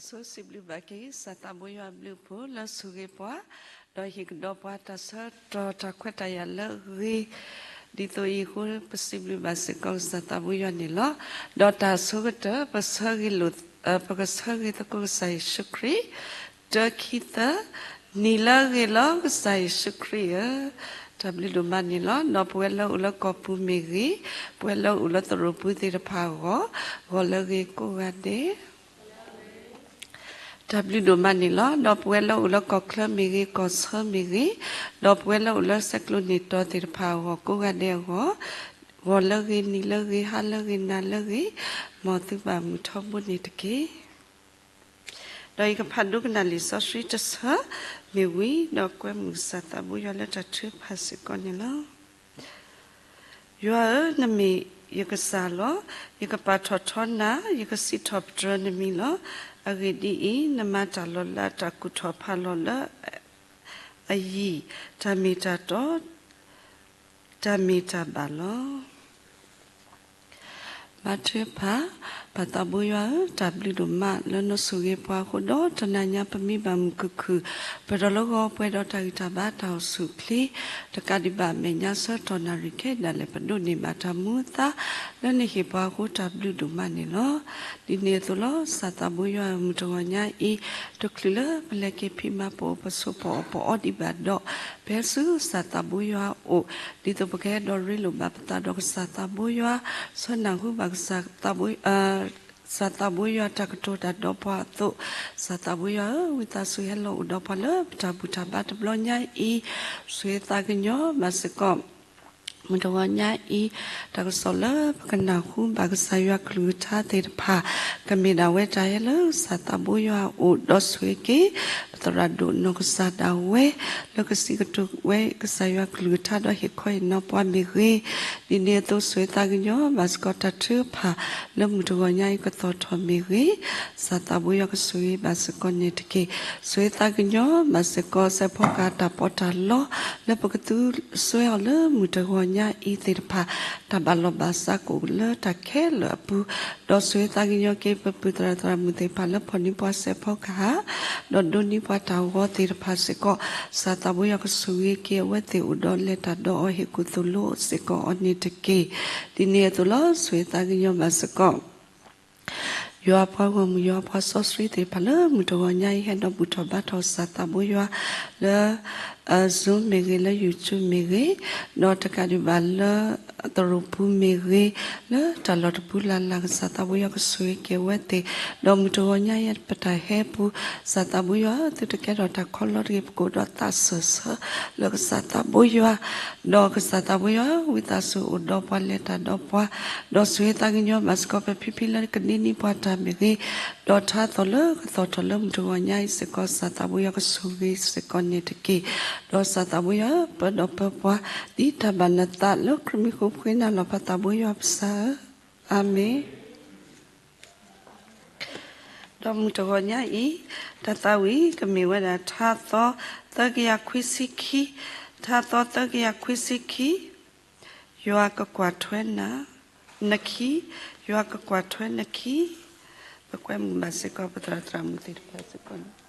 ဆိစံးဘျုးဘၣ်က့ၤ စီၤသးဘိယွၤအဘျုးအဖှိၣ်လၢဆိၣ်ဂ့ၤပှၤ, ဒီးဟ့ၣ်ကဒီးပှၤတၢ်ဆၢကတီၢ်တၢ်ခွဲးတၢ်ယာ်လၢအဂ့ၤ, ဒ်သိးအံၤအဃိ ပစံးဘျုးဘၣ်စ့ၢ်ကီးကစၢ်သးဘိယွၤန့ၣ်လီၤ. ဒီးတၢ်အဆိကတၢၢ် ပဆၢဂ့ၤလိာ်, ပကဆၢဂ့ၤသကိးကစၢ်ယ့ၣ်ၡူးခရံာ်, တၢခံသၢ, နံၤလၢအဂ့ၤလီၤကစၢ်ယ့ၣ်ၡူးခရံာ်ဧၢ, တၢ်ဘျုးဒိၣ်မးန့ၣ်လီၤ. ဒီးပဝဲလၢအိၣ်လၢကီၢ်ပူၤမ့ၢ်ဂ့ၤ, ပဝဲလၢအိၣ်လၢသရိာ်ပူၤသ့ၣ်တဖၣ်အဂီၢ်, ဂီၤလၢအဂ့ၤကိးဂၤဒဲး တၢ်ဘျုးဒိၣ်မးန့ၣ်လီၤ. ဒီးပဝဲလၢအိၣ်လၢကီၢ်ချၢမ့ၢ်ဂ့ၤ, ကီၢ်ဆၢမ့ၢ်ဂ့ၤ, ဒီးပဝဲလၢအိၣ်လၢဆဲးကျိးန့ၢ်တီၤသ့ၣ်တဖၣ်အဂီၢ် ကိးဂၤဒဲးအဂီၢ်, ဂီၤလၢအဂ့ၤ, နံၤလၢအဂ့ၤ, ဟါလၢအဂ့ၤ, နၤလၢအဂ့ၤ, မ်သုဘၣ်မုာ်ထီဘိန့ၣ်တက့ၢ်. ဒီးယကဖးဒိကနၣ်လံာ်စီဆှံတဆၢမ့ၢ်ဝံၤ, ဒီးကွဲမုာ်ကစၢ်သးဘိယွၤလၢတၢ်ထုကဖၣ်စ့ၢ်ကီးန့ၣ်လီၤ. ယွၤဧၢ, နမ့ၢ်ယကစၢ်လီၤ. ယကပာ်ထီၣ်ထီနၤ, ယကစံးထီၣ်ပတြၢၤနမံၤလီၤ. အဂ့ၢ်ဒ်အံၤ, နမၤတၢ်လီၤလး, တၢ်ကူၣ်ထီၣ်ဖးလီၤလၢအယံၤ, တၢ်မ့ၢ်တၢ်တီ, တၢ်မ့ၢ်တၢ်ဘၣ်လီၤ. မၤထွဲဖး, ပၢ်သးဘိယွၤဧၢ, တၢ်ဘျုးဒိၣ်မးလၢနဆိၣ်ဂ့ၤပှၤအဃိဒီး တနၤညါပမ့ၢ်ဘၣ်မုာ်ခုၣ်ခုၣ်, ပှဲၤဒီးလၢဂီၤပှဲၤဒီးတၢ်ဂံၢ်တၢ်ဘါတၢ်အိၣ်ဆူၣ်အိၣ်ချ့, တကးဒံးဘၣ်မဲာ်ညါဆၢကတီၢ်နၣ်ရံၣ်ခဲဒၣ်လဲာ် ပဒိးန့ၢ်ဘၣ်တၢ်မူအသါလၢနဟ့ၣ်ပှၤအဃိ တၢ်ဘျုးဒိၣ်မးန့ၣ်လီၤ. ဒ်န့ၣ်အသိးလီၤ. စီၤသးဘိယွၤဧၢ, မုၢ်တဂီၤညါအံၤ, တချုးလၢပလဲၤက့ၤဖံးမၤပအိၣ်ပဆိးပအီၣ်ပအီဒံးဘၣ်ဒီး, ပဟဲဆူစီၤသးဘိယွၤအအိၣ်, ဒ်သိးပကဟဲဒီးရ့လိာ်ဘၣ်ပသးဒီးကစၢ်သးဘိယွၤ, ဆၢနၢ်ဟူဘၣ်ကစၢ်သးဘိ စီၤသးဘိယွၤတၢ်ကတိၤတၢ်ဒီးပှၤအသိး, စီၤသးဘိယွၤဧၢ, ဝံသးစူၤဟဲလီၤအိၣ်ဒီးပှၤလၢပတၢ်ဘူၣ်တၢ်ဘါတဘျီညါအံၤ, ဆိၣ်ဂ့ၤသးကညီၤဘၣ်စ့ၢ်ကီး မုၢ်တဂီၤညါအံၤ, တၢ်ကစီၣ်လၢပကနၢ်ဟူဘၣ်ကစၢ်ယွၤကလုၢ်ကထါသ့ၣ်တဖၣ်, ကမ့ၢ်ဒၣ်ဝဲတၢ်ဟဲလၢကစၢ်သးဘိယွၤအအိၣ်, ဒီးဆိၣ်ဂ့ၤက့ၤ ပသရၣ်ဒိၣ်နီၢ်ကစၢ်ဒၣ်ဝဲ, လၢကစံးကတိၤဝဲကစၢ်ယွၤကလုၢ်ကထါဒီးဟ့ၣ်ခီဟ့ၣ်နီၤပှၤမ့ၢ်ဂ့ၤ, ဒ်န့ၣ်အသိး ဆိၣ်ဂ့ၤသးကညီၤဘၣ်စ့ၢ်ကီးတၢ်ထုကဖၣ်လၢမုၢ်တဂီၤညါအံၤကသီၣ်ထီၣ်မ့ၢ်ဂ့ၤ, စီၤသးဘိယွၤကဆိၣ်ဂ့ၤဘၣ်စ့ၢ်ကီးန့ၣ်တက့ၢ်. ဆိၣ်ဂ့ၤသးကညီၤဘၣ်စ့ၢ်ကီး စဲးဖီကဟၣ်တၢ်ပီးတၢ်လီလၢပကသူစွဲအီၤလၢမုၢ်တဂီၤညါအံၤသ့ၣ်တဖၣ်, တၢ်ဘၣ်လီၢ်ဘၣ်စးကအိၣ်လၢတၢ်ခဲလၢာ်အပူၤ, ဒီးဆိၣ်ဂ့ၤသးကညီၤက့ၤ ပပုၢ်သရၣ်သရၣ်မုၣ်သ့ၣ်တဖၣ်လၢဖီၣ်န့ၢ်ပှၤစဲးဖီကဟၣ်, ဒီးဒိးန့ၢ်ပှၤတၢ်ဂီၤသ့ၣ်တဖၣ်စ့ၢ်ကီး, စီၤသးဘိယွၤကဆိၣ်ဂ့ၤက့ၤအဝဲသ့ၣ်အိၣ်ဒီးလဲၤတၢ်ဒီးအီၤဟ့ၣ်ကူၣ်သိၣ်လိစ့ၢ်ကီးအီၤန့ၣ်တက့ၢ်. ဒ်န့ၣ်အသိးလီၤ. ဆိၣ်ဂ့ၤသးကညီၤဘၣ်စ့ၢ်ကီး ယွၤပှၤဂီၢ်မုၢ် ယွၤပှၤစီဆှံသ့ၣ်တဖၣ်လၢမုၢ်တဂီၤညါအံၤ ဟဲဒီးဘူၣ်ထီၣ်ဘါထီၣ်စီၤသးဘိယွၤလၢ Zoom မ့ၢ်ဂ့ၤ, လၢ YouTube မ့ၢ်ဂ့ၤ, ဒီးတကးဒံးဘၣ်လၢသရိာ်ပူၤမ့ၢ်ဂ့ၤ, လၢတၢ်လီၢ်တပူၤလၢ်လၢ် ကစၢ်သးဘိယွၤကဆိၣ်ဂ့ၤက့ၤအဝဲသ့ၣ်, ဒီးမုၢ်တဂီၤညါအံၤပတၢ်ဟဲပူၤ, ကစၢ်သးဘိယွၤ သုတကဲထီၣ်တၢ်ခီလီၤတဂ့ၤ, ပကအိၣ်ဒီးသးစၢၢ်ဆၢလၢကစၢ်သးဘိယွၤ, ဒီးကစၢ်သးဘိယွၤ ဝံသးစူၤအိၣ်ဒီးပှၤလဲၤတၢ်ဒီးပှၤ, ဒီးဆိၣ်ဂ့ၤသးကညီၤဘၣ်စ့ၢ်ကီး ပဖံဖံလၢကန့ၢ်န့ၢ်ပှၤတၢ်မ့ၢ်ဂ့ၤ, ဒီးထါသီၣ်လၢကသီၣ်ထီၣ်လၢမုၢ်တဂီၤညါအံၤစ့ၢ်ကီး ကစၢ်သးဘိယွၤကဆိၣ်ဂ့ၤစ့ၢ်ကီးန့ၣ်တက့ၢ်. ဒီးကစၢ်သးဘိယွၤ ပၢဒီးပၢပှၤ ဒ်တၢ်ဘၣ်နသးလၢခရံာ်မံၤဃိ ပဃ့နၤလီၤ ပၢ်သးဘိယွၤပစၢ်ဧၢ, အၤမ့ၣ်. ဒီးမုၢ်တဂီၤညါအံၤ တၢ်သးဝံၣ်ကမ့ၢ်ဝဲဒၣ် ထါသီသၢကယၤခွံဆံခံ, ထါသီသၢကယၤခွံဆံခံ, ယွၤကကွၢ်ထွဲနၤ, နခံ, ယွၤကကွၢ်ထွဲနခံ, ပကွဲမုာ်ဘၣ်စ့ၢ်ကီး ပသရၣ်သရၣ်မုၣ်သ့ၣ်တဖၣ်စ့ၢ်ကီးန့ၣ်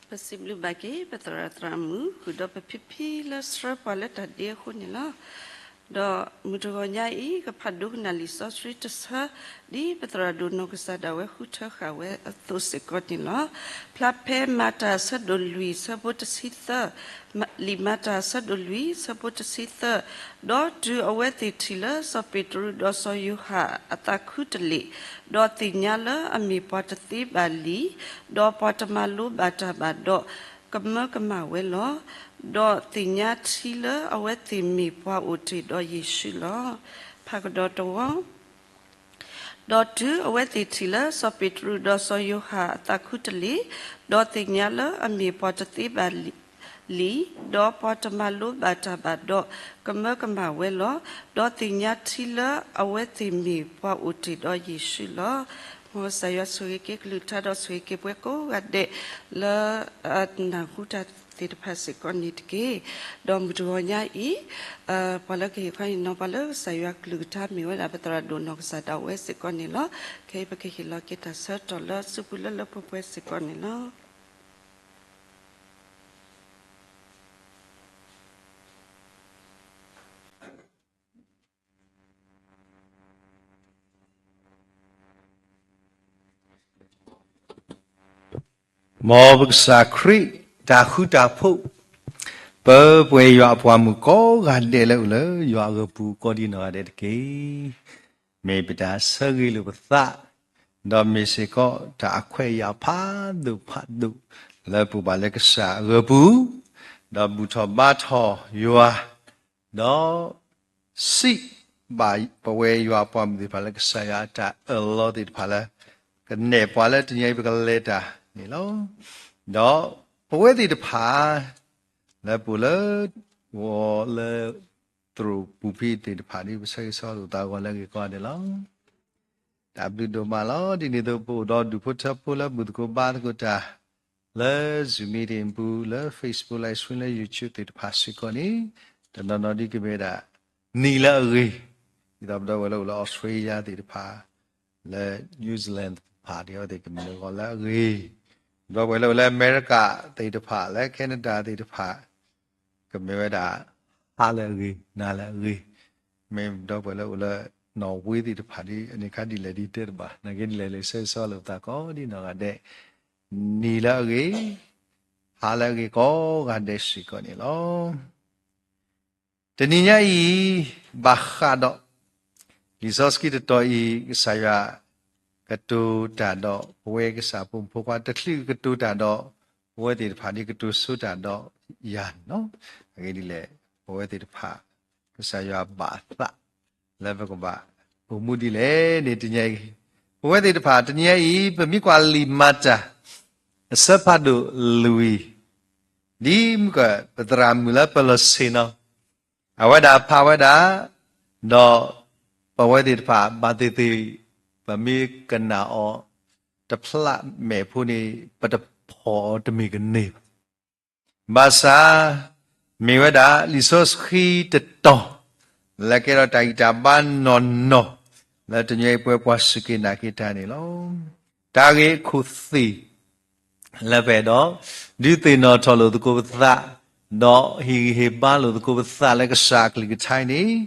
ပစံးဘျုးဘၣ်က့ၤ ပသရၣ်သရၣ်မုၣ် ဃုာ်ဒီးပဖံဖံလၢဆှၢပှၤလၢတၢ်ဒ့အဃိန့ၣ်လီၤ. ဒီးမုၢ်တဂီၤညါအံၤ ကဖးဒိကနၣ်လံာ်စီဆှံတဆၢ ဒ်ပသရၣ်ဒိၣ်နီၢ်ကစၢ်ဒၣ်ဝဲဃုထၢဃာ်ဝဲအသိးစ့ၢ်ကီးန့ၣ်လီၤ. ဖျါဖဲမၤတၢ်အဆၢဒိၣ်လွံၢ် ဆၢဖိတဆံသၢ, လံာ်မၤတၢ်အဆၢဒိၣ်လွံၢ် ဆၢဖိတဆံသၢ, ဒီးတုၤအဝဲသ့ၣ်ထံၣ်လၢစီၤပ့းတရူးဒီးစီၤယိၤဟၣ်အသးခူတလ့ၢ်, ဒီးသ့ၣ်ညါလၢအမ့ၢ်ပှၤတသ့ဘၣ်လံ, ဒီးပှၤတမၤလိဘၣ်တၢ်ဘၣ်ဒီး ကမၢကမၣ်ဝဲလီၤ. ဒီးသ့ၣ်ညါထံလၢအဝဲသ့ၣ်မ့ၢ်ပှၤအိၣ်တ့ၢ်ဒီးယ့ၣ်ၡူးလီၤ. ဖးကဒီးတဝီ ဒီးတုၤအဝဲသ့ၣ်ထံၣ်လၢစီၤပ့းတရူးဒီးစီၤယိၤဟၣ်အသးခူတလ့ၢ်, ဒီးသ့ၣ်ညါလၢအမ့ၢ်ပှၤတသ့ဘၣ်လံ, ဒီးပှၤတမၤလိဘၣ်တၢ်ဘၣ်ဒီး ကမၢကမၣ်ဝဲလီၤ. ဒီးသ့ၣ်ညါထံလၢအဝဲသ့ၣ်မ့ၢ်ပှၤအိၣ်တ့ၢ်ဒီးယ့ၣ်ၡူးလီၤ. မ်ကစၢ်ယွၤဆိၣ်ဂ့ၤက့ၤကလုၢ်ကထါဒီးဆိၣ်ဂ့ၤက့ၤပှၤကိးဂၤဒဲး လၢအနၢ်ဟူတၢ်သ့ၣ်တဖၣ်စ့ၢ်ကီးန့ၣ်တက့ၢ်. ဒီးမုၢ်တဂီၤညါအံၤ ပှၤလၢကဟ့ၣ်ခီဟ့ၣ်နီၤပှၤလၢကစၢ်ယွၤကလုၢ်ကထါမ့ၢ်ဝဲဒၣ် ပသရၣ်ဒိၣ်နီၢ်ကစၢ်ဒၣ်ဝဲစ့ၢ်ကီးန့ၣ်လီၤ. ခဲအံၤပကဟ့ၣ်လီၤက့ၤတၢ်ဆၢကတီၢ်လၢစုပူၤလၢလၢပှဲၤပှဲၤစ့ၢ်ကီးန့ၣ်လီၤ. မ်ပကစၢ်ခရံာ်တၢ်ဃူတၢ်ဖိး ပပှဲၤယွၤအပှၤမုၣ်ကိးဂၤဒဲးလၢအိၣ်လၢယွၤအဂီၢ်ပူၤကိးဒံးနီၢ်ဂၤဒဲးတက့ၢ်. မ့ၢ်ပတၢ်ဆၢဂ့ၤလိာ်ပသး, ဒီးမ့ၢ်စ့ၢ်ကီးတၢ်အခွဲးအယာ်ဖးဒိၣ်ဖးဒိၣ် လၢပအိၣ်ဘၣ်လၢကစၢ်အဂီၢ်ပူၤ, ဒီးဘူၣ်ထီၣ်ဘါထီၣ်ယွၤ, ဒီး စံးဘၣ်ပဝဲယွၤအပှၤမုၣ်သ့ၣ်တဖၣ်လၢကစၢ်ယွၤအတၢ်အၢၣ်လီၤသ့ၣ်တဖၣ်လၢ ကနဲၣ်ပှၤလၢတနံၤအံၤပကလဲၤတၢ်န့ၣ်လီၤ. ဒီးပဝဲသ့ၣ်တဖၣ် လၢပအိၣ်လၢ ဂီၤလၢ သရိာ်ပူၤဖံးသ့ၣ်တဖၣ်န့ၣ် ပဆၢဂ့ၤဆၢဝါလိာ်သးဂီၤလၢအဂ့ၤကိးဂၤဒဲးလီၤ. တၢ်ဘျုးဒိၣ်မးလီၤ. ဒ်န့ၣ်အသိး ပအိၣ်ဒီးဒူၣ်ဖိထၢဖိလၢဘူၣ်သကိးဘါသကိးတၢ် လၢ Zoom meeting ပူၤ လၢ Facebook Live Stream လၢ YouTube သ့ၣ်တဖၣ်စ့ၢ်ကီးန့ၣ် တနီၤနီၤဒ်ကမ့ၢ်ဝဲဒၣ် နံၤလၢအဂ့ၤ, ဒ်သိးပဒီပုၢ်ဝဲၢ်လၢအိၣ်လၢ Australia သ့ၣ်တဖၣ်, လၢ New Zealand သ့ၣ်တဖၣ် ဒ်အဝဲသ့ၣ်ကမ့ၢ်လၢဂီၤလၢအဂ့ၤ, ပဒီပုၢ်ဝဲၢ်လၢအိၣ်လၢအမဲရကၤသ့ၣ်တဖၣ် လၢ Canada သ့ၣ်တဖၣ် ကမ့ၢ်ဝဲဒၣ် ဟါလၢအဂ့ၤ နၤလၢအဂ့ၤ, မ့ၢ်ပဒီပုၢ်ဝဲၢ်လၢအိၣ်လၢ နီၣ်ဝ့သ့ၣ်တဖၣ်ဒ် အန့ၣ်ခါဒ်လဲၣ်ဒ်တဲတဘၣ်, နာ်က့ဒ်လဲၣ်လၢဆၢဂ့ၤဆၢဝါလိာ်ပသးကိးဒံးနီၢ်ဂၤဒဲး, နံၤလၢအဂ့ၤ, ဟါလၢအဂ့ၤကိးဂၤဒဲးစ့ၢ်ကီးန့ၣ်လီၤ. တနံၤညါအံၤ ဘၣ်ဃးဒီး လံာ်စီဆှံတတီၤအံၤ ကစၢ်ယွၤ ကတိၤတၢ်ဒီး ပဝဲကစၢ်ဖိမုၣ်ဖိခွါ တချုးကတိၤတၢ်ဒီး ပဝဲသ့ၣ်တဖၣ်ဒ်ကတိၤဆိတၢ်ဒီးယၤန့ၣ်လီၤ. အဂ့ၢ်ဒ်လဲၣ်, ပဝဲသ့ၣ်တဖၣ် ကစၢ်ယွၤဘၣ်အသး လၢပကဘၣ်အိၣ်မူဒ်လဲၣ်န့ၣ် တနံၤညါအံၤ ပဝဲသ့ၣ်တဖၣ် တနံၤညါအံၤ ပမ့ၢ်ကွၢ်လံာ်မၤတၢ် အဆၢဖးဒိၣ်လွံၢ် ဒ်မုၢ်က ပသရၣ်မုၣ်လၢပလီၢ်ဆ့ၣ်နီၤ အဝဲဒၣ်ဖးဝဲဒၣ်, ဒီးပဝဲသ့ၣ်တဖၣ်ဘၣ်သ့ၣ်သ့ၣ် ပမ့ၢ်ကနၣ်အီၤ တဖျးမဲာ်ဖိန့ၣ် ပတဖီၣ်အီၤတမ့ၢ်ကန့ၢ်ဘၣ်. ဘၣ်ဆၣ် မ့ၢ်ဝဲဒၣ်လံာ်စီဆှံတတီၤ လၢကဲထီၣ်တၢ်ဂံၢ်တၢ်ဘါနီၢ်နီၢ် လၢတနံၤအံၤပဝဲပှၤစူၢ်က့ၤနာ်က့ၤတၢ်န့ၣ်လီၤ. တၢ်ဂ့ၢ်အခိၣ်သ့ၣ် လၢပအဲၣ်ဒိး ဒုးသ့ၣ်နီၣ်ထီၣ်လိာ်သကိးပသး, ဒီးဟ့ၣ်ဂံၢ်ဟ့ၣ်ဘါလိာ်သကိးပသးလၢကစၢ်အကလုၢ်ကထါအံၤန့ၣ်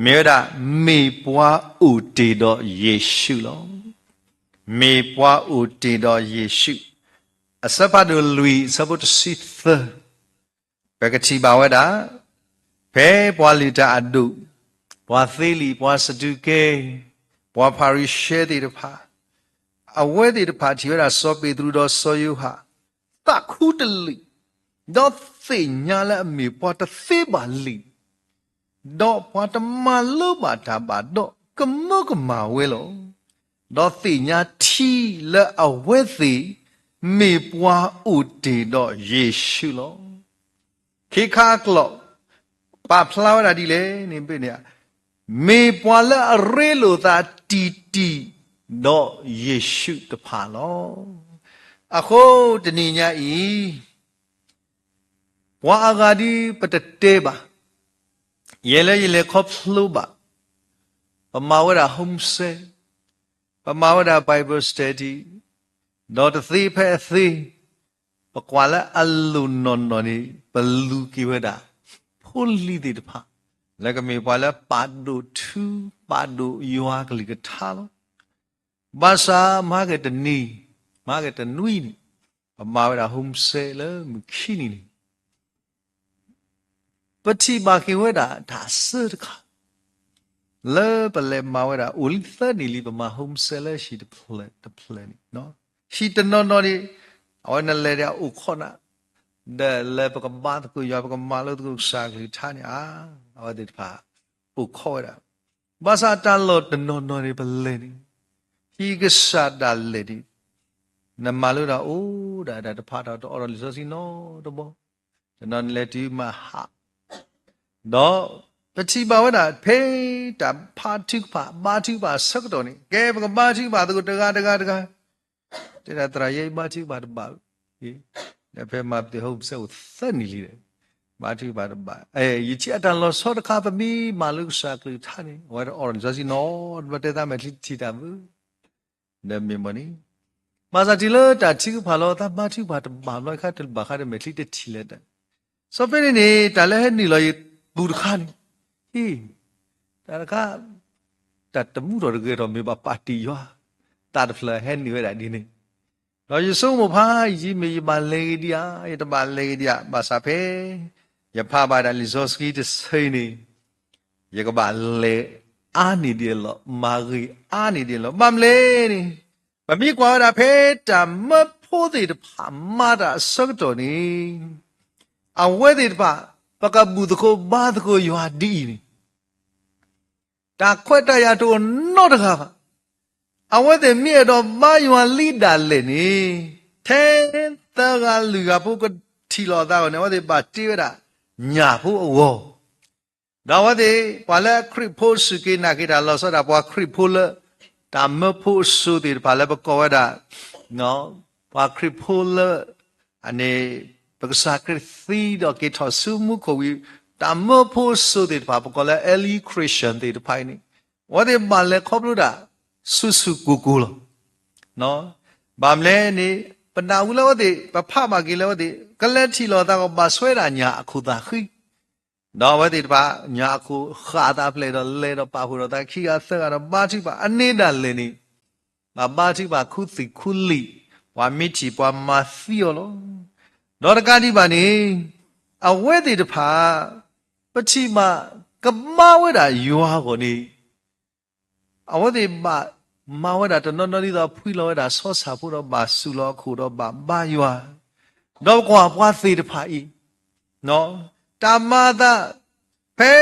မ့ၢ်ဝဲဒၣ် မ့ၢ်ပှၤအိၣ်တ့ၢ်ဒီးယ့ၣ်ၡူးလီၤ. မ့ၢ်ပှၤအိၣ်တ့ၢ်ဒီးယ့ၣ်ၡူး, အဆၢဖးဒိၣ်လွံၢ် အဆၢဖိတဆံသၢ ပကထံၣ်ဘၣ်ဝဲဒၣ်, ဖဲပှၤလုၢ်တၢ်အဒိၣ်, ပှၤသ့လံာ်, ပှၤစဒူးကဲ, ပှၤဖၤရံၤၡဲသ့ၣ်တဖၣ်, အဝဲသ့ၣ်တဖၣ်ထံၣ်ဝဲဒၣ်စီၤပ့းတရူးဒီးစီၤယိၤဟၣ် သးခူတလံာ်, ဒီးသ့ၣ်ညါလၢအမ့ၢ်ပှၤတသ့ဘၣ်လံ ဒီးပှၤတမၤလိဘၣ်တၢ်ဘၣ်ဒီး ကမၢကမၣ်ဝဲလီၤ. ဒီးသ့ၣ်ညါထံလၢအဝဲသ့ၣ် မ့ၢ်ပှၤအိၣ်တ့ၢ်ဒီးယ့ၣ်ၡူးလီၤ. ခ့ခါအကျိာ် ပာ်ဖျါဝဲဒၣ်ဒ်လဲၣ်န့ၣ် မ့ၢ်ပှၤလၢအရ့လိာ်သးတံၢ်တံၢ် ဒီးယ့ၣ်ၡူးတဖၣ်လီၤ. အဃိတနံၤညါအံၤ ပှၤအဂၤဒ်ပတတဲဘၣ်, ယဲလၢယလဲၤခီဖျိဘၣ်, ပမၤဝဲဒၣ် home study, ပမၤဝဲဒၣ် Bible study, ဒီးတသ့ဖဲအသ့, ပကွၢ်လၢအလိၤနီၢ်နီၢ်န့ၣ် ပလူၤက့ၤဝဲဒၣ် ဖိလံၤသ့ၣ်တဖၣ် လၢကမ့ၢ်ပှၤလၢပာ်ဒိၣ်ထူ ပာ်ဒိၣ်ယွၤကလုၢ်ကထါလီၤ. ဘၣ်ဆၣ်မဟါကတနံၤ မဟါကတနွံန့ၣ် ပမၤဝဲဒၣ် home set လၢမုၢ်ခံနံၤန့ၣ် ပထံၣ်ဘၣ်က့ၤဝဲဒၣ်တၢ်ဆၢတခါ လၢပလဲၤမၤဝဲဒၣ် အိၣ်လံသၢနံၣ်လံ ပမၤ home set လၢဟံၣ်တဖျၢၣ်တဖျၢၣ်န့ၣ် ဟံၣ်တနီၤနီၤန့ၣ် အဝဲနလဲၤဒီးအိၣ်ခိးနၤ ဒီးလၢပကဘါသကိးယွၤ ပကမၤလိသကိးကစၢ်ကလုၢ်ကထါန့ၣ်ဧါ, အဝဲသ့ၣ်တဖၣ် အိၣ်ခိးဝဲဒၣ်. ဘၣ်ဆၣ်တၢ်လီၢ်တနီၤနီၤန့ၣ် ပလဲၤန့ၣ် ဟံၣ်ကစၢ်ဒၣ်လဲာ်န့ၣ် နမၤလိတၢ်အိၣ်ဒၣ်တၢ်တဖးထီၣ် တအိးထီၣ်လံာ်စီဆှံနီတဘီ, တနီၤန့ၣ်လဲၤတုၤမၤဟး ဒီးပထံၣ်ဘၣ်ဝဲဒၣ် ဖဲတၢ်ဖးထုကဖၣ် ဘါထုကဖၣ်အဆၢကတီၢ်န့ၣ် ကဲ ပကဘါထုကဖၣ်သကိးတဂၤတဂၤတဂၤ, တဲဒၣ်သရၣ် ယဲအံၤဘါထုကဖၣ်တဘၣ်, ဒီးဖဲမၤပသ့ၣ် home set အိၣ်သၢနံၣ်လံဒီး ဘါထုကဖၣ်တဘၣ်. ယထံၣ်အတၢ်လီၤဆီတခါ ပမ့ၢ်မၤလိကစၢ်ကလုၢ်ကထါန့ၣ် အဝဲတအိးထီၣ်လံာ်စီဆှံနီတဘီ တဲသးမဲာ်ချံတထံၣ်တၢ်ဘၣ် ဒီးမ့ၢ်မ့ၢ်န့ၣ် ဘၣ်ဆၣ်တုၤလၢတၢ်ထုကဖၣ်လီၤ သးဘါထုကဖၣ်တဘၣ်ဘျီခါ တဘၣ်ခါဒီးမဲာ်ချံတထံၣ်လၢၤတၢ်. စီၤပ့းတရူးန့ၣ် တၢ်လၢဟဲနုာ်လီၤယပူၤတခါန့ၣ် ဟ့ၣ် တၢ်တခါ တၢ်တမူထီၣ်တဂဲၤထီၣ် မ့ၢ်ဘၣ်ပာ်တ့ၢ်ယွၤ သးတဖျၢၣ်ဟဲနုာ်ဝဲဒၣ်ဒ်န့ၣ်, ဒီးယဆိကမိၣ်ဖးယံၤ မ့ၢ်ယဘၣ်လဲၤဂ့ၤဒံးဧါ ယတဘၣ်လဲၤဂ့ၤဒံးဧါ. ဘၣ်ဆၣ်ဖဲ ယဖးဘၣ်ဒၣ်လံာ်စီဆှံတဆၢအံၤန့ၣ် ယကဘၣ်လဲၤအါန့ၢ်ဒံးအလီၢ် မၤဂ့ၤအါန့ၢ်ဒံးအလီၢ် ဘၣ်မနုၤလဲၣ်န့ၣ် ပမ့ၢ်ကွၢ်ဝဲဒၣ်ဖဲတၢ်မၢဖိသ့ၣ်တဖၣ်မၤတၢ်အဆၢကတီၢ်န့ၣ် အဝဲသ့ၣ်တဖၣ် ပကဘူၣ်သကိးဘါသကိးယွၤဒ်အံၤန့ၣ် တၢ်ခွဲးတၢ်ယာ်တအိၣ်နီတဂၤဘၣ်. အဝဲသ့ၣ်မ့ၢ်အဲၣ်ဒိးဘါယွၤလံဒၣ်လဲာ်န့ၣ် ထဲသၢဂၤလွံၢ်ဂၤဖိကထံၣ်လိာ်အသးအဂီၢ်န့ၣ် အဝဲသ့ၣ်ဘၣ်တ့ဝဲဒၣ်ညၣ်ဖိအဂီၢ် ဒီးအဝဲသ့ၣ် ပှၤလၢခရံာ်ဖိစူၢ်က့ၤနာ်က့ၤတၢ်လီၤဆီဒၣ် ပှၤခရံာ်ဖိလၢ တၢ်မၢဖိအစိၤသ့ၣ်တဖၣ်လၢပကိးဝဲဒၣ် ပှၤခရံာ်ဖိလၢ အန့ၣ် ပကစၢ်ခရံာ်သံဒီးက့ၤထီၣ်ဆူမူခိၣ်ဝံၤ တၢ်မၢဖိအစိၤသ့ၣ်တဖၣ် ပကိးလၢ early Christian သ့ၣ်တဖၣ်အံၤန့ၣ် အဝဲသ့ၣ်ဘၣ်လဲၤခီဖျိဒၣ် ဆူၣ်ဆူၣ်ကိၢ်ကိၢ်လီၤ. ဘၣ်မနုၤလဲၣ်န့ၣ် ပနၢ်ဟူလၢအဝဲသ့ၣ် ပဖးဘၣ်က့ၤလၢအဝဲသ့ၣ် ကလဲၤထံၣ်လိာ်သးကဘၣ်ဆှၢဒၣ်ညၣ်အခိၣ်သၣ်ဃံ ဒီးအဝဲသ့ၣ်တဖၣ် ညၣ်အခိၣ်ဃၣ်အသးဖျဲးဒီးလဲၤဒီးပာ်ဖှိၣ်ဒီးသးခံဂၤသၢဂၤဒီးဘါထုကဖၣ် အန့ၣ်ဒၣ်လဲာ်န့ၣ် ဘၣ်ဘါထုကဖၣ်ခူသူၣ်ခူလံာ် ပှၤမ့ၢ်ထံၣ်ပှၤမၤသံအီၤလီၤ. ဒီးတကးဒံးဘၣ်န့ၣ် အဝဲသ့ၣ်တဖၣ် ပထံၣ်ဘၣ် ကဘါဝဲဒၣ်ယွၤအဂီၢ်န့ၣ် အဝဲသ့ၣ်ဘၣ်မၤဝဲဒၣ်တနီၤနီၤဒ်သိးဖှံလီၤဝဲဒၣ်ဆီဆၣ်ဖိဒီးဘၣ်စူၢ်လီၤအခိၣ်ဒီးဘၣ်ဘါယွၤ, ဒီးပကွၢ်ပှၤသ့ၣ်တဖၣ်အံၤ တၢ်မၤအသး ဖဲ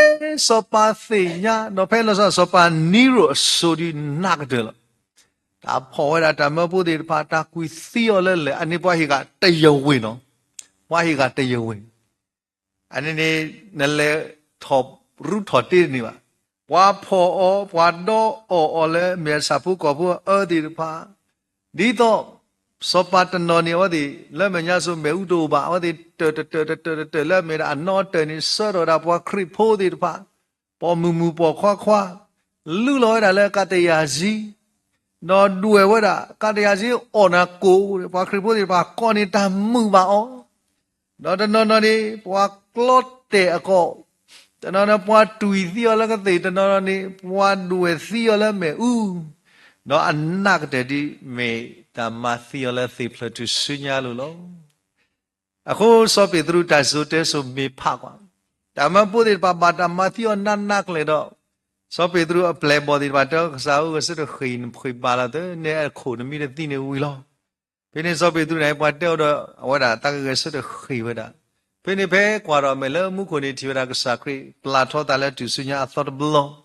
စီၤပၤသ့ၣ်ညါ ဒီးဖဲလီၤဆီဒၣ် စီၤပၤနံရိၣ်အစိၤဒုးနးကတၢၢ်လီၤ. တၢ်ဖီၣ်ဝဲဒၣ်တၢ်မၢဖိသ့ၣ်တဖၣ် တၢ်ကွံာ်သံအီၤလၢလဲၣ် အန့ၣ်ပှၤဟ့ၣ်ဂၤတယဝ့ၢ်နီၤ, ပှၤဟ့ၣ်ဂၤတယဝ့ၢ် အန့ၣ်န့ၣ် နလဲၤထီၣ်ရူထီၣ်တ့တန့ၢ်ဘၣ်. ပှၤဖီၣ်အီၤ ပှၤဒီအီၣ်အီၤလၢမဲာ်ဆၣ်ဖိကီၢ်ဖိအအၢသ့ၣ်တဖၣ်, ဒ်သိး စီၤပၤတနီၤန့ၣ် အဝဲသ့ၣ် လၢမဲာ်ညါစိၤမ့ၣ်အူတအိၣ်ဘၣ် အဝဲသ့ၣ်တၢၢ်တတၢၢ်တတၢၢ်တတၢၢ်လၢအမ့ၢ်ဒၣ်အနီတၢၢ်န့ၣ် ဆှၢထီၣ်ဝဲဒၣ်ပှၤခရံာ်ဖိသ့ၣ်တဖၣ် ပိာ်မုၣ်မုၣ်ပိာ်ခွါခွါ လုၢ်လီၤဝဲဒၣ်လၢကးတယၤစံ ဒီးဒွဲၣ်ဝဲဒၣ် ကးတယၤစံအီၣ်နၤကိၣ် ပှၤခရံာ်ဖိသ့ၣ်တဖၣ်ကိးန့ၣ်တၢ်မုာ်ဘၣ်အီၤ, ဒီးတနီၤနီၤန့ၣ် ပှၤကျီတဲာ်အကိာ်, တနီၤနီၤပှၤတွံၢ်သံအီၤလၢကသ့ၣ်, တနီၤနီၤန့ၣ် ပှၤဒွဲၣ်သံအီၤလၢမ့ၣ်အူ, ဒီးအနးကတၢၢ်ဒ်မ့ၢ်တၢ်မၤသံအီၤလၢသ့ၣ်ဖျၢၣ်ထူၣ်စုညါလိၤလီၤ. အဃိစီၤပ့းတရူးတၢ်စံၣ်စိၤတဲစိၤမ့ၢ်ဖးကွၢ်, တၢ်မၢဖိသ့ၣ်တဖၣ်ဘၣ်တၢ်မၤသံအီၤနးနးကလဲာ်ဒီး, စီၤပ့းတရူးအပျဲၢ်အဘီၣ်သ့ၣ်တဖၣ်တဲအီၤ ကစၢ်ဧၢ ဂဲၤဆၢထၢၣ်ဃ့ၢ်နဖှံးဘၣ်လီၤသၢ နဲအခိၣ်နမံတသံန့ၣ်ဝံၤလီၤ. ဖဲန့ၣ်စီၤပ့းတရူးန့ၣ် ပှၤတဲအီၤဒီး အဝဲဒၣ်သးကဂဲၤဆၢထၢၣ်ဃ့ၢ်ဝဲဒၣ်. ဖဲန့ၣ်ဖဲကွၢ်ဒီးအမဲာ်လၢမူခိၣ်န့ၣ်ထံၣ်ဝဲဒၣ် ကစၢ်ခရံာ်ပျၢ်ထီသးလၢထူၣ်စုညါအသီတဘျီ,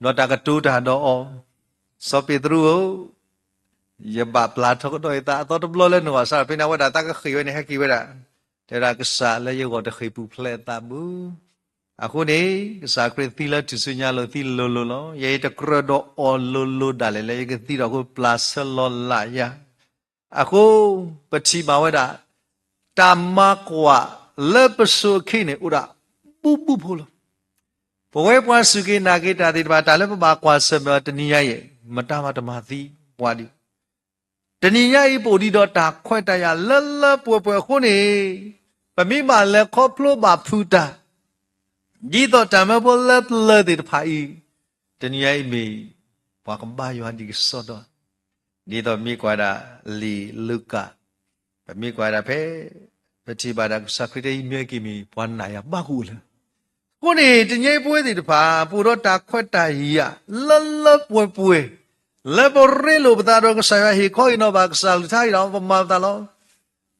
ဒီးတၢ်ကတိၤတၢ်ဒီးအီၤ, စီၤပ့းတရူးဧၢ, ယဘၣ်ပျၢ်ထီကဒီးယသးအသီတဘျီလၢနဂီၢ်စး ဖဲန့ၣ်အဝဲဒၣ်သးကဃ့ၢ်ဝဲန့ၣ် ဟဲက့ၤဝဲဒၣ်, တဲဝဲဒၣ်ကစၢ်လၢယဂီၢ်တဃ့ၢ်ပူၤဖျဲးအသးဘၣ်. အဃိန့ၣ် ကစၢ်ခရံာ်သံလၢထူၣ်စုညါလိၤသံလိၤလိၤလီၤ. ယဲယတကြၢးဒီးအီၤလိၤလိၤဒၣ်လဲာ်လၢယကသံဒီးအဃိ ပျၢ်ဆၢလီၤလးယၤ အဃိ ပထံၣ်ဘၣ်ဝဲဒၣ် တၢ်မၤကွၢ်လၢပစိၤအခံန့ၣ် အိၣ်ဒၣ်ဘူးဘူးဖိလီၤ. ပဝဲပှၤစူၢ်က့ၤနာ်က့ၤတၢ်သ့ၣ်တဖၣ် တၢ်လၢပဘၣ်ကွၢ်ဆၢၣ်မဲာ်အီၤတနံၤညါအံၤ မတၤမၤတမၤသံပှၤဒံး တနံၤညါအံၤ ပအိၣ်ဒံးဒီးတၢ်ခွဲးတၢ်ယာ်လၢလၢပှဲၤပှဲၤအဃိန့ၣ်, ပမ့ၢ်ဘၣ်လဲၤခီဖျိဘၣ်ဖုးတၢ် ဒ်သိးတၢ်မၢဖိလၢပျၢၤသ့ၣ်တဖၣ်အံၤ, တနံၤညါအံၤမ့ၢ် ပှၤကဘါယွၤဒ်ကစီဒီ, ဒ်သိးမ့ၢ်ကွၢ်ဒၣ်လံာ်လူၤကၣ်, ပမ့ၢ်ကွၢ်ဒၣ်ဖဲ ပထံၣ်ဘၣ်ဒၣ်ကစၢ်ခရံာ်တဲအံၤမ့ၢ်က့ၤမ့ၢ် ပှၤနာ်ယွၤဘၣ်ကအိၣ်လၢ အဃိန့ၣ် တနံၤအံၤပဝဲသ့ၣ်တဖၣ် ပအိၣ်ဒီးတၢ်ခွဲးတၢ်ယာ်လၢလၢပှဲၤပှဲၤ, လၢပရ့လိာ်ပသးဒီးကစၢ်ယွၤဟ့ၣ်ခီအံၤဒီး ပမၤပသးလီၤ.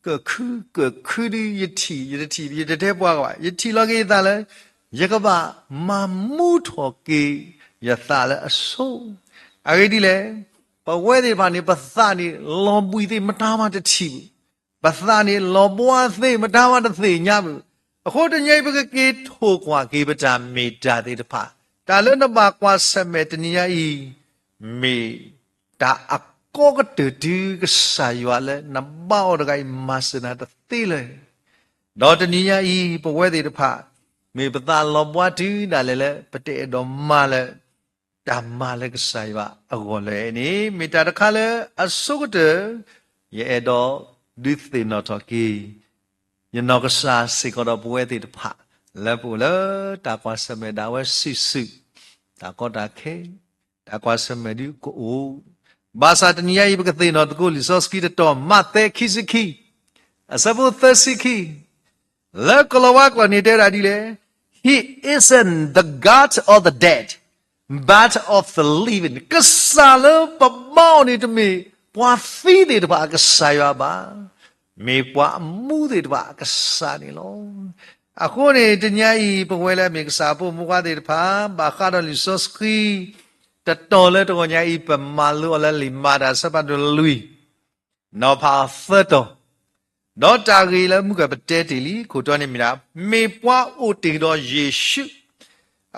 ကခုကခုဒုးယထံၣ်, ယတထံၣ်, ယတတဲပှၤကဘၣ်, ယထံၣ်လီၤက့ၤယသးလၢ ယကဘၣ်မၤမူထီၣ်က့ၤယသးလၢအဆိ, အဂ့ၢ်ဒ်လဲၣ်, ပဝဲသ့ၣ်တဖၣ်န့ၣ် ပသးန့ၣ်လီၤဘှံးသ့ၣ်မတၤမးတထံၣ်ဘၣ်, ပသးန့ၣ်လီၤဘှါသ့ၣ်မတၤမးတသ့ၣ်ညါဘၣ်. အဃိတနံၤအံၤ ပကက့ၤထိၣ်ကွၢ်က့ၤပတၢ်မ့ၢ်တၢ်သ့ၣ်တဖၣ်, တၢ်လၢနဘၣ်ကွၢ်ဆၢၣ်မဲာ်တနံၤညါအံၤ မ့ၢ်တၢ်အကီကတၢၢ်တုၤကစၢ်ယွၤလၢနဘါအီၤတဂၤအံၤ မၤစၢၤနၤတသ့လၢၤ. ဒီးတနံၤညါအံၤ ပဝဲသ့ၣ်တဖၣ် မ့ၢ်ပသးလီၤဘှါတုၤဒၣ်လဲာ်လၢ ပတအဲၣ်ဒိးမၤလၢ တၢ်မၤလၢကစၢ်ယွၤအဂီၢ်လၢၤန့ၣ် မ့ၢ်တၢ်တခါလၢအဆိကတၢၢ် ယအဲၣ်ဒိးဒုးသ့ၣ်နီၣ်ထီၣ်က့ၤ ယနီၢ်ကစၢ်စ့ၢ်ကီးဒီးပဝဲသ့ၣ်တဖၣ် လၢပအိၣ်လၢတၢ်ကွၢ်ဆၢၣ်မဲာ်ဒၣ်ဝဲစုာ်စုာ်, တၢ်ကီတၢ်ခဲ, တၢ်ကွၢ်ဆၢၣ်မဲာ်ဒုးကအိၣ်, ဘၣ်ဆၣ်တနံၤညါအံၤ ပကသ့ၣ်နီၣ်သကိးလံာ်စီဆှံတတီၤ မးသဲခံဆံခံ အဆၢဖိသၢဆံခံ လၢကလီၤဝါကျိာ်န့ၣ်တဲဝဲဒၣ်ဒ်လဲၣ်, He isn't the God of the dead, but of the living. ကစၢ်လၢပဘါအီၤန့ၣ် တမ့ၢ်ပှၤသံသ့ၣ်တဖၣ်အကစၢ်ယွၤဘၣ်, မ့ၢ်ပှၤအမူသ့ၣ်တဖၣ်အကစၢ်န့ၣ်လီၤ. အဃိန့ၣ် တနံၤညါအံၤ ပဝဲလၢအမ့ၢ်ကစၢ်အဖိမုၣ်ဖိခွါသ့ၣ်တဖၣ် ဘၣ်ဃးဒီးလံာ်စီဆှံ တတီၤလၢတဂီၤညါအံၤ ပမၤလိအီၤလၢလံာ်မၤတၢ်အဆၢဖးဒိၣ်လွံၢ် နီၤဖးသၢတီၤ, ဒီးတၢ်ဂ့ၢ်လၢမုၢ်ကပတဲတ့ၢ်လံ ခိၣ်တီန့ၣ်မ့ၢ်ဒၣ် မ့ၢ်ပှၤအိၣ်တ့ၢ်ဒီးယ့ၣ်ၡူး.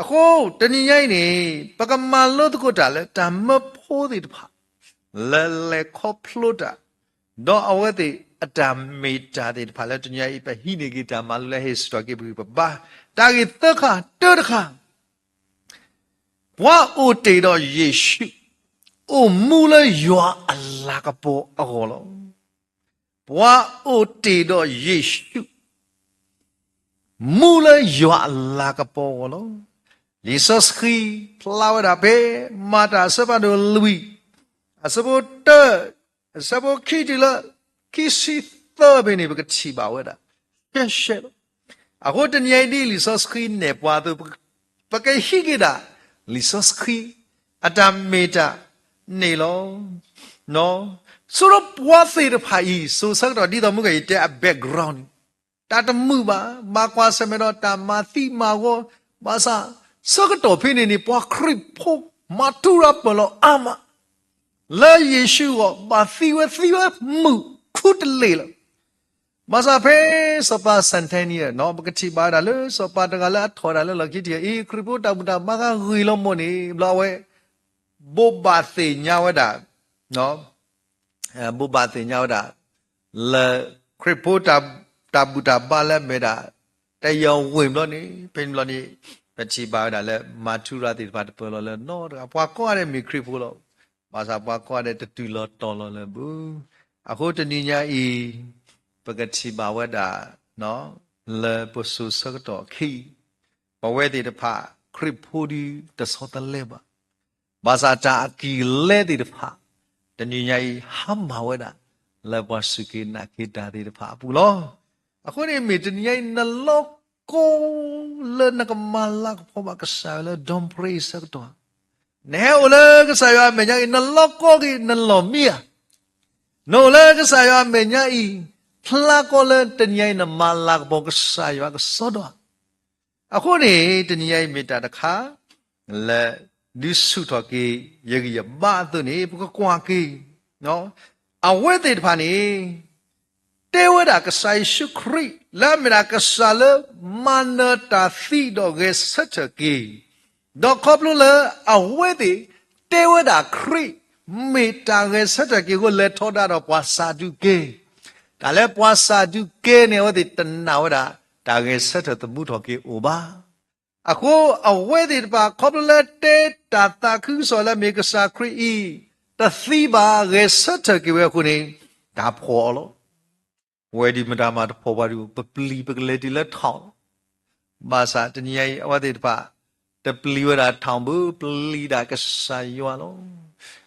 အဃိ တနံၤညါအံၤန့ၣ် ပကမၤလိသကိးတၢ်လၢတၢ်မၢဖိသ့ၣ်တဖၣ် လၢလဲၤခီဖျိတၢ် ဒီးအဝဲသ့ၣ်အတၢ်မ့ၢ်တၢ်သ့ၣ်တဖၣ်လၢတနံၤညါအံၤ ပဟံးန့ၢ်က့ၤတၢ်မၤလိလၢဟ့ၣ်စ့ၢ်ကီးက့ၤပဂံၢ်ပဘါ, တၢ်ဂ့ၢ်သၢခါ တၢတခါ ပှၤအိၣ်တ့ၢ်ဒီးယ့ၣ်ၡူး, အိၣ်မူလၢယွၤအလၤကပီၤအဂီၢ်လီၤ. ပှၤအိၣ်တ့ၢ်ဒီးယ့ၣ်ၡူး, မူလၢယွၤအလၤကပီၤအဂီၢ်လီၤ. လံာ်စီဆှံဖျါဝဲဒၣ်ဖဲ မၤတၢ်အဆၢဖးဒိၣ်လွံၢ်, အဆၢဖိတၢ, အဆၢဖိခံတုၤလၢ ခံဆံသၢဖဲန့ၣ် ပကထံၣ်ဘၣ်ဝဲဒၣ် ရှဲရှဲလီၤ. အဃိတနံၤအံၤဒ်လံာ်စီဆှံနဲၣ်ပှၤအသိး ပကဟံးက့ၤဒၣ် လံာ်စီဆှံ အတၢ်မ့ၢ်တၢ်န့ၣ်လီၤ. ဆိဒီးပှၤသ့ၣ်တဖၣ်အံၤ စိၤဆၢကတီၢ်ဒ်သိးမုၢ်ဂီၤအံၤတဲအ background န့ၣ် တၢ်တမုာ်ဘၣ်, ဘၣ်ကွၢ်ဆၢၣ်မဲာ်ဒီးတၢ်မၤသံမၤဂီၤ, ဘၣ်ဆၣ် ဆၢကတီၢ်ဖဲန့ၣ်န့ၣ် ပှၤခရံာ်ဖိမၤထူရၤပၢၢ်လီၤအါမး လၢယ့ၣ်ၡူးအဂီၢ် ဘၣ်သံဝဲသံဝဲမုာ်ခူတလ့ၢ်လီၤ. ဘၣ်ဆၣ်ဖဲစီၤပၤ Centennial နီၤ ပကထံၣ်ဘၣ်ဝဲဒၣ်လၢစီၤပၤတဂၤလၢအထီၣ်ဝဲဒၣ်လၢလီၢ်ခံထံးအံၤ ခရံာ်ဖိတၢ်ဘူၣ်တၢ်ဘါဃါဂ့ၤလီၤမးန့ၣ် ဘျီအဝဲ ဘိးဘၣ်သ့ၣ်ညါဝဲဒၣ် ဘိးဘၣ်သ့ၣ်ညါဝဲဒၣ် လၢခရံာ်ဖိတၢ်ဘူၣ်တၢ်ဘါလၢအမ့ၢ်ဒၣ် တယီၤဝ့ၢ်ဘျီန့ၣ် ဖဲန့ၣ်ဘျီန့ၣ် ပထံၣ်ဘၣ်ဝဲဒၣ်လၢ မၤထူရၤသ့ၣ်တဖၣ်တပၢၢ်လီၤလၢၤနီတဂၤ, ပှၤကိးဂၤဒဲးမ့ၢ်ခရံာ်ဖိလီၤ. ဘၣ်ဆၣ်ပှၤကိးဂၤဒဲးတတုၤလီၤတီၤလီၤလၢၤဘၣ်. အဃိတနံၤညါအံၤ ပကထံၣ်ဘၣ်ဝဲဒၣ် လၢပစိၤဆၢကတီၢ်အခံ ပဝဲသ့ၣ်တဖၣ် ခရံာ်ဖိဒုးတဆီတလဲဘၣ်. ဘၣ်ဆၣ်တၢ်အကံၢ်လဲသ့ၣ်တဖၣ် တနံၤညါအံၤ ဟါမၢ်ဝဲဒၣ် လၢပှၤစူၢ်က့ၤနာ်က့ၤတၢ်သ့ၣ်တဖၣ်အပူၤလီၤ. အဃိန့ၣ်မ့ၢ်တနံၤညါအံၤ နလီၢ်ကီလၢနကမၤလၤကပီၤဘၣ်ကစၢ်ယွၤလၢ dawn prayer ဆၢကတီၢ်, နဟဲအိၣ်လၢကစၢ်ယွၤအမဲာ်ညါအံၤ နလီၢ်ကီက့ၤနလီၢ်မံဧါ. နအိၣ်လၢကစၢ်ယွၤအမဲာ်ညါအံၤ ဖျါကီလၢတနံၤညါအံၤ နမၤလၤကပီၤကစၢ်ယွၤကစီဒီဧါ. အဃိန့ၣ် တနံၤညါအံၤမ့ၢ်တၢ်တခါ လၢဒုးဆူၣ်ထီၣ်က့ၤ ယဂံၢ်ယဘါအသိးန့ၣ် ပကကွၢ်က့ၤ အဝဲသ့ၣ်တဖၣ်န့ၣ် တဲဝဲဒၣ်ကစၢ်ယ့ၣ်ၡူးခရံာ် လၢအမ့ၢ်ဒၣ်ကစၢ်လၢမၤနၢၤတၢ်သံဒီးဂဲၤဆၢထၢၣ်က့ၤ, ဒီးခီဖျိလၢအဝဲသ့ၣ်တဲဝဲဒၣ်ခရံာ် မ့ၢ်တၢ်ဂဲၤဆၢထၢၣ်က့ၤအဃိ လဲၤထီဒါဒီးပှၤစၤဒူးကဲ, တၢ်လၢပှၤစၤဒူးကဲန့ၣ် အဝဲသ့ၣ်တနာ်ဝဲဒၣ် တၢ်ဂဲၤဆၢထၢၣ်သမူထီၣ်က့ၤအိၣ်ဘၣ်. အဃိအဝဲသ့ၣ်တဖၣ် ခီဖျိလၢတဲတၢ်သးခုကစီၣ်လၢမ့ၢ်ကစၢ်ခရံာ်အံၤ တသံဘၣ်, ဂဲၤဆၢထၢၣ်က့ၤဝဲအဃိန့ၣ်, တၢ်ဖှီၣ်အီၤလီၤ. ပဝဲဒုးမတၤမၤတဖှီၣ်ပှၤဒုး ပပျံၤပကလဲၤတုၤလၢထောင်လီၤ. ဘၣ်ဆၣ်တနံၤညါအံၤ အဝဲသ့ၣ်တဖၣ် တပျံၤဝဲဒၣ်ထောင်ဘၣ်, ပပျံၤဒၣ်ကစၢ်ယွၤလီၤ.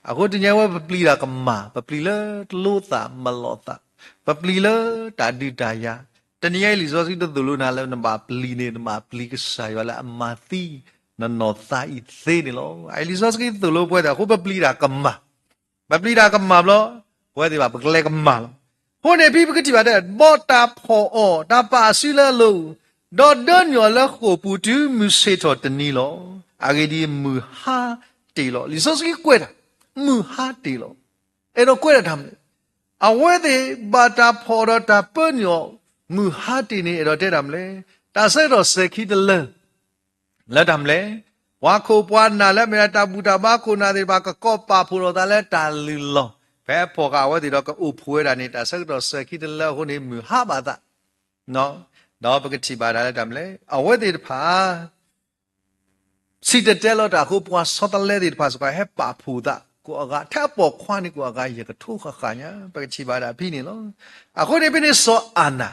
အဃိတနံၤညါအံၤ ပပျံၤဒၣ်ကမၣ်, ပပျံၤလၢတလိသးမလီၤသး, ပပျံၤလၢတၢ်ဒုးတၢ်ယၤ, တနံၤညါအံၤ လံာ်စီဆှံတသိၣ်လိနၤလၢနဘၣ်ပျံၤန့ၣ် နဘၣ်ပျံၤကစၢ်ယွၤလၢအမၤသံနနီၢ်သးအံၤသ့န့ၣ်လီၤ. အအံၤလံာ်စီဆှံသိၣ်လိပဝဲသ့ၣ်အဃိ ပပျံၤဒၣ်ကမၣ်, ပပျံၤဒၣ်ကမၣ်ဘျီ, ပဝဲသ့ၣ်ဘၣ်ပကလဲၤကမၣ်လီၤ. အဃိန့ၣ်ဖဲပကထံၣ်ဘၣ်တဲ ဘီၣ်တၢ်ဖှီၣ်အီၤ, တၢ်ပာ်အစုလၢအလိၤ, ဒီးဒၢနုာ်အီၤလၢဃိာ်ပူၤတုၤမုၢ်ဆ့ၣ်ထီၣ်တနံၤလီၤ. အဂ့ၢ်ဒ်အံၤ, မုၢ်ဟါတ့ၢ်လီၤ. လံာ်စီဆှံကွဲးတၢ်, မုၢ်ဟါတ့ၢ်လီၤ. အဲၣ်ဒိးကွဲးတၢ်တၢ်မနုၤလဲၣ်. အဝဲသ့ၣ်ဘၣ်တၢ်ဖှီၣ်ဒီးတၢ်ပၢနုာ်အီၤ, မုၢ်ဟါတ့ၢ်န့ၣ် အဲၣ်ဒိးတဲတၢ်မနုၤလဲၣ်. တၢ်ဆၢကတီၢ်စဲၤခံတလၢ လၢတၢ်မနုၤလဲၣ်. ပှၤခိၣ်ပှၤနၢ်လၢအမ့ၢ်ဒၣ်တၢ်ဘူၣ်တၢ်ဘါခိၣ်နၢ်သ့ၣ်တဖၣ် ကကိးပာ်ဖှိၣ်လိာ်သးလၢတၢ်လုၢ်လီၢ်, ဖဲအဖီၣ်ဃာ်အဝဲသ့ၣ်ဒီးကအိၣ်ဖှိၣ်ဝဲဒၣ်န့ၣ် တၢ်ဆၢကတီၢ်စဲၤခံတလၢအဃိန့ၣ် မုၢ်ဟါဘၣ်သး, ဒီးပကထံၣ်ဘၣ်ဒၣ်လၢတၢ်မနုၤလဲၣ်. အဝဲသ့ၣ်တဖၣ် စံၣ်တဲၤတဲလီၤတၢ်အဃိ ပှၤဆီတလဲသ့ၣ်တဖၣ်စ့ၢ်ကီး ဟဲပာ်ဖှိၣ်သးကိးအဂၤ, ထဲအပိာ်ခွါန့ၣ်ကိးအဂၤ ယဲၢ်ကထိဃၣ်ဃၣ်ညါ, ပကထံၣ်ဘၣ်ဒၣ်ဖဲန့ၣ်လီၤ. အဃိန့ၣ်ဖဲန့ၣ်စီၤအၤနၤ,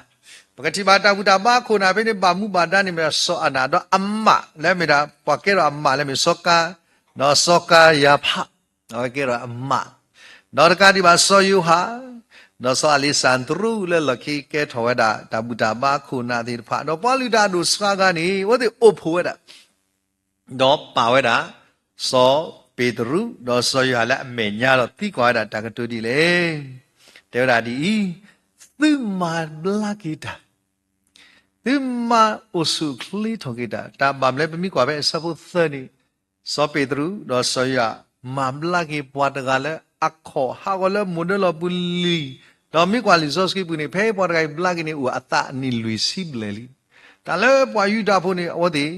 ပကထံၣ်ဘၣ်တၢ်ဘူၣ်တၢ်ဘါခိၣ်နၢ်ဖဲန့ၣ် ဘၣ်မူဘၣ်ဒါန့ၣ်မ့ၢ်ဒၣ်စီၤအၤနၤ, ဒီးအမးလၢမ့ၢ်ဒၣ် ပှၤကဲထီၣ်အမးလၢမ့ၢ်စီၤကၤ, ဒီးစီၤကၤယၤဖး, အဝဲကဲထီၣ်အမး, ဒီးတကးဒံးဘၣ်စီၤယိၤဟၣ်, ဒီးစီၤအလ့းစၤဒြူးလၢလီၢ်ခံကဲထီၣ်ဝဲဒၣ် တၢ်ဘူၣ်တၢ်ဘါခိၣ်နၢ်သ့ၣ်တဖၣ်, ဒီးပှၤလုၢ်တၢ်အဒိၣ်အဆှါဂၤန့ၣ် အဝဲသ့ၣ်အိၣ်ဖှိၣ်ဝဲဒၣ် ဒီးပာ်ဝဲဒၣ် စီၤပ့းတရူး ဒီးစီၤယိၤဟၣ်လၢအမဲာ်ညါဒီးသံကွၢ်ဝဲဒၣ်တၢ်ကတိၤဒ်လဲၣ်. တဲဝဲဒၣ်ဒ်အံၤ, သုမၤဘျါက့ၤတၢ်, သုမၤအိၣ်ဆူၣ်အိၣ်ချ့ထီၣ်က့ၤတၢ်, တၢ်ဘၣ်မနုၤလဲၣ် ပမ့ၢ်ကွၢ်ဖဲအဆၢဖိသၢန့ၣ်, စီၤပ့းတရူး ဒီးစီၤယိၤဟၣ် မၤဘျါက့ၤပှၤတဂၤလၢအခီၣ်ဟးဂီၤလၢမိၢ်ဒၢလီၢ်ပူၤလံ, ဒီးမ့ၢ်ကွၢ်လံာ်စီဆှံပူၤန့ၣ် ဖဲပှၤတဂၤအံၤဘျါက့ၤန့ၣ် အိၣ်အသးအနံၣ်လွံၢ်ဆံဘျဲၣ်လံ. တၢ်လၢပှၤယူဒၤဖိန့ၣ် အဝဲသ့ၣ်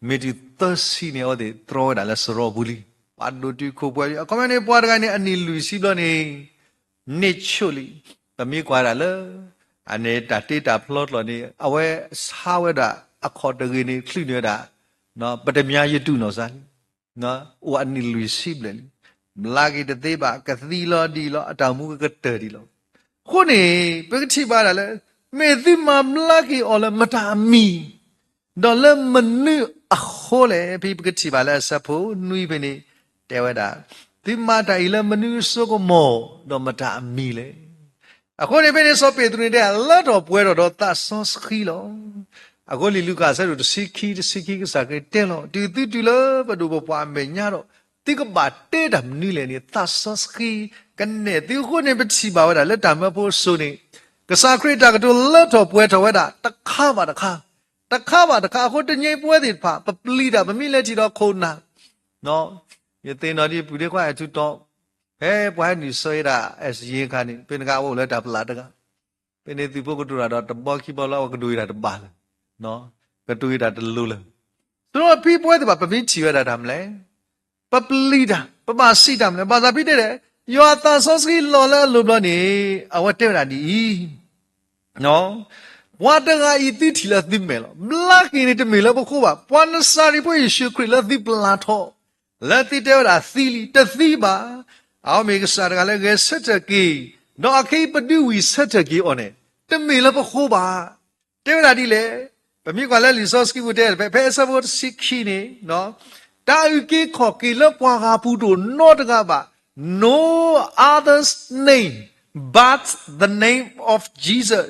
မ့ၢ်တုၤသၢဆံန့ၣ် အဝဲသ့ၣ်တြီဝဲဒၣ်လၢစရီပူၤလံ. ပှၤဒိၣ်တုာ်ခိၣ်ပှဲၤလံ. အခီပညီန့ၣ် ပှၤတဂၤန့ၣ် အနံၣ်လွံၢ်ဆံဘျီန့ၣ် န့ၢ်ဆိၣ်လံ. ပမ့ၢ်ကွၢ်ဒၣ်လၢ အန့ၣ်တၢ်တ့တၢ်ဖျီကျိာ်န့ၣ် အဝဲဆါဝဲဒၣ်အခီၣ်တဂ့ၤန့ၣ် ချုးန့ၢ်ဝဲဒၣ် ပတမၠါယတူၢ်နီၢ်စၢ်လံ. အိၣ်အနံၣ်လွံၢ်ဆံဘျဲၣ်လံ. ဘျါက့ၤတသ့ဘၣ်, ကသံလီၤဒံးလီၤ, အတၢ်အိၣ်မူကကတၢၢ်ဒံးလီၤ. အဃိန့ၣ် ပကထံၣ်ဘၣ်ဒၣ်လၢ မ့ၢ်သုမၤဘျါက့ၤအီၤလၢမတၤအမံၤ ဒီးလၢမနုၤအဃိလဲၣ်. ဖဲပကထံၣ်ဘၣ်လၢအဆၢဖိနွံဖဲန့ၣ် တဲဝဲဒၣ်, သုမၤတၢ်အံၤလၢမနုၤအစိကမီၤ ဒီးမတၤအမံၤလဲၣ်. အဃိန့ၣ်ဖဲန့ၣ် စီၤပ့းတရူးန့ၣ်တဲ လၢထီၣ်ပှဲၤထီၣ်ဒီးသးစီဆှံလီၤ. အဃိလံာ်လူၤကၣ်အဆၢဒိၣ်တဆံခံ တဆံခံ ကစၢ်ခရံာ်တဲလီၤ, တုၤသုတုၤလၢပဒိၣ်ပပှၢ်အမဲာ်ညါဒီး သုကဘၣ်တဲတၢ်မနုၤလဲၣ်န့ၣ် သးစီဆှံကနဲၣ်သုအဃိန့ၣ် ပထံၣ်ဘၣ်ဝဲဒၣ်လၢတၢ်မၢဖိအစိၤန့ၣ် ကစၢ်ခရံာ်အတၢ်ကတိၤလၢထီၣ်ပှဲၤထီၣ်ဝဲဒၣ်တခါဘၣ်တခါ, တခါဘၣ်တခါ. အဃိတနံၤအံၤပဝဲသ့ၣ်တဖၣ် ပပျံၤတၢ် ပမ့ၢ်လဲၤထံၣ်ဒီးခိၣ်နၢ်, ယသ့ၣ်နီၣ်ဒ်ပုၢ်ဒ့ခွါအဲၣ်ထူတီ, ဖဲပှၤဟဲနုာ်ဆၢဝဲဒၣ် SDA အခါန့ၣ် ဖဲန့ၣ်အခါအအိၣ်လၢတၢ်ပျၢ်တဂၤ, ဖဲန့ၣ်သုးဖိကတိၤတၢ်ဒီးတဘီခံဘီလၢအဝဲကတိၤတၢ်တဘၣ်လၢၤ, ကတိၤတၢ်တလိၤလၢၤ. ဆိဖဲပဝဲသ့ၣ်တဖၣ် ပမ့ၢ်ထံၣ်ဝဲဒၣ်တၢ်မနုၤလဲၣ် ပပျံၤတၢ် ပဘၣ်စံးတၢ်မနုၤလဲၣ်. ဘၣ်ဆၣ်ဖဲတဲဒၣ် ယွၤအသးစီဆှံလီၤလၢအလိၤဘျီန့ၣ် အဝဲတဲဝဲဒၣ်ဒ်အံၤ, ပှၤတဂၤအံၤသုထံၣ်လၢသုမဲာ်လီၤ. ဘျါက့ၤန့ၣ်တမ့ၢ်လၢပဃိဘၣ်. ပှၤနစၤရ့းဖိယ့ၣ်ၡူးခရံာ်လၢသုပျၢ်ထီၣ် လၢသုတဲဝဲဒၣ်သံလံ တသံဘၣ်. အဝဲမ့ၢ်ကစၢ်တဂၤလၢဂဲၤဆၢထၢၣ်က့ၤ, ဒီးအခဲအံၤပဒုးဝံၢ်ဆၢထၢၣ်က့ၤအီၤန့ၣ် တမ့ၢ်လၢပဃိဘၣ်. တဲဝဲဒၣ်ဒ်လဲၣ်, ပမ့ၢ်ကွၢ်လၢလံာ်စီဆှံပူၤတဲ ဖဲအဆၢဖိတဆံခံန့ၣ်, တၢ်အုၣ်က့ၤခီၣ်က့ၤလၢပှၤဂၤပူၤတအိၣ်နီတဂၤဘၣ်. No other's name but the name of Jesus.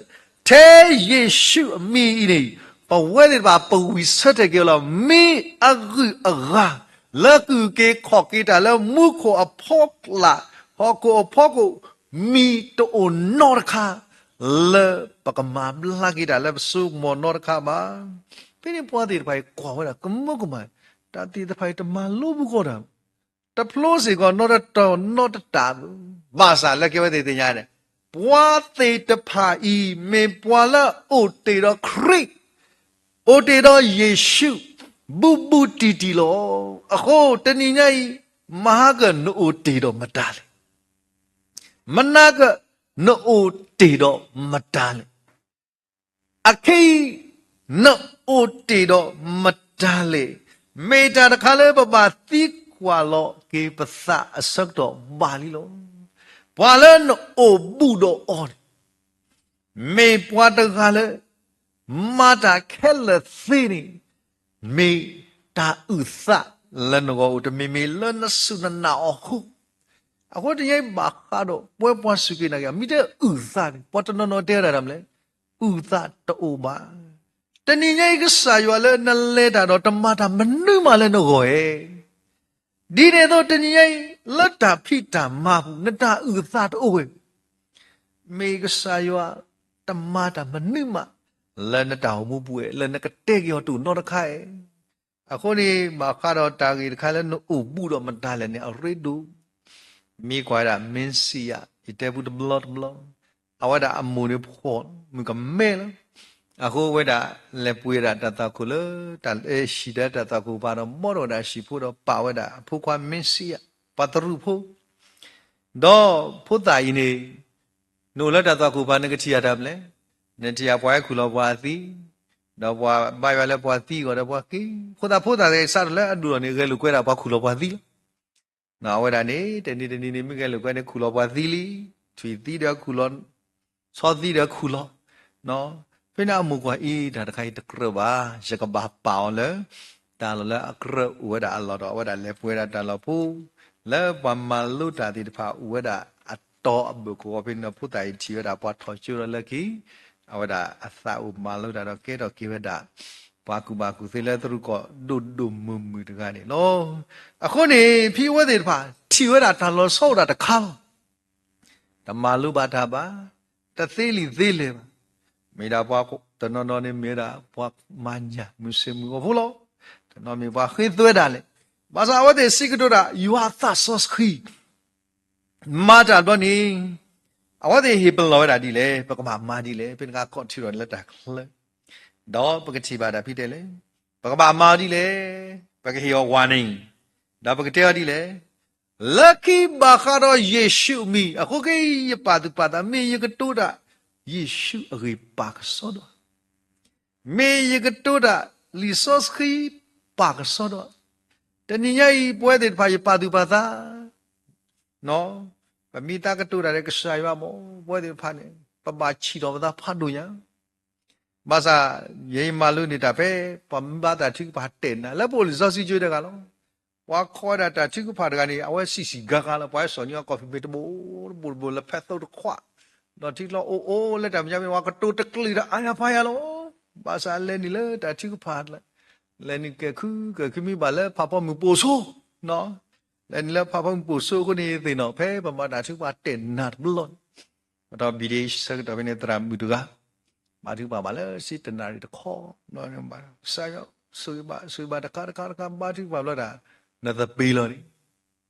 ထဲယ့ၣ်ၡူးအမံၤအံၤန့ၣ် ပဝဲသ့ၣ်တဖၣ်ပဝံၢ်ဆၢထၢၣ်က့ၤအီၤလီၤ. မ့ၢ်အဂုၤအဂၤ လၢကအုၣ်က့ၤခီၣ်က့ၤတၢ်လၢမူခိၣ်အဖီလာ် ဟီၣ်ခိၣ်အဖီခိၣ် မံၤတအိၣ်နီတခါ လၢပကမၤဘျါက့ၤတၢ်လၢပစိကမီၤနီတခါဘၣ်. ဖဲန့ၣ်ပှၤသ့ၣ်တဖၣ်အံၤကွၢ်ဝဲဒၣ်ကမၢကမၣ်, တၢ်သ့ၣ်တဖၣ်အံၤတမၤလိဘူးကီးတၢ်, တဖျိစ့ၢ်ကီးနီတတီၤနီတတၢ်ဘၣ်. ဘၣ်ဆၣ်လၢကဲဝဲသ့ၣ်သ့ၣ်ညါန့ၣ် ပှၤသ့ၣ်တဖၣ်အံၤ မ့ၢ်ပှၤလၢအအိၣ်တ့ၢ်ဒီးခရံာ် အိၣ်တ့ၢ်ဒီးယ့ၣ်ၡူး ဘူးဘူးတံၢ်တံၢ်လီၤ. အဃိတနံၤညါအံၤ မဟါကၢၣ်နအိၣ်တ့ၢ်ဒီးမတၤလဲၣ်. မနၤကၢၣ်နအိၣ်တ့ၢ်ဒီးမတၤလဲၣ်. အခဲအံၤ နအိၣ်တ့ၢ်ဒီးမတၤလဲၣ်. မ့ၢ်တၢ်တခါလၢပဘၣ်သံ ပမ့ၢ်ကွၢ်လီၤက့ၤပသးအဆၢကတီၢ်ဘၣ်လံလီၤ. ပှၤလၢနအိၣ်ဘူးဒီးအီၤန့ၣ် မ့ၢ်ပှၤတဂၤလၢ မၤတၢ်ခဲလၢာ်သ့န့ၣ် မ့ၢ်တၢ်အုၣ်သးလၢနဂီၢ်အိၣ် တမ့မ့ၢ်လၢနစူၢ်နနာ်အီၤအဃိ, အဃိတနံၤအံၤဘၣ်ဃးဒီး ပဝဲပှၤစူၢ်က့ၤနာ်က့ၤ မ့ၢ်တအုၣ်သးန့ၣ် ပှၤတနီၤနီၤတဲဝဲဒၣ်တၢ်မနုၤလဲၣ်, အုၣ်သးတအိၣ်ဘၣ်. တနံၤညါအံၤကစၢ်ယွၤလၢနလဲၤတၢ်ဒီးတမၤတၢ်မနုၤမးလၢနဂီၢ်ဧါ. ဒ်န့ၣ်အသိးတနံၤညါအံၤ လၢတၢ်ဖံးတၢ်မၤပူၤ နတၢ်အုၣ်သးတအိၣ်ဝဲ မ့ၢ်ကစၢ်ယွၤတမၤတၢ်မနုၤမး လၢနတၢ်အိၣ်မူပူၤဧါ, လၢနကတဲက့ၤအီၤတအိၣ်နီတခါဧါ. အဃိန့ၣ် ဘၣ်ဃးဒီးတၢ်ဂ့ၢ်တခါလၢနအိၣ်ဘူးဒီးမတၤလဲၣ်န့ၣ် အရ့ဒိၣ်, မ့ၢ်ကွၢ်ဝဲဒၣ် မ့ၣ်စံယၤ ယတဲပူတဘျီတဘျီ, အဝဲဒၣ်အမိၢ်န့ၣ်ဖှီၣ်မုၣ်ကမဲလီၤ. အဃိဝဲဒၣ်လဲၤပှ့ၤဝဲဒၣ်တၢ်သွၣ်ခိၣ်လၢ တၢ်ဟံၣ်ဒီးတၢ်သွၣ်ခိၣ်ပၤဒီး ဘီထီၣ်ဝဲဒၣ်ဟံၣ်ဖိဒီးပာ်ဝဲဒၣ်အဖိခွါ မ့ၣ်စံယၤ ပှၤတရူးဖိ ဒီးဖိသၣ်အံၤန့ၣ် နအိၣ်လၢတၢ်သွၣ်ခိၣ်ပၤ နကထံၣ်အတၢ်မနုၤလဲၣ်, နထံၣ်အပှၤဟဲခူၣ်လီၤပှၤအသံ, ဒီးပှၤဘါယွၤလၢပှၤသံအဂီၢ်ဒီးပှၤက့ၤ, အဃိသတးဖိသၣ်သ့ၣ်စးထီၣ်လၢအဒူၣ်လီၤန့ၣ် ဂဲၤလိာ်ကွဲဒၣ်ပှၤခူၣ်လီၤပှၤသံလီၤ. အဝဲဒၣ်န့ၣ် တနံၤတနံၤန့ၣ် မ့ၢ်ဂဲၤလိာ်ကွဲန့ၣ် ခူၣ်လီၤပှၤသံလံ, ထွံၣ်သံဒီးခူၣ်လီၤ, ဆီသံဒီးခူၣ်လီၤ. ဖဲန့ၣ်အမိၢ်ကွၢ်အံၤ တၢ်တခါအံၤတကြၢးဘၣ်, ယကဘၣ်ပာ်အီၤလၢ တၢ်လီၢ်လၢအကြၢးအိၣ်ဝဲဒၣ်အလီၢ်ဒီး အဝဲဒၣ်လဲၤပှ့ၤဝဲဒၣ်တၢ်လီၢ်ဖိ လၢပှၤမၤလိတၢ်သ့ၣ်တဖၣ်အိၣ်ဝဲဒၣ်အတီၤအဘၢၣ်ကဝီၤဖဲန့ၣ်ဒီး ဖိသၣ်အံၤထံၣ်ဝဲဒၣ်ပှၤထီၣ်ကၠိဒီးလၢခံ အဝဲဒၣ်အသးအိၣ်မၤလိတၢ်ဒီးကဲထီၣ်က့ၤဝဲဒၣ် ပှၤကူၣ်ဘၣ်ကူၣ်သ့လၢတရူးကီၢ်ဒိၣ်ဒိၣ်မုၢ်မုၢ်တဂၤန့ၣ်လီၤ. အဃိန့ၣ် ဖံအဝဲသ့ၣ်တဖၣ် ထံၣ်ဝဲဒၣ်တၢ်လီၤဆီအိၣ်ဒၣ်တခါလီၤ. တမၤလိဘၣ်တၢ်ဘၣ်, တသ့လံာ်သ့လဲၢ်ဘၣ်. မ့ၢ်ဒၣ်ပှၤတနီၤနီၤန့ၣ်မ့ၢ်ဝဲဒၣ်ပှၤမၤညၣ်မုၢ်ဆ့ၣ်မုၢ်ဂီၤဖိလီၤ. တနီၤမ့ၢ်ပှၤဃ့သွဲဒၣ်လဲာ်. ဘၣ်ဆၣ်အဝဲသ့ၣ်စံးကတိၤတၢ် ယွၤအသးစီဆှံ မၤတၢ်ဘျီန့ၣ် အဝဲသ့ၣ်ဟ့ၣ်ပလီၢ်ဝဲဒၣ်ဒ်လဲၣ်, ပကဘၣ်မၤဒ်လဲၣ်, ဖဲန့ၣ်အခါခီၣ်ထံးထီၣ်လၢတၢ်ချၢ, ဒီးပကထံၣ်ဘၣ်တၢ်ဖံးတဲလဲၣ်, ပကဘၣ်မၤအီၤဒ်လဲၣ်, ပကဟ့ၣ်အီၤဝၤန့ၣ်, ဒီးပကတဲအီၤဒ်လဲၣ်, လၢခံဘၣ်ဃးဒီးယ့ၣ်ၡူးအမံၤ, အဃိကယပာ်သူၣ်ပာ်သး မ့ၢ်ယကတိၤတၢ် ယ့ၣ်ၡူးအဂ့ၢ်ပာ်ကစီဒီး မ့ၢ်ယကတိၤတၢ်လံာ်စီဆှံပာ်ကစီဒီး, တနံၤညါအံၤ ပဝဲသ့ၣ်တဖၣ်ယပာ်သူၣ်ပာ်သး, ပမ့ၢ်သးကတိၤတၢ်ဒီးကစၢ်ယွၤမ့ၢ် ပဝဲသ့ၣ်တဖၣ်န့ၣ် ပဘၣ်ဆံးထီၣ်ပသးဖးဒိၣ်ညါ, ဘၣ်ဆၣ် ယဲယမၤလိန့ၢ်တၢ်ဖဲ ပှၤမ့ၢ်ဘါတၢ်ထုကဖၣ်တဲာ်နၤ လၢပအိၣ်လံာ်စီဆှံကၠိတဂၤလီၤ. ပှၤခီဝဲဒၣ်တၢ်ထုကဖၣ်တဂၤန့ၣ် အဝဲစံၣ်စံၣ်ကါကါလီၤ, ပှၤဟဲစိာ်န့ၢ်အီၤကီၢ်ဖံးဘ့ၣ်တဘိတဘိတဘိ လၢဖဲသိတခွး, ဒီးထံချီအိၣ်အိၣ်လၢတၢ်မဲာ်ညါမ့ၢ် ပှၤကတိၤတကလုာ်ဒီးအါယၤဖးယၤလီၤ. ဘၣ်ဆၣ်လဲၤနုာ်လၢတၢ်ထုကဖၣ်, လဲၤနုာ်ကဲၤခုကဲၤခု မ့ၢ်ဘၣ်လၢဖးဖီမုၢ်ပိာ်ဆိ လဲၤနုာ်လၢဖးဖီမုၢ်ပိာ်ဆိအဃိန့ၣ် သ့ၣ်နီၣ်ဖဲပမၤတၢ်ထုကဖၣ်တဲာ်နၤတဘျီန့ၣ်, ပတီၢ်ဘံၣ်ဒ့ဆၢကတီၢ်ဖဲန့ၣ် သရၣ်မုၣ်တဂၤ ဘါထုကဖၣ်ဘၣ်လၢစ့တနၣ်ရံၣ်တခီ, ကစၢ်ယွၤဆိၣ်ဂ့ၤဘၣ် ဆိၣ်ဂ့ၤဘၣ်တခါတခါတခါ ဘါထုကဖၣ်ဘျီတၢ် နသပ့ၤလီၤန့ၣ်,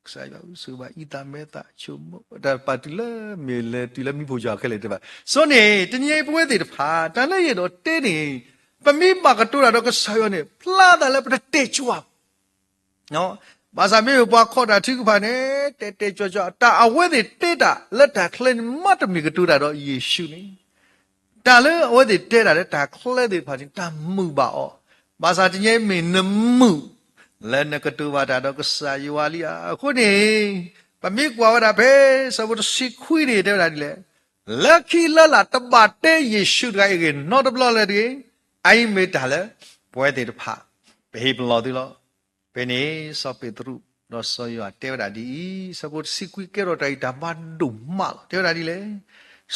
ကစၢ်ယွၤဆိၣ်ဂ့ၤဘၣ်အံသးမဲသးဆိကမိၣ် တၢ်ပာ်တုၤလၢမ့ၢ်လဲၤတုၤလၢမံဖိယွၤခဲလၢာ်တဖၣ်, ဆိန့ၣ် တနံၤအံၤပဝဲသ့ၣ်တဖၣ် တၢ်လၢယအဲၣ်ဒိးတဲန့ၣ် ပမ့ၢ်ဘၣ်ကတိၤတၢ်ဒီးကစၢ်ယွၤန့ၣ် ဖျါသးလၢပတတဲာ်ကွၢ် ဘၣ်ဆၣ်မ့မ့ၢ်ပှၤခီတၢ်ထုကဖၣ်န့ၣ် တဲတဲာ်ကွၢ်ကွၢ် တၢ်အဝဲသ့ၣ်တဲတၢ်လၢတၢ်ချၢန့ၣ် မ့တမ့ၢ်ကတိၤတၢ်ဒီးယ့ၣ်ၡူးန့ၣ်, တၢ်လၢအဝဲသ့ၣ်တဲတၢ်လၢတၢ်ချၢသ့ၣ်တဖၣ်န့ၣ် တၢ်မုာ်ဘၣ်အီၤ, ဘၣ်ဆၣ်တနံၤအံၤမ့ၢ်နမုာ် လၢနကတိၤဘၣ်တၢ်ဒီးကစၢ်ယွၤလံဧါ. အဃိန့ၣ် ပမ့ၢ်ကွၢ်ဝဲဒၣ်ဖဲ ဆၢဖိတဆံခွံန့ၣ် တဲဝဲဒၣ်ဒ်လဲၣ်, လၢခံလၢလာ်တဘၣ်တဲယ့ၣ်ၡူးတဂၤအံၤအဂ့ၢ်နီတဘျီလၢၤတဂ့ၤ, အအံၤမ့ၢ်တၢ်လၢ ပဝဲသ့ၣ်တဖၣ် ပဟ့ၣ်ပလီၢ်သုလီၤ. ဖဲန့ၣ် စီၤပ့းတရူး ဒီးစီၤယိၤဟၣ်တဲဝဲဒၣ်ဒ်အံၤ, ဆၢဖိတဆံခွံ ကဲထီၣ်တၢ်ဂံၢ်တၢ်ဘါဒိၣ်မးလီၤ. တဲဝဲဒၣ်ဒ်လဲၣ်,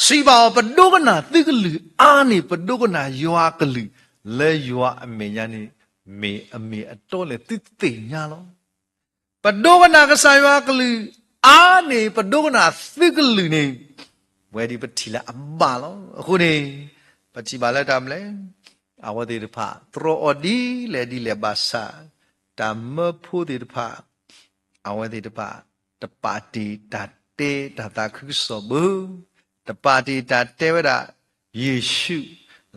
စံးဘၣ်အီၤ ပဒိကနၣ်သုကလုၢ်အါန့ၢ် ပဒိကနၣ်ယွၤအကလုၢ် လၢယွၤအမဲာ်ညါန့ၣ် မ့ၢ်အမ့ၢ်အတီလဲၣ် သုသ့ၣ်ညါလီၤ. ပဒိကနၣ်ကစၢ်ယွၤအကလုၢ်အါန့ၢ် ပဒိကနၣ်သုကလုၢ်န့ၣ် ပဝဲဒၣ်ပထံၣ်လၢအဘၣ်လီၤ. အဃိန့ၣ် ပထံၣ်ဘၣ်လၢတၢ်မနုၤလဲၣ်, အဝဲသ့ၣ်တဖၣ် တြီအီၤဒ်လဲၣ်ဒ်လဲၣ်ဘၣ်ဆၣ် တၢ်မၢဖိသ့ၣ်တဖၣ် အဝဲသ့ၣ်တဖၣ် တပာ်တ့ၢ်တၢ်တဲတၢ်သးခုကစီၣ်ဘၣ်, တပာ်တ့ၢ်တၢ်တဲဝဲဒၣ် ယ့ၣ်ၡူး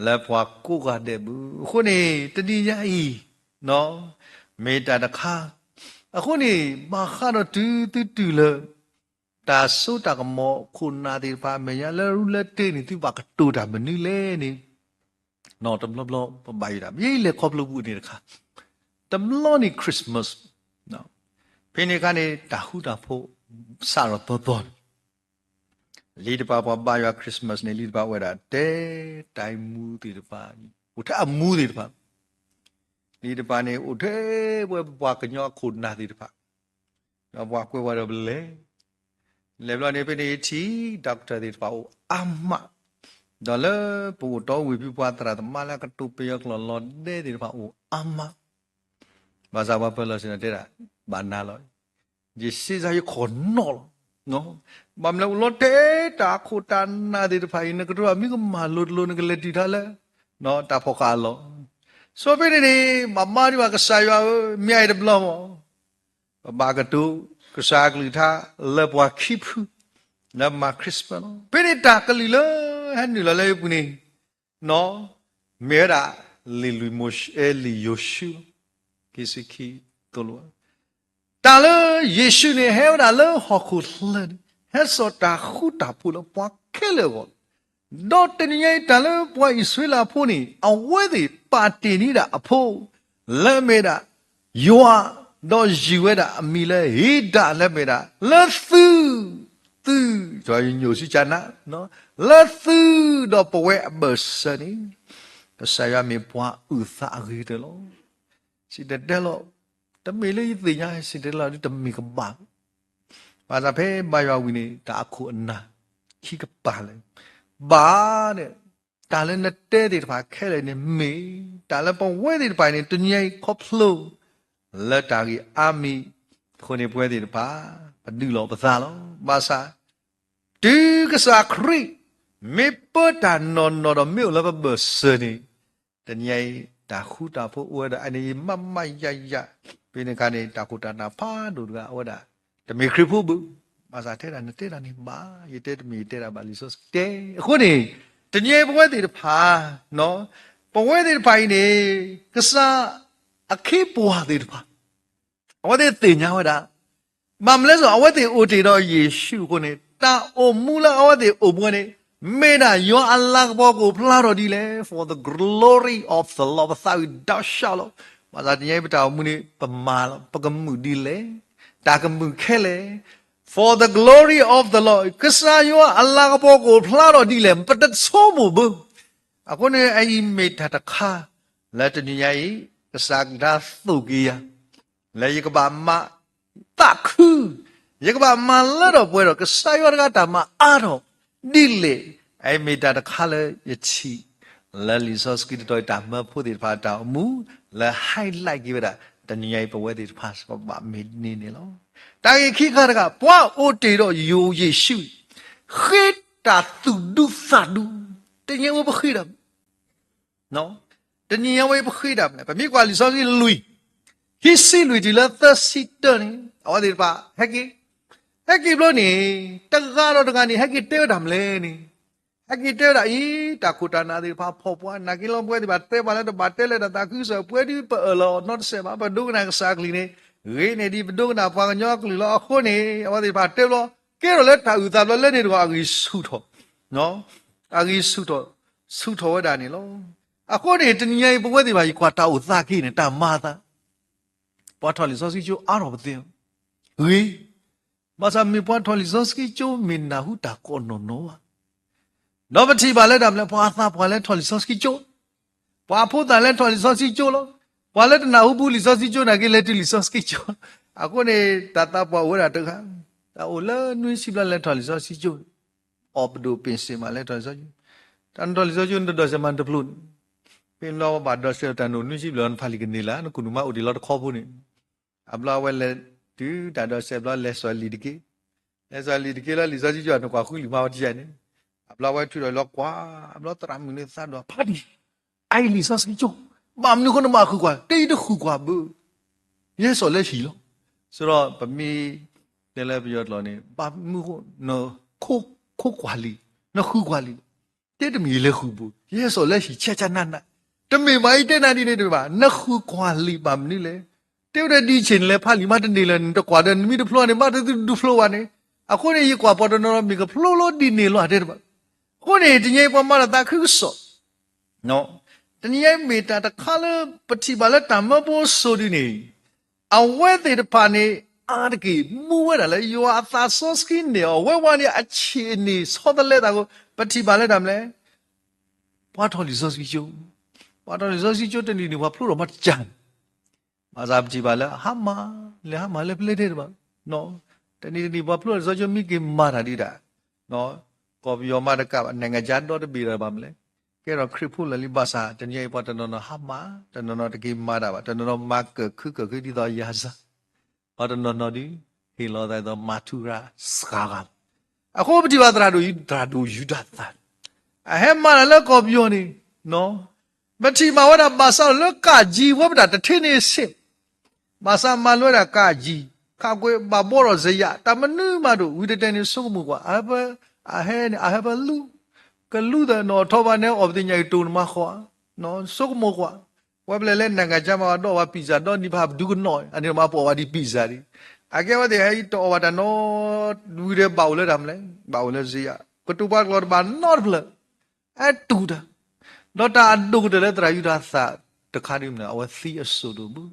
လၢပှၤကိးဂၤဒဲးဘၣ်. အဃိန့ၣ် တနံၤညါအံၤ မ့ၢ်တၢ်တခါ, အဃိန့ၣ် ဘၣ်ဃးဒီးတုၤသုတုၤလၢ တၢ်စိတၢ်ကမီၤခိၣ်နၢ်သ့ၣ်တဖၣ်အမဲာ်ညါလၢရူလၢတ့န့ၣ် သုဘၣ်ကတိၤတၢ်မနုၤလဲၣ်န့ၣ် နီၢ်တဘျီဘျီ ပဘၣ်ယိၣ်ဒၣ် ယဲအံၤလဲၤခီဖျိဘူးန့ၣ်တခါ, တဘျီန့ၣ် Christmas, ဖဲန့ၣ်အခါန့ၣ် တၢ်ဃူတၢ်ဖိး စးထီၣ်သီသီန့ၣ် လံာ်တဖၣ်ပှၤဘါယွၤ Christmas န့ၣ် လံာ်တဖၣ်အိၣ်ဝဲဒၣ် တဲတၢ်အံၤမူသ့ၣ်တဖၣ်, အိၣ်ထဲအမူသ့ၣ်တဖၣ်, လံာ်တဖၣ်န့ၣ် အိၣ်ထဲပဝဲပပှၤကညီအခိၣ်နၢ်သ့ၣ်တဖၣ်, ဒီးပှၤကွဲးဝဲဒီးပလဲၤ, လဲၤဘျီန့ၣ် ဖဲန့ၣ်ထံၣ် doctor သ့ၣ်တဖၣ်အိၣ်အါမး, ဒီးလၢပအိၣ်တီအိၣ်ဝ့ၢ်ဖုပှၤသရၣ်သမါလၢအကတိၤပယီၤကျိာ်လီၤဒဲသ့ၣ်တဖၣ်အိၣ်အါမး, ဘၣ်ဆၣ်ပှၤပၢၤလီၢ်ဆ့ၣ်နီၤတဲဒၣ် ဘၣ်နၤလီၤ, ယစ့စါယခိၣ်နီၣ်လီၤ, ဘၣ်မနုၤလဲၣ် အိၣ်လီၤတဲာ်တၢ်အခိၣ်တၢ်နၢ်သ့ၣ်တဖၣ်အံၤ နကတိၤတၢ်မ့ၢ်ကမၣ်လိၤတလိၤ နကလဲၤတုၤထါလၢ တၢ်ဖီၣ်ဃာ်အလီၢ်, ဆိဖဲန့ၣ်န့ၣ် ဘၣ်မၤဒံးဘၣ်ကစၢ်ယွၤဧၢ, မ့ၢ်အံၤတဘျီမး ပဘၣ်ကတိၤ ကစၢ်အကလုၢ်ကထါလၢပှၤခံဖု လၢမၤ Christmas လီၤ. ဖဲန့ၣ်တၢ်ကလုၢ်လၢဟဲနုာ်လီၤလၢယပူၤန့ၣ် မ့ၢ်ဝဲဒၣ် လံာ်လွံၢ်မိၤၡ့ လံာ်ယိၤၡူ ခံဆံခံ သိၣ်လိ တၢ်လၢယ့ၣ်ၡူးန့ၣ် ဟဲဝဲဒၣ်လၢဟီၣ်ခိၣ်ချၢန့ၣ် ဟဲစိာ်တၢ်ဃူတၢ်ဖိးလၢပှၤခဲလၢာ်အဂီၢ်, ဒီးတနံၤညါအံၤ တၢ်လၢပှၤအံၣ်စရ့လးဖိန့ၣ် အဝဲသ့ၣ်ပာ်တ့ၢ်န့ၢ်ဒၣ်အဖိ လၢအမ့ၢ်ဒၣ် ယွၤ, ဒီးယုၢ်ဝဲဒၣ်အမံၤလၢ ဧ့ၣ်ဒၣ် လၢအမ့ၢ်ဒၣ် လၢသု, သု, ယညိၣ်စံကနး, လၢသုဒီးပဝဲအဘၢၣ်စၢၤန့ၣ် ကစၢ်ယွၤမ့ၢ်ပှၤအုၣ်သးအဂ့ၤကတၢၢ်လီၤ. စံၣ်တဲၤတဲလီၤ, တမ့ၢ်လၢယသ့ၣ်ညါ စံၣ်တဲၤတဲလီၤဒ်တမ့ၢ်ကဘၣ် ဘၣ်ဆၣ်ဖဲဘါယွၤဝံၤန့ၣ် တၢ်အခိၣ်အနၢ် ခံကပၤလဲၣ်, ဘၣ်ဒီး တၢ်လၢနတဲသ့ၣ်တဖၣ်ခဲလၢာ်န့ၣ်မ့ၢ် တၢ်လၢပဝဲသ့ၣ်တဖၣ်အံၤန့ၣ် တနံၤညါအံၤခီဖျိ လၢတၢ်ဂ့ၢ်အါမံၤအဃိန့ၣ် ပဝဲသ့ၣ်တဖၣ် ပဒုးလီၤပသးလီၤ. ဘၣ်ဆၣ် တုၤကစၢ်ခရံာ် မ့ၢ်ပၢတၢ်နီၢ်နီၢ်ဒီးမ့ၢ်အိၣ်လၢပဘၢၣ်စၢၤန့ၣ် တနံၤညါအံၤ တၢ်ဃူတၢ်ဖိးအိၣ်ဝဲဒီးအန့ၣ် ယမးမးယၤယၤ, ဖဲန့ၣ်အခါန့ၣ် တၢ်ခိၣ်တၢ်နၢ်ဖးဒိၣ်တဂၤအိၣ်ဝဲဒၣ် တမ့ၢ်ခရံာ်ဖိဘၣ်, ဘၣ်ဆၣ်တဲဒၣ် နတဲဒၣ်န့ၣ်ဘၣ်, ယတဲတမ့ၢ်ယတဲဒၣ်ဘၣ် လံာ်စီဆှံတဲ, အဃိန့ၣ် တနံၤအံၤပဝဲသ့ၣ်တဖၣ် ပဝဲသ့ၣ်တဖၣ်အံၤန့ၣ် ကစၢ်အခ့အပှၤသ့ၣ်တဖၣ် အဝဲသ့ၣ်သ့ၣ်ညါဝဲဒၣ် ဘၣ်မနုၤလဲၣ် အဝဲသ့ၣ်အိၣ်တ့ၢ်ဒီးယ့ၣ်ၡူးအဃိန့ၣ် တၢ်အိၣ်မူလၢအဝဲသ့ၣ်အိၣ်မူန့ၣ် မ့ၢ်ဒၣ်ယွၤအလၤကပီၤကအိၣ်ဖျါထီၣ်ဒ်လဲၣ်, for the glory of the Lord, ပသးဝံၣ်ဒီးဆှၢလီၤ. ဘၣ်ဆၣ်တနံၤအံၤပတၢ်အိၣ်မူန့ၣ် ပမၤလီၤ, ပကမုာ်ဒ်လဲၣ်, တၢ်ကမုာ်ခဲလၢာ်, for the glory of the Lord, ကစၢ်ယွၤအလၤကပီၤကအိၣ်ဖျါထီၣ်ဒ်လဲၣ် ပတဆိကမိၣ်ဘၣ်. အဃိန့ၣ် အအံၤမ့ၢ်တၢ်တခါ လၢတနံၤညါအံၤ ကစၢ်ကလုၢ်ကထါသိၣ်က့ၤယၤ လၢယကဘၣ်မၤသးခု, ယကဘၣ်မၤလၢထီၣ်ပှဲၤထီၣ် ကစၢ်ယွၤတဂၤတၢ်မၤအါထီၣ်ဒ်လဲၣ်. အအံၤမ့ၢ်တၢ်တခါလၢယထံၣ် လၢလံာ်စီဆှံတတီၤအံၤ တၢ်မၢဖိသ့ၣ်တဖၣ်တၢ်အိၣ်မူ လၢ highlight က့ၤဝဲဒၣ် တနံၤညါအံၤ ပဝဲသ့ၣ်တဖၣ် ပဘၣ်မ့ၢ်န့ၢ်န့ၣ်လီၤ. တၢ်ဂ့ၢ်ခံခါတခါ ပှၤအိၣ်တ့ၢ်ဒီးယ့ၣ်ၡူး ဃ့တၢ်သူၣ်ဒူသးဒူ, တနံၤညါအံၤပဃ့တၢ် တနံၤညါအံၤပဃ့တၢ်မနုၤလဲၣ်. ပမ့ၢ်ကွၢ်လံာ်စီဆှံလွံၢ်, ခံဆံလွံၢ်တုၤလၢသၢဆံတၢန့ၣ် အဝဲသ့ၣ်တဖၣ်ဟဲက့ၤ, ဟဲက့ၤဘျီန့ၣ် တဂၤဒီးတဂၤန့ၣ် ဟဲက့ၤတဲဝဲတၢ်မနုၤလဲၣ်န့ၣ်, ဟဲက့ၤတဲဝဲဒၣ်အံၤ တၢ်ခိၣ်တၢ်နၢ်သ့ၣ်တဖၣ်ဖီၣ်ပှၤ နာ်က့လီၤ ပဝဲသ့ၣ်တဖၣ်တဲပှၤလၢတဘၣ်တဲလၢတၢ်သးခုကစီၣ် ပဝဲဒၣ်ပအၢၣ်လီၤနီတစဲးဘၣ် ပဒိကနၣ်ကစၢ်အကလုၢ်န့ၣ် ဂ့ၤန့ၢ်ဒံး ပဒိကနၣ်ပှၤကညီအကလုၢ်လီၤ. အဃိန့ၣ် အဝဲသ့ၣ်တဖၣ်တဲဘျီ ကဲထီၣ်လၢတၢ်အုၣ်သးဘျီလၢန့ၣ်တဂီၢ် အဂံၢ်ဆူၣ်ထီၣ် အဂံၢ်ဆူၣ်ထီၣ် ဆူၣ်ထီၣ်ဝဲဒၣ်န့ၣ်လီၤ. အဃိန့ၣ် တနံၤညါအံၤ ပဝဲသ့ၣ်တဖၣ် ယကွၢ်တၢ်အိၣ်သးက့ၤန့ၣ် တၢ်မၤအသး ပှၤထီၣ်လံာ်စီဆှံကၠိအါထီၣ်ပသ့ၣ် ဂ့ၤ, ဘၣ်ဆၣ်မ့ၢ်ပှၤထီၣ်လံာ်စီဆှံကၠိ မ့ၢ်နၢ်ဟူတၢ်ကိးနီၢ်နီၢ်ဘၣ်. ဒီးပထံၣ်ဘၣ်လၢတၢ်မနုၤလဲၣ် ပှၤအသးပှၢ်လၢထီၣ်လံာ်စီဆှံကၠိ, ပှၤဖိသၣ်လၢထီၣ်လံာ်စီဆှံကၠိလီၤ. ပှၤလၢတနၢ်ဟူဘူးလံာ်စီဆှံကၠိနာ်က့ လဲၤတုၤလံာ်စီဆှံကၠိ. အဃိန့ၣ် တၢ်သးပှၢ်အိၣ်ဝဲဒၣ်တဂၤ, တၢ်အိၣ်လၢနွံဆံဘျီလဲၤထီၣ်လံာ်စီဆှံကၠိ, အီၣ်ပဒိၣ်ပ့ၢ်စ့ၣ်မးလဲၤထီၣ်လံာ်စီဆှံကၠိ, တၢ်နထီၣ်လံာ်စီဆှံကၠိ နတဒိးစဲးမၤတဖျိန့ၣ်, ဖဲန့ၣ်ဘျီဘၣ်ဒိးစဲးတၢ်နအိၣ်နွံဆံဘျီ နဖးလံာ်ကန့ၢ်လၢ် နကူၣ်နူာ်မါအိၣ်ဒံးလီၤတခီဖိန့ၣ် အဘျီအဝဲလဲၤတုၤတၢ်ဒိးစဲးဘျီ လဲၤစိာ်လံာ်တက့ၢ်, လဲၤစိာ်လံာ်တက့ၢ်လၢလံာ်စီဆှံကၠိ နကွၢ်ဃုလံာ်မါဝဲတယၤန့ၣ်, အဘျီအဝဲထုးဒီးလီၤကွၢ်, အဘျီသရၣ်မုၣ်န့ၣ်သးဒိၣ်ဖးဒံး, အအံၤလံာ်စီဆှံကၠိ, ဘၣ်မနုၤအဃိနဘၣ်ဃုကွၢ်, တဲယတဃုကွၢ်ဘၣ်, ယဟဲစိာ်လၢဟံၣ်လီၤ. ဆိုတော့ ပမ့ၢ်တဲလၢပယီၤကျိာ်န့ၣ် ဘၣ်မနုၤအဃိ နခိးကွၢ်လံာ်, နဃုကွၢ်လံာ် တဲတမ့ၢ်ယလဲၤဃုာ်ဘၣ်, ယဟဲစိာ်လၢဟံၣ်ဆဲးဆဲးနးနး, တမ့ၢ်ဘၣ် ယတဲနၤဒ်န့ၣ်တမ့ၢ်ဘၣ်, နဃုကွၢ်လံာ်ဘၣ်မနုၤလဲၣ်. တဲဝဲဒၣ်ဒ်ဆ့ၣ်န့ၣ် လဲၤဖးလံာ်မါတန့ၢ်လၢၤန့ၣ် တကွၢ်ဒီးနမ့ၢ်တဖျိန့ၣ် ဘၣ်တသုတဖျိဘၣ်န့ၣ်, အဃိန့ၣ် ယကွၢ်ပီၤတနီၤနီၤမ့ၢ်ကဖျိလီၤဒ်န့ၣ်လီၤတဲတဘၣ်. အဃိန့ၣ် တနံၤအံၤပှၤမၤတၢ်သးခုကစီၣ် တနံၤအံၤမ့ၢ်တၢ်တခါလၢပထံၣ်ဘၣ်လၢတၢ်မၢဖိစိၤဒ်န့ၣ်, အဝဲသ့ၣ်တဖၣ်န့ၣ် အါတက့ၢ် မူဝဲဒၣ်လၢယွၤအသးစီဆှံန့ၣ် အဝဲဝဲန့ၣ် အဆံးအနံၣ်ဆီတလဲသးအဃိ ပထံၣ်ဘၣ်လၢတၢ်မနုၤလဲၣ်, ပှၤထီၣ်လံာ်စီဆှံကၠိ, ပှၤထီၣ်လံာ်စီဆှံကၠိတနံၤနံၤ ပှၤဖျိထီၣ်မၤတကၢ်န့ၣ်, ဘၣ်ဆၣ်ပထံၣ်ဘၣ်လၢဟါမၢ်, လဲၤဟါမၢ်လၢပျဲၢ်ထဲတဘၣ်, တနံၤတနံၤ ပှၤဖျိထီၣ်လံာ်စီဆှံကၠိမ့ၢ်က့ၤမၤတၢ်ဒုးဒၣ်, ကီၢ်ပယီၤမၤတကးဘၣ်, နိုင်ငံခြားဒီတဘ့ၣ်ဒီးဘၣ်မနုၤလဲၣ်, ကဲထီၣ်ခရံာ်ဖိလၢာ်လံ ဘၣ်ဆၣ်တနံၤအံၤ ပှၤတနီၤနီၤဟါမၢ်, တနီၤနီၤတက့ၤမၤတၢ်ဘၣ်, တနီၤနီၤမၤကၢၢ်ခုကၢၢ်ခုဒ်သိးယၤစၢ်, ပှၤတနီၤနီၤဒုး ဟ့ၣ်လီၤသးဒ်သိးမၤထူရၤစှၤဂၤလီၤ. အဃိပထံၣ်ဘၣ်သရၣ်ဒိၣ်, သရၣ်ဒိၣ်ယူဒၤသၣ်, အဟဲမၤတၢ်လၢကီၢ်ပယီၤန့ၣ်, ပထံၣ်ဘၣ်ဝဲဒၣ် ဘၣ်ဆၣ်လၢကးကၠံဝဲပတၢ်တထံၣ်န့ၣ်စ့ၢ်, ဘၣ်ဆၣ်မၤလၢဝဲဒၣ်ကးကၠံ, ခးကွံာ်ဘၣ်ဘှီထီၣ်စယး, တၢ်မနုၤမးတအိၣ်, ဝံၤတတဲန့ၣ်ဆိကမိၣ်ကွၢ်, အဟဲန့ၣ် အဟဲဖဲလူ, ကလူသးနီၣ်ထီၣ်ဘၣ်န့ၣ် အီၣ်ပသ့ၣ်ညါကတိၤနမၤဃီဧါ, ဆိကမိၣ်ကွၢ်, ဝဲပလဲၤလၢ နိုင်ငံခြား မးဒီးဝဲ pizza ဒီးနံၤဖးပဒုကနီၣ်, အန့ၣ်မးပအီၣ်ဝဲဒ် pizza ဒံး, အကဲဝဲသ့ၣ်ဟဲအံၤတအီၣ်ဘၣ်တၢ်နီတဝံၤဒီး ဘၣ်အိၣ်လၢတၢ်မနုၤလဲၣ်, ဘၣ်အိၣ်လၢစယး, ကတိၤပှၤကလီၤတဘၣ်နီတဖျၢၣ်, ဟဲတူၢ်တၢ်, ဒီးတၢ်အဒိၣ်ကတၢၢ်လၢသရၣ်ယူဒၤသၣ်တခါဒ်မနုၤလဲၣ်, အဝဲသံအစိၣ်ဒိၣ်ဘၣ်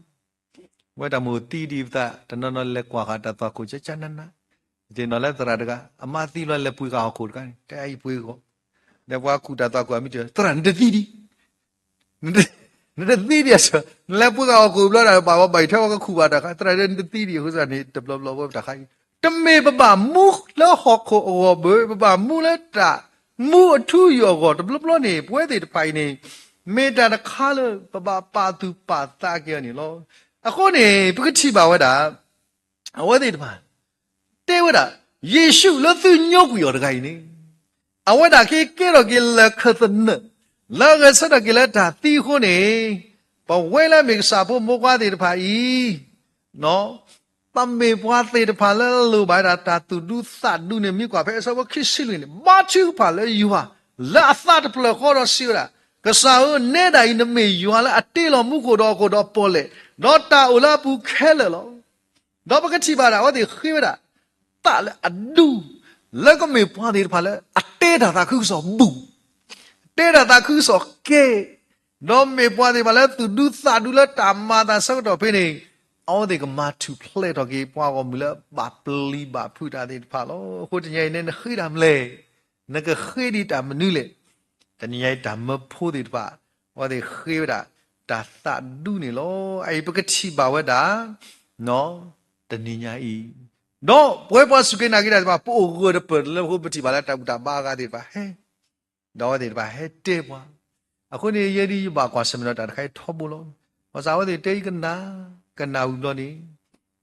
ဝဲတၢ်မုၢ်သံဒံးပသး တနီၤနီၤလဲၤကွၢ်ဃာ်တၢ်သွၣ်ခိၣ်ကကနန, ယသ့ၣ်နီၣ်လၢသရၣ်တဂၤ အမါသံလီၤလဲၤပှ့ၤဃာ်ဟီၣ်ခိၣ်တခါန့ၣ် တဲအံၤပှ့ၤဃီၤ, ဒီးပှၤကူၣ်တၢ်သွၣ်ခိၣ်အမံၤတဲ သရၣ်နတသံဒံး, နတသံဒံးအဆၢ, နလဲၤပှ့ၤဃာ်ဟီၣ်ခိၣ်ဘျီဒီး ဘၣ်ဝဲဘၣ်အံၤထဲဝဲကခူၣ်ဘၣ်တၢ်ခါ, သရၣ်တဲနတသံဒံး အဃိသတးန့ၣ် တဘျီဘျီဝဲတၢ်ခါအံၤ, တမ့ၢ်ပဘၣ်မူလၢဟီၣ်ခိၣ်အဂီၢ်ဘၣ်, ပဘၣ်မူလၢတၢ်မူအထူအယိာ်အဂီၢ်, တဘျီဘျီန့ၣ် ပဝဲသ့ၣ်တဖၣ်အံၤန့ၣ် မ့ၢ်တၢ်တခါလၢ ပဘၣ်ပာ်သူၣ်ပာ်သးက့ၤအီၤန့ၣ်လီၤ. အဃိန့ၣ် ပကထံၣ်ဘၣ်ဝဲဒၣ် အဝဲသ့ၣ်တဖၣ် တဲဝဲဒၣ် ယ့ၣ်ၡူးလၢသုညိကွံာ်အီၤတဂၤအံၤန့ၣ်, အဝဲဒၣ်က့ၤကဲထီၣ်က့ၤလၢခၢၣ်သနၢၣ် လၢအဂဲၤဆၢထၢၣ်က့ၤလၢတၢ်သံအဃိန့ၣ်, ပဝဲလၢမ့ၢ်ကစၢ်ဖိမိၢ်ပှၢ်သ့ၣ်တဖၣ်အံၤ ပမ့ၢ်ပှၤသ့ၣ်တဖၣ်လၢအလိၣ်ဘၣ်ဝဲဒၣ်တၢ်သူၣ်ဒူသးဒူန့ၣ် မ့ၢ်ကွၢ်ဖဲအဆၢဖိခံဆံလွံၢ်န့ၣ် ဘါထုကဖၣ်လၢယွၤ လၢအသးတဖျၢၣ်ဃီဒီးစံးဝဲဒၣ်, ကစၢ်ဧၢ, နဲဒၣ်အံၤ နမ့ၢ်ယွၤလၢအတ့လီၤမူခိၣ်ဒီးဟီၣ်ခိၣ်ဒီးပီၣ်လဲၣ်, ဒီးတၢ်အိၣ်လၢအပူၤခဲလၢာ်လီၤ. ဒီးပကထံၣ်ဘၣ်ဒၣ် အဝဲသ့ၣ်ဃ့ဝဲဒၣ် သးလၢအဒူ လၢကမ့ၢ်ပှၤသ့ၣ်တဖၣ်လၢအတဲတၢ်သးခုကစီၣ်ဘူၣ်, တဲတၢ်သးခုကစီၣ်ကဲ, ဒီးမ့ၢ်ပှၤသ့ၣ်တဖၣ်လၢသူၣ်ဒူသးဒူလၢတၢ်မၤအသးဆၢကတီၢ်ဖဲန့ၣ်, အဝဲသ့ၣ်ကမၤထူၣ်ဖျဲးထီၣ်က့ၤပှၤဂီၢ်မုၢ်လၢဘၣ်ပျံၤဘၣ်ဖုးတၢ်သ့ၣ်တဖၣ်လီၤ. အဃိတနံၤအံၤန့ၣ် နဃ့တၢ်မနုၤလဲၣ်, နကဃ့ဒံးတၢ်မနုၤလဲၣ်. တနံၤအံၤတၢ်မၢဖိသ့ၣ်တဖၣ် အဝဲသ့ၣ်ဃ့ဝဲဒၣ် တၢ်သးဒူန့ၣ်လီၤ. အအံၤပကထံၣ်ဘၣ်ဝဲဒၣ် တနံၤညါအံၤ, ဒီးပဝဲပှၤစူၢ်က့ၤနာ်က့ၤတၢ်သ့ၣ်တဖၣ် ပအိၣ်ဂၢၢ်တပၢၢ်တလၢအဃိ ပထံၣ်ဘၣ်လၢတၢ်ဘူၣ်တၢ်ဘါအဂၤသ့ၣ်တဖၣ်ဟဲ, ဒီးအဝဲသ့ၣ်တဖၣ်ဟဲတဲပှၤ, အဃိန့ၣ် ယဲဒၣ်ယဘၣ်ကွၢ်ဆၢၣ်မဲာ်ဒီးတၢ်တခါအံၤထီဘိလီၤ. ဘၣ်ဆၣ်အဝဲသ့ၣ်တဲယကနၣ်, ကနၣ်ဝံၤဘျီန့ၣ်,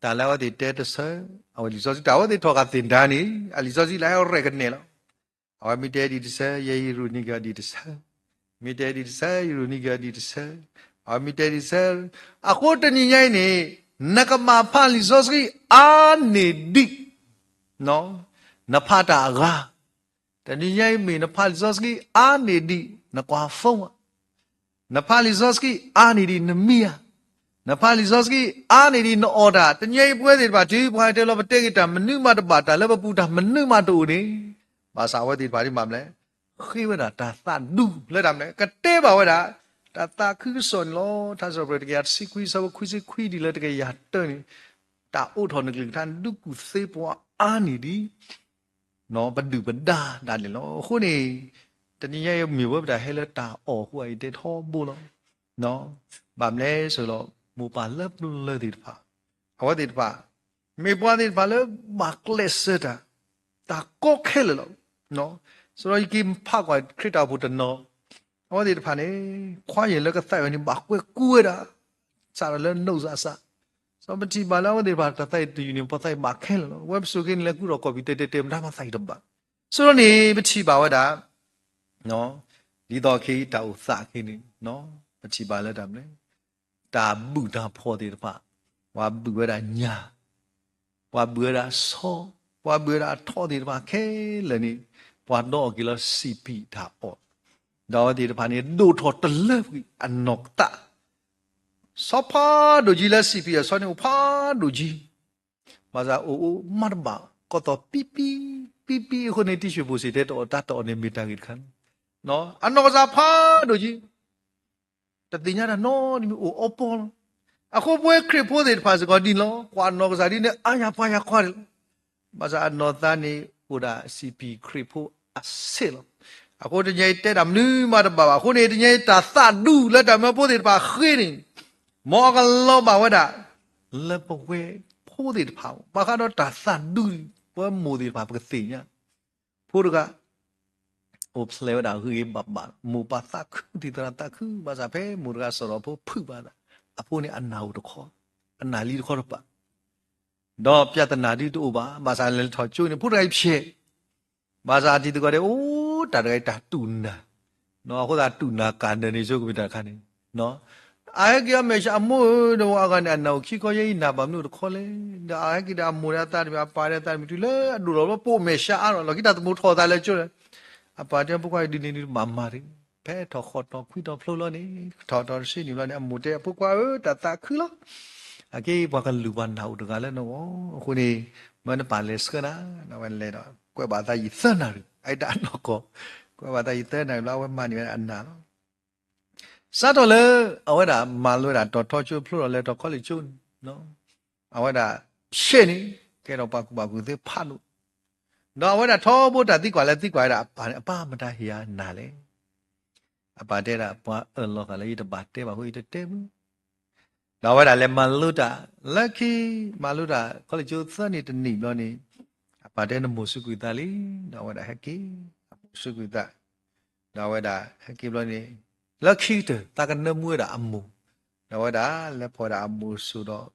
တၢ်လၢအဝဲသ့ၣ်တဲတဆၢ, အဝဲလံာ်စီဆှံ တၢ်အဝဲသ့ၣ်ထီၣ်ဃာ်သ့ၣ်ဒါန့ၣ် အလံာ်စီဆှံလၢအရဲၣ်ကနဲၣ်လီၤ. အဝဲမ့ၢ်တဲဒံးတဆၢ ယဲယရူးန့ၢ်က့ၤအီၤဒံးတဆၢ, မ့ၢ်တဲဒံးတဆၢ ယရူးန့ၢ်က့ၤအီၤဒံးတဆၢ, အဝဲမ့ၢ်တဲဒံးတဆၢ, အဃိတနံၤညါအံၤန့ၣ် နကဘၣ်ဖးလံာ်စီဆှံအါန့ၢ်ဒံး နဖးတၢ်အဂၤ, တနံၤညါအံၤမ့ၢ်နဖးလံာ်စီဆှံအါန့ၢ်ဒံး နကွၢ် phone ဧါ, နဖးလံာ်စီဆှံအါန့ၢ်ဒံးနမံဧါ, နဖးလံာ်စီဆှံအါန့ၢ်ဒံးနအီၣ်တၢ်, တနံၤညါအံၤပဝဲသ့ၣ်တဖၣ် တုၤပှၤတဲလီၤပတဲက့ၤတၢ်မနုၤမးတဘၣ် တၢ်လၢပပူၤတၢ်မနုၤမးတအိၣ်န့ၣ်, ဘၣ်ဆၣ်အဝဲသ့ၣ်တဖၣ်ဒ်မးမလဲၣ်, ဃ့ဝဲဒၣ်တၢ်သးဒူလၢတၢ်မနုၤလဲၣ်, ကတဲဘၣ်ဝဲဒၣ် တၢ်သးခုကစီၣ်န့ၣ်လီၤ. ထါစံးပတြၢၤတကယၤတဆံခွံ အဆၢဖိခွံဆံခွံဒ်လၢတကယၤတၢန့ၣ်, တၢ်အိးထီၣ်နကလုၢ်ကထါ ဒုးကူၣ်သ့ပှၤအါန့ၢ်ဒံး ပဒုၣ်ပဒါဒၣ်န့ၣ်လီၤ. အဃိန့ၣ် တနံၤညါအံၤမ့ၢ်ဝဲပတၢ်ဟဲလၢတၢ်အီၣ်အဃိအံၤတဲထီဘိလီၤ. ဘၣ်မနုၤလဲၣ်လီၤ, မိၢ်ပၢ်လၢပျၢၤသ့ၣ်တဖၣ်, အဝဲသ့ၣ်တဖၣ်, မ့ၢ်ပှၤသ့ၣ်တဖၣ်လၢဘၣ်ကျဲးစၢးတၢ်, တၢ်ကီခဲလၢာ်လီၤ. စးထီၣ်ယက့ၤဖးကွၢ်ခရံာ်တၢ်အိၣ်ဖှိၣ်တနီၤ, အဝဲသ့ၣ်တဖၣ်န့ၣ် ခွါယဲၢ်လၢကသးအံၤန့ၣ် ဘၣ်ကွဲးကူဝဲဒၣ် စးထီၣ်လၢ နီၢ်စၢ်စး, စီၤပထံၣ်ဘၣ်လၢအဝဲသ့ၣ်တဖၣ်တၢ်သးအံၤတယုၢ်န့ၣ် ပှၤသးအံၤဘၣ်ခဲလၢာ်လီၤ. ဝဲပစိၤက့ၤန့ၣ် လဲၤကူထီၣ်ကီၢ်ပံၤတဲတဲတဲ မတၤမၤသးအံၤတဘၣ်. ဆိဒီးန့ၣ် ပထံၣ်ဘၣ်ဝဲဒၣ် ဒ်သိးခဲအံၤတၢ်အိၣ်သးခဲအံၤန့ၣ် ပထံၣ်ဘၣ်လၢတၢ်မနုၤလဲၣ်, တၢ်ဘုၣ်တၢ်ဖှီၣ်သ့ၣ်တဖၣ်, ပှၤဘုၣ်ဝဲဒၣ်ညၣ်, ပှၤဘုၣ်ဝဲဒၣ်ဆီ, ပှၤဘုၣ်ဝဲဒၣ်အထီသ့ၣ်တဖၣ်ခဲလၢာ်န့ၣ်, ပှၤဒီအီၣ်က့ၤလၢစံာ်ပံၣ်တၢ်အီၣ်, ဒီးအဝဲသ့ၣ်တဖၣ်န့ၣ် ဒိၣ်ထီၣ်တလၢကွံာ်အနီၢ်ကသး, ဆီဖးဒိၣ်ကံလၢစံာ်ပံၣ်အဆီန့ၣ် အိၣ်ဖးဒိၣ်ကံ ဘၣ်ဆၣ်အိၣ်အိၣ်မးတဘၣ် ကီၢ်သီၣ်ပံပံ, ပံပံအဃိန့ၣ် တံၢ်ရွှ့ၣ်ဘိၣ်စ့ၣ်တဲတၢ်အီၣ်တၢ်အီၣ်န့ၣ်မ့ၢ်တၢ်ဂ့ၢ်တခါန့ၣ်, အနီၢ်ကစၢ်ဖးဒိၣ်ကံ, တသ့ၣ်ညါတၢ်နီတမံၤအိၣ်အီပီလီၤ. အဃိပဝဲခရံာ်ဖိသ့ၣ်တဖၣ်စ့ၢ်ကီးဒ်န့ၣ်လီၤ. ကွၢ်နီၢ်ကစၢ်ဒ်န့ၣ် အါယၤပှၤယၤခွါန့ၣ်လီၤ. ဘၣ်ဆၣ်အနီၢ်သးန့ၣ်အိၣ်ဒၣ်စံးပံးခရံာ်ဖိအဆ့ၣ်လီၤ. အဃိတနံၤအံၤတဲတၢ်မနုၤမးတဘၣ်ဘၣ်. အဃိန့ၣ် တနံၤအံၤတၢ်သးဒူလၢတၢ်မၢဖိသ့ၣ်တဖၣ်ဃ့န့ၣ် မ်အကလီၤဘၣ်ဝဲဒၣ် လၢပဝဲဖိသ့ၣ်တဖၣ် ဘၣ်ဃးဒီးတၢ်သးဒူ ပဝဲမိၢ်သ့ၣ်တဖၣ်ပကသ့ၣ်ညါ ဖိတဂၤ အိၣ်ဖျဲၣ်ဝဲဒၣ်ဂ့ၤဂ့ၤဘၣ်ဘၣ် မိၢ်ပၢ်သးခု သံၣ်သရၣ်သးခု ဘၣ်ဆၣ်ဖဲမိၢ်တဂၤစရီၣ်ဖိဖုးဘၣ်သး အဖိန့ၣ်အနၢ်အိၣ်တခီ အနၢ်လံတခီတပၤ ဒီးပြဿနာဒုတအိၣ်ဘၣ် ဘၣ်ဆၣ်လဲၤထီၣ်ကၠိန့ၣ် ဖိတဂၤအံၤဖျဲၣ် ဘၣ်ဆၣ်တံၤသကိးဒဲး အိၣ်တၢ်တဂၤအံၤတၢ်တူၢ်နၢ် အဃိသတးတူၢ်နၢ်ကၢ်နၢ်န့ၣ်ဆိကမိၣ်တၢ်တခါန့ၣ် အဟဲက့ၤအီၤမဲာ်ဆှး အမိၢ်ဧၢ ဒီးအဂၤန့ၣ် အနၢ်အိၣ်ခံခီယဲအံၤ နၢ်ဘၣ်မနုၤတခီလဲၣ်. ဒီးအဟဲက့ၤဒီးအမိၢ်ဒီးအသးတမံၤ အပၢ်ဒီးအသးတမံၤ တုၤလၢအဒိၣ်ထီၣ်လီၤ ပိာ်မဲာ်ဆှးအါထီၣ် လီၢ်ခံတၢ်သမူထီၣ်သးလၢကၠိလၢ အပၢ်တဲအဖိခွါအံၤဒ်န့ၣ်ဒုးတဘၣ်မၤတဂ့ၤ. ဖဲထီၣ်ဃီၣ်ထီၣ်ခွံထီၣ်ဖျိလီၤန့ၣ် ထီၣ်ထီၣ်တဆံနံၣ်ဘျီန့ၣ် အမိၢ်တဲအဖိခွါဧၢ တၢ်သးခုလီၤ. အက့ပှၤကလုာ်ပှၤနၢ်အိၣ်တဂၤလၢနဂီၢ် အဃိန့ၣ် မၢနပၢ်လဲၤဆှၢနၤ ဒီးအဝဲလဲၤဒီး ကွဲးဘၣ်သးယံာ်သၢနၣ်ရံၣ် အအံၤတၢ်နီၢ်ကီၢ် ကွဲးဘၣ်သးယံာ်သၢနၣ်ရံၣ်ဘျီ အဝဲမၤန့ၢ်ဝဲဒၣ်အနၢ်လီၤ. စးထီၣ်လၢ အဝဲဒၣ်မၤလိဝဲဒၣ်တီၤထီကၠိဖျိဒီးလဲၤထီၣ်ခီလ့ၣ်ကၠိန့ၣ် အဝဲဒၣ်ဖျဲၣ်န့ၣ် ကဲထီၣ်ပှၤကူၣ်ဘၣ်ကူၣ်သ့ဖးဒိၣ် ဒီးအဝဲဒၣ်ထီဘိတၢ်သံကွၢ်လၢသံကွၢ်ဝဲဒၣ်အပၢ်န့ၣ် အပၢ်မတၤဟ့ၣ်ယၤနၢ်လဲၣ်. အပၢ်တဲဒၣ်ပှၤအၢၣ်လီၤသးလၢယတဘၣ်တဲဘၣ်အဃိယတတဲဘၣ်. ဒီးအဝဲဒၣ်လဲၤမၤလိတၢ် လၢခံ မၤလိတၢ်ခီလ့ၣ်ကၠိသၢနံၣ်တနံၣ်ဘျီန့ၣ် အပၢ်တဲနမိၢ်စူးကွံာ်သးလံ. ဒီးအဝဲဒၣ်ဟဲက့ၤ အမိၢ်စူးကွံာ်သး ဒီးအဝဲဒၣ်ဟဲက့ၤဘျီန့ၣ် လၢခံကတၢၢ် သးကနၢမူဝဲဒၣ်အမိၢ် ဒီးအဝဲဒၣ်လဲၤဖီၣ်ဝဲဒၣ်အမိၢ်စိၤဒီး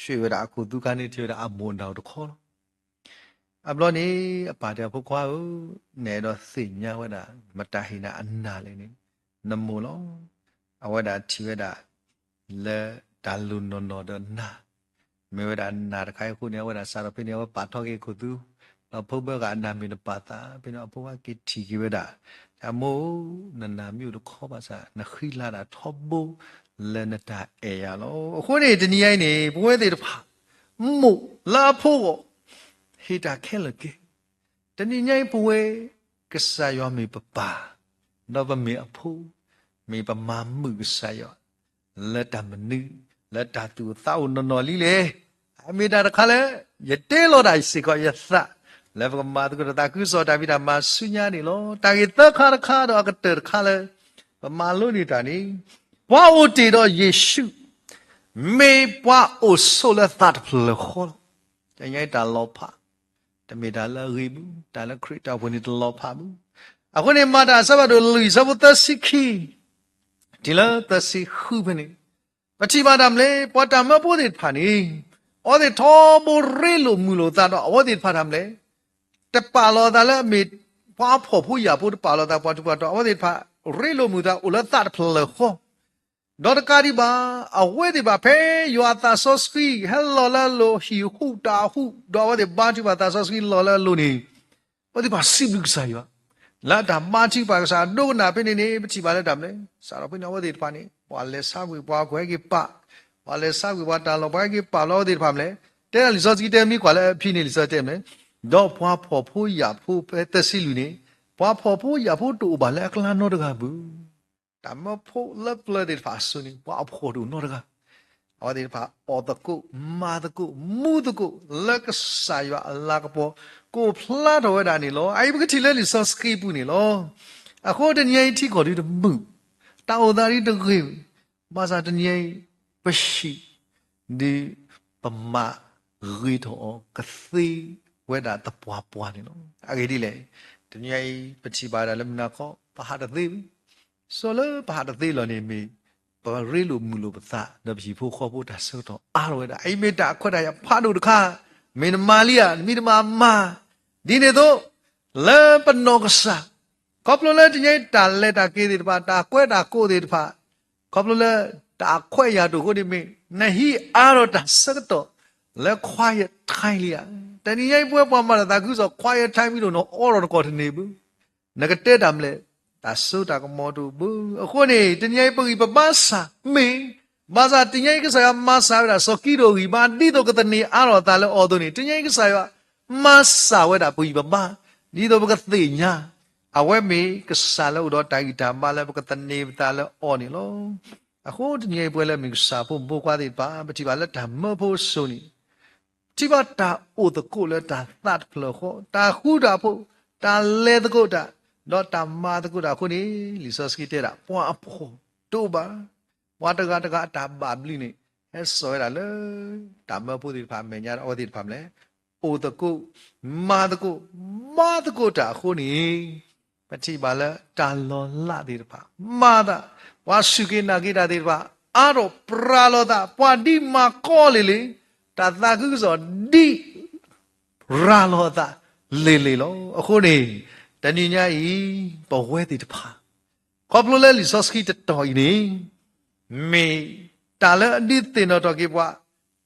ဆှ့ဝဲဒၣ်အခိၣ်သူခါန့ၣ် ထံၣ်ဝဲဒၣ်အမိၢ်အနၢ်အိၣ်တခီလီၤ. အဘျီန့ၣ် အပၢ်တဲအဖိခွါဧၢ, နအဲၣ်ဒိးသ့ၣ်ညါဝဲဒၣ် မတၤဟ့ၣ်နၤအနၢ်လဲၣ်န့ၣ် နမိၢ်လီၤ. အဝဲဒၣ်ထံၣ်ဝဲဒၣ် လၢတၢ်လိၤနီၢ်နီၢ်ဒီးနၢ် မ့ၢ်ဝဲဒၣ်နၢ်တခါအံၤအဃိန့ၣ် အဝဲဒၣ်စးထီၣ်ဖဲန့ၣ် အဝဲပာ်ထီၣ်က့ၤအခိၣ်သူ ဒီးဖိဘၢဂၤအနၢ်မ့ၢ်တပာ်သး ဖဲန့ၣ်အဖိခွါက့ၤထံၣ်က့ၤဝဲဒၣ် အမိၢ်ဧၢ, နနၢ်မ့ၢ်အိၣ်တခီဘၣ်ဆၣ် နဃံလၤဒၣ်ထီဘိ လၢနတၢ်အဲၣ်ယၤလီၤ. အဃိန့ၣ် တနံၤအံၤန့ၣ် ပဝဲသ့ၣ်တဖၣ် မိၢ်လၢအဖိအဂီၢ် ဟ့ၣ်တၢ်ခဲလၢာ်ကဲ တနံၤညါအံၤပဝဲ ကစၢ်ယွၤမ့ၢ်ပပၢ်, ဒီးပမ့ၢ်အဖိ, မ့ၢ်ပမၤမုာ်ကစၢ်ယွၤ လၢတၢ်မနုၤ လၢတၢ်သူၣ်အိၣ်သးအိၣ်နီၢ်နီၢ်လံလဲၣ်. အမ့ၢ်တၢ်တခါလၢ ယတဲလီၤတၢ်အံၤစ့ၢ်ကီးယသး လၢပကမၤသကိးတၢ်သးခုကစီၣ်တၢ်ဖံးတၢ်မၤဆူညါန့ၣ်လီၤ. တၢ်ဂ့ၢ်သၢခါတခါဒီးအကတၢၢ်တခါလၢ ပမၤလိန့ၢ်တၢ်န့ၣ် ပှၤအိၣ်တ့ၢ်ဒီးယ့ၣ်ၡူး မ့ၢ်ပှၤအိၣ်ဆိးလၢသးတဖျၢၣ်ဃီလီၤ. တနံၤညါအံၤတၢ်လီၤဖး တမ့ၢ်တၢ်လၢအဂ့ၤဘၣ်, တၢ်လၢခရံာ်တၢ်အိၣ်ဖှိၣ်န့ၣ်တလီၤဖးဘၣ်. အဃိန့ၣ် မၤတၢ်အဆၢဖးဒိၣ်လွံၢ်အဆၢဖိသၢဆံခံ တုၤလၢသၢဆံဃုဖဲန့ၣ် ပထံၣ်ဘၣ်တၢ်မနုၤလဲၣ်, ပှၤတၢ်မၢဖိသ့ၣ်တဖၣ်န့ၣ် အဝဲသ့ၣ်ထီဘိရ့လိာ်မုာ်လိာ်သးဒီး အဝဲသ့ၣ်တဖၣ်တၢ်မနုၤလဲၣ်, တပာ်လီၤအသးလၢအမ့ၢ်ပှၤဖှီၣ်ဖိယာ်ဖိ တပာ်လီၤအသးပှၤထူးပှၤတီၤ, အဝဲသ့ၣ်တဖၣ် ရ့လိာ်မုာ်သးအိၣ်လၢသးတဖျၢၣ်ဃီ ဒီးတကးဒံးဘၣ် အဝဲသ့ၣ်တဖၣ်ဖဲယွၤအသးစီဆှံ ဟဲလီၤလၢအလိၤ ဟံၣ်ဟူးတၢ်ဟူး ဒီးအဝဲသ့ၣ်ဘါထုကဖၣ်သးစီဆှံလီၤလၢအလိၤန့ၣ် အဝဲသ့ၣ်တဖၣ်စံးဘျုးကစၢ်ယွၤ လၢအတၢ်ဘါထုကဖၣ်ကစၢ်ဒိကနၣ်ဖဲန့ၣ်န့ၣ် ပထံၣ်ဘၣ်လၢတၢ်မနုၤလဲၣ်, စးထီၣ်ဖဲန့ၣ် အဝဲသ့ၣ်တဖၣ်န့ၣ် ပှၤလဲၤဆါကွံာ်ပှၤ ကွဲးက့ၤပာ်, ပှၤလဲၤဆါကွံာ်ပှၤတၢ်လီၢ် ပှၤဟဲက့ၤပာ်ဘျီ အဝဲသ့ၣ်တဖၣ်မနုၤလဲၣ်, တဲဒၣ်လံာ်စီဆှံတဲမ့ၢ်ကွၢ်လၢအဖံန့ၣ် လံာ်စီဆှံတဲမနုၤလဲၣ်, ဒီးပှၤဖှီၣ်ဖိယာ်ဖိဖဲသၢဆံလွံၢ်န့ၣ် ပှၤဖှီၣ်ဖိယာ်ဖိတအိၣ်ဘၣ်လၢအကျါနီတဂၤဘၣ်. တၢ်မၢဖိလၢပျၢၤသ့ၣ်တဖၣ်အစိၤန့ၣ် ပှၤအဖှီၣ်တအိၣ်နီတဂၤ, အဝဲသ့ၣ်တဖၣ်အီၣ်သကိး မၤသကိး မူသကိး လၢကစၢ်ယွၤအလၤကပီၤ ကအိၣ်ဖျါထီၣ်ဝဲဒၣ်န့ၣ်လီၤ. အအံၤပကထံၣ်လၢလံာ်စီဆှံပူၤန့ၣ်လီၤ. အဃိတနံၤအံၤထံကီၢ်ဒုတမုာ်, တၢ်အိၣ်သးဒုတဂ့ၤ, ဘၣ်ဆၣ်တနံၤအံၤ ပဟံၣ် ဒုး ပမၤဂ့ၤထီၣ်အီၤကသ့ဝဲဒၣ်သပှၢ်ပှၢ်န့ၣ်လီၤ. အဂ့ၢ်ဒ်လဲၣ်, တနံၤအံၤ ပထံၣ်ဘၣ်ဒၣ်လၢမုၢ်နၤခီ ပဟးတသ့ဘၣ်. စီၤလၢပဟးတသ့လီၤန့ၣ်မ့ၢ် ပရ့လိာ်မုာ်လိာ်ပသး ဒီးပဟံၣ်ဖိဃီဖိတၢ်ဆၢကတီၢ်အါထီၣ်ဝဲဒၣ်. အအံၤမ့ၢ်တၢ်ခွဲးတၢ်ယာ်ဖးဒိၣ်တခါ, မ့ၢ်နမၤလံဧါ, နမ့ၢ်တမၤမၤ, ဒ်န့ၣ်အသိး လၢပနီၢ်ကစၢ် ခီဖျိလၢတနံၤအံၤတၢ်လဲၤတၢ်က့ၤသ့ၣ်တဖၣ် တၢ်ကွဲးတၢ်ကိးသ့ၣ်တဖၣ် ခီဖျိလၢတၢ်ခွဲးယာ်တအိၣ်အဃိန့ၣ်မ့ၢ် နဟံးအါထီၣ်တၢ်ဆၢကတီၢ်လၢ quiet time လံဧါ. တနံၤညါအံၤပဝဲပှၤမၤတၢ်သးခုကစီၣ် quiet time မ့ၢ်ဒိၣ် နအိးထီၣ်နကိာ်တန့ၢ်ဘၣ်. နကတဲတၢ်မနုၤလဲၣ်, တၢ်စိတၢ်ကမီၤတအိၣ်ဘၣ်. အဃိန့ၣ် တနံၤညါအံၤပဂံၢ်ပဘါစၢ်မ့ၢ်, ဘၣ်ဆၣ်တနံၤညါအံၤကစၢ်ယွၤမၤစၢ်ဝဲဒၣ် စီၤကံးဒဧိၣ်ဂံၢ်ဘါ ဒ်သိးကသန့ၤအါထီၣ်အသးလၢအီၤအသိးန့ၣ် တနံၤညါအံၤကစၢ်ယွၤမၤစၢ်ဝဲဒၣ်ပဂံၢ်ပဘါ ဒ်သိးပကသ့ၣ်ညါ အဝဲမ့ၢ်ကစၢ်လၢအိၣ်ဒီးတၢ်ဂံၢ်တၢ်ဘါလၢပကသန့ၤပသးလၢအီၤန့ၣ်လီၤ. အဃိတနံၤအံၤ ပဝဲလၢမ့ၢ်ကစၢ်ဖိမုၣ်ဖိခွါသ့ၣ်တဖၣ် ပထံၣ်ဘၣ်လၢတၢ်မၢဖိအစိၤန့ၣ် ထံၣ်ဘၣ်တၢ်အိၣ်သကိးလၢတၢ်သးတဖျၢၣ်ဃီ, တၢ်ဃူတၢ်ဖိး, တၢ်လဲၤသကိးတၢ်, ဒီးတၢ်မၤသကိးတၢ်အဃိန့ၣ် လံာ်စီဆှံတဲဒၣ် ပှၤအဖှီၣ်တအိၣ်ဘၣ်. ပှၤတဂၤတဂၤအတၢ်ဘၣ်ဘျုးန့ၣ် ဟဲစိာ်ဝဲဒၣ်လၢ တၢ်မၢဖိသ့ၣ်တဖၣ်အမဲာ်ညါ အဝဲသ့ၣ်တဖၣ်မနုၤလဲၣ်, အိၣ်သကိး, မၤသကိး, မၤသကိးတၢ်အဃိန့ၣ် ပထံၣ်ဘၣ်လၢတၢ်လီၤလးသ့ၣ်တဖၣ်, မၤသး, ပှၤစူၢ်က့ၤနာ်က့ၤတၢ်သ့ၣ်တဖၣ် အါထီၣ်ပြးလီၤသး, ပှၤဒ်မၤကီလ့ၤလ့ၤ, တၢ်သးခုကစီၣ်ဒ် ပြးလီၤအသးလ့ၤလ့ၤလီၤ. အဃိန့ၣ် တနံၤညါအံၤ ပဝဲသ့ၣ်တဖၣ် ခီဖျိလၢလံာ်စီဆှံတတီၤအံၤန့ၣ် မ့ၢ်တၢ်လၢအဒုးသ့ၣ်နီၣ်ထီၣ်က့ၤပှၤ,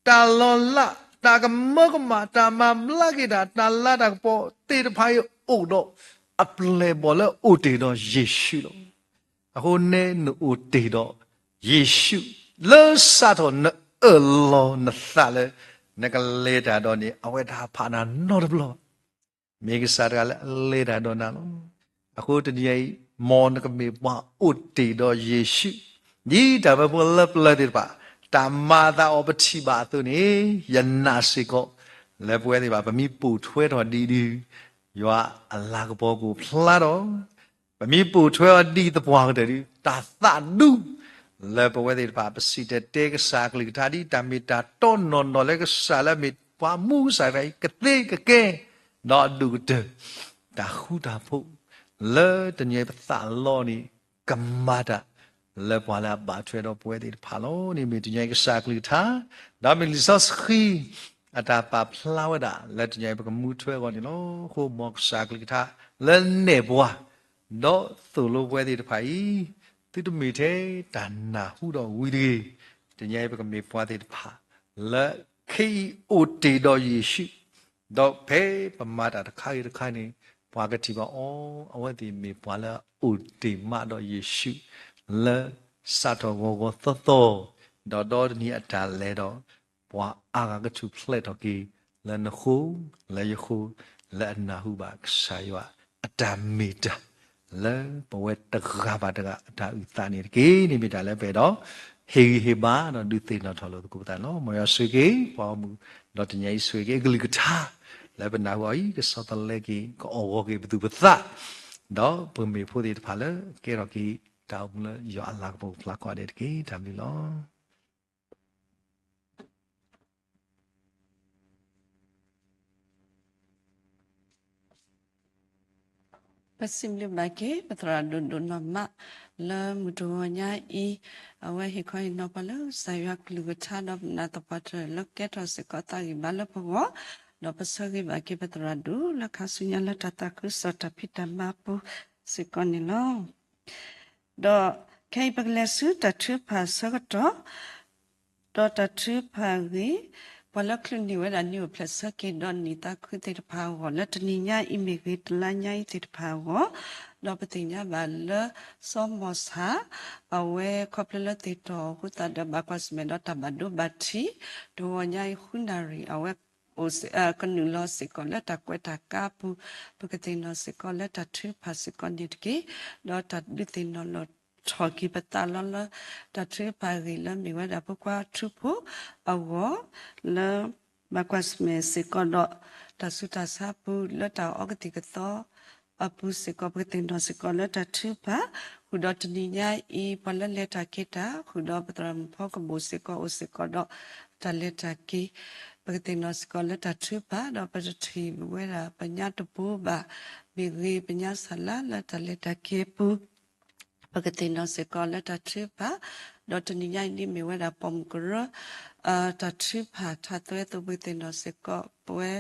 တၢ်လီၤလး, တၢ်ကမၢကမၣ်, တၢ်မၤဘျါက့ၤတၢ်, တၢ်လၤတၢ်ကပီၤသ့ၣ်တဖၣ်အံၤအိၣ်ဒီး အပျဲၢ်အဘီၣ်လၢအိၣ်တ့ၢ်ဒီးယ့ၣ်ၡူးလီၤ. အဃိန့ၣ် နအိၣ်တ့ၢ်ဒီးယ့ၣ်ၡူး လၢစးထီၣ်နအၢၣ်လီၤနသးလၢ နကလဲၤတၢ်ဒီးန့ၣ် အဝဲတဟးဖးနၤနီတဘျီဘၣ်. မ့ၢ်ကစၢ်တဂၤလၢအလဲၤတၢ်ဒီးနၤလီၤ. အဃိတနံၤအံၤ မ်နကမ့ၢ်ပှၤအိၣ်တ့ၢ်ဒီးယ့ၣ်ၡူး, ဒ်တၢ်မၢဖိလၢပျၢၤသ့ၣ်တဖၣ် တၢ်မၤအသးအီၤပထံၣ်ဘၣ်အသိးန့ၣ် ယနာ်စ့ၢ်ကီး လၢပဝဲသ့ၣ်တဖၣ် ပမ့ၢ်ပိာ်ထွဲထီၣ်ဒ်အံၤဒုး ယွၤအလၤကပီၤကအိၣ်ဖျါထီၣ် ပမ့ၢ်ပိာ်ထွဲအီၤဒ်သပှၢ်ကတၢၢ်ဒုး တၢ်သးဒူ လၢပဝဲသ့ၣ်တဖၣ် ပစံၣ်တဲၤတဲကစၢ်အကလုၢ်ကထါဒ်တၢ်မ့ၢ်တၢ်တီနီၢ်နီၢ်လၢကစၢ်လၢအမ့ၢ်ပှၤမူကစၢ်တဂၤအံၤ ကသ့ကကဲ ဒီးအဒိၣ်ကတၢၢ် တၢ်ဃူတၢ်ဖိး လၢတနံၤအံၤပသးလီန့ၣ် ကမၤတၢ် လၢပှၤလၢအဘၣ်ထွဲဒီးပဝဲသ့ၣ်တဖၣ်လီၤန့ၣ် မ့ၢ်တနံၤအံၤကစၢ်အကလုၢ်ကထါ ဒီးမ့ၢ်လံာ်စီဆှံ အတၢ်ပာ်ဖျါဝဲဒၣ် လၢတနံၤအံၤပကမူထွဲအဂီၢ်န့ၣ်လီၤ. အဃိမ်ကစၢ်အကလုၢ်ကထါ လၢနဲၣ်ပှၤ ဒီးသိၣ်လိပဝဲသ့ၣ်တဖၣ်အံၤ သုတမ့ၢ်ထဲတၢ်နၢ်ဟူဒီးဝံၤတဂ့ၤ. တနံၤအံၤပကမ့ၢ်ပှၤသ့ၣ်တဖၣ် လၢခ့အံၤအိၣ်တ့ၢ်ဒီးယ့ၣ်ၡူး, ဒီးဖဲပမၤတၢ်တခါဂ့ၤတခါန့ၣ် ပှၤကထံၣ်ဘၣ်အီၤ အဝဲသ့ၣ်မ့ၢ်ပှၤလၢအအိၣ်တ့ၢ်မးဒီးယ့ၣ်ၡူး လၢစးထီၣ်ဂီၤဂီၤသီသီ ဒီးဒီတနံၤအတၢ်လဲၤဒီး ပှၤအါဂၤကထူၣ်ဖျဲးထီၣ်က့ၤ လၢနဃိ လၢယဃိ လၢအနၢ်ဟူဘၣ်ကစၢ်ယွၤအတၢ်မ့ၢ်တၢ် လၢပဝဲတဂၤဘၣ်တဂၤအတၢ်အုၣ်သးန့ၣ်တက့ၢ်. န့ၣ်မ့ၢ်တၢ်လၢပအဲၣ်ဒိး ဟ့ၣ်ဂံၢ်ဟ့ၣ်ဘါ ဒီးဒုးသ့ၣ်နီၣ်ထီၣ်လိာ်သကိးပသးန့ၣ်လီၤ. မ်ယွၤဆိၣ်ဂ့ၤက့ၤ ပှၤဂီၢ်မုၢ် ဒီးတနံၤအံၤဆိၣ်ဂ့ၤက့ၤအကလုၢ်ကထါ လၢပနၢ်ဟူအီၤအံၤ ကဆီတလဲက့ၤ ကအီၣ်ဂီၤက့ၤပသူၣ်ပသး ဒီးပမ့ၢ်ဖိသ့ၣ်တဖၣ်လၢကဲထီၣ်က့ၤ တၢ်အိၣ်မူလၢယွၤအလၤကပီၤကဖျါကိးဂၤဒဲးတက့ၢ်. တၢ်ဘျုးလီၤ. ပစံးဘျုးဘၣ်က့ၤ ပသရၣ်ဒိၣ်ဒိၣ်နီၢ်မး လၢမုၢ်တဂီၤညါအံၤ အဝဲဟ့ၣ်ခီဟ့ၣ်နီၤပှၤလၢကစၢ်ယွၤကလုၢ်ကထါ ဒီးပနာ်သပှၢ်တၢၢ်လၢကဲထီၣ်စ့ၢ်ကီးသးဂံၢ်ဘါလၢပဂီၢ်, ဒီးပဆၢဂ့ၤဘၣ်က့ၤပသရၣ်ဒိၣ်လၢခါဆူညါလၢတၢ်သးခုကစီၣ် တၢ်ဖံးတၢ်မၤပူၤစ့ၢ်ကီးန့ၣ်လီၤ. ဒီးခဲအံၤပကလဲၤဆူတၢ်ထုကဖၣ်ဆၢကတီၢ်, ဒီးတၢ်ထုကဖၣ်အဂ့ၢ်, ပှၤလၢချုးန့ၢ်ဝဲဒၣ်နံၣ်အိၣ်ဖျဲၣ်ဆၢက့ၤဒီးနံၣ်သးခုသ့ၣ်တဖၣ်အဂီၢ် လၢတနံၤညါအံၤမ့ၢ်ဂ့ၤ တလါညါအံၤသ့ၣ်တဖၣ်အဂီၢ်, ဒီးပသ့ၣ်ညါဘၣ်လၢစီၤမီၢ်ဆၣ် အဝဲခီဖျိလၢသ့ၣ်တီၢ်အဃိသတးဒီး ဘၣ်ကွၢ်ဆၢၣ်မဲာ်ဒီးတၢ်ဘၣ်ဒိဘၣ်ထံး, တဂီၤညါအံၤဃုနၣ်ရံၣ် အဝဲ ကနုာ်လီၤစ့ၢ်ကီးလၢတၢ်ကွဲးတၢ်ကါအပူၤ, ပကသ့ၣ်နီၣ်စ့ၢ်ကီးလၢတၢ်ထုကဖၣ်စ့ၢ်ကီးန့ၣ်တက့ၢ်. ဒီးတၢ်ဒုးသ့ၣ်နီၣ်လီၤထီၣ်က့ၤပသးလီၤလၢ တၢ်ထုကဖၣ်အဂ့ၢ်လၢမ့ၢ်ဝဲဒၣ်ဖိခွါထူဖိအဂီၢ်, လၢဘၣ်ကွၢ်ဆၢၣ်မဲာ်စ့ၢ်ကီးဒီး တၢ်ဆူးတၢ်ဆါအပူၤ လၢတၢ်အီကသံၣ်ကသီ အပူၤစ့ၢ်ကီး ပကသ့ၣ်နီၣ်စ့ၢ်ကီးလၢတၢ်ထုကဖၣ်, ဃုာ်ဒီးတနံၤညါအံၤ ပှၤလၢလဲၤတၢ်က့ၤတၢ် ဃုာ်ဒီးပသရၣ်မုၣ်ဖီကဘိၣ်စ့ၢ်ကီး အိၣ်စ့ၢ်ကီးဒီးတၢ်လဲၤတၢ်က့ၤ, ပကသ့ၣ်နီၣ်စ့ၢ်ကီးလၢတၢ်ထုကဖၣ် ဒီးပတထံၣ်ဝဲဒၣ်ပညါတဘိဘၣ်, မ့ၢ်ဂ့ၤပညါစှၤလါလၢတၢ်လဲၤတၢ်က့ၤအပူၤ ပကသ့ၣ်နီၣ်စ့ၢ်ကီးလၢတၢ်ထုကဖၣ်, ဒီးတနံၤညါအံၤဒ်မ့ၢ်ဝဲဒၣ်ပိာ်မုၣ်ကရၢ တၢ်ထုကဖၣ်ထါသွဲအသိး ပကသ့ၣ်နီၣ်စ့ၢ်ကီး ပဝဲ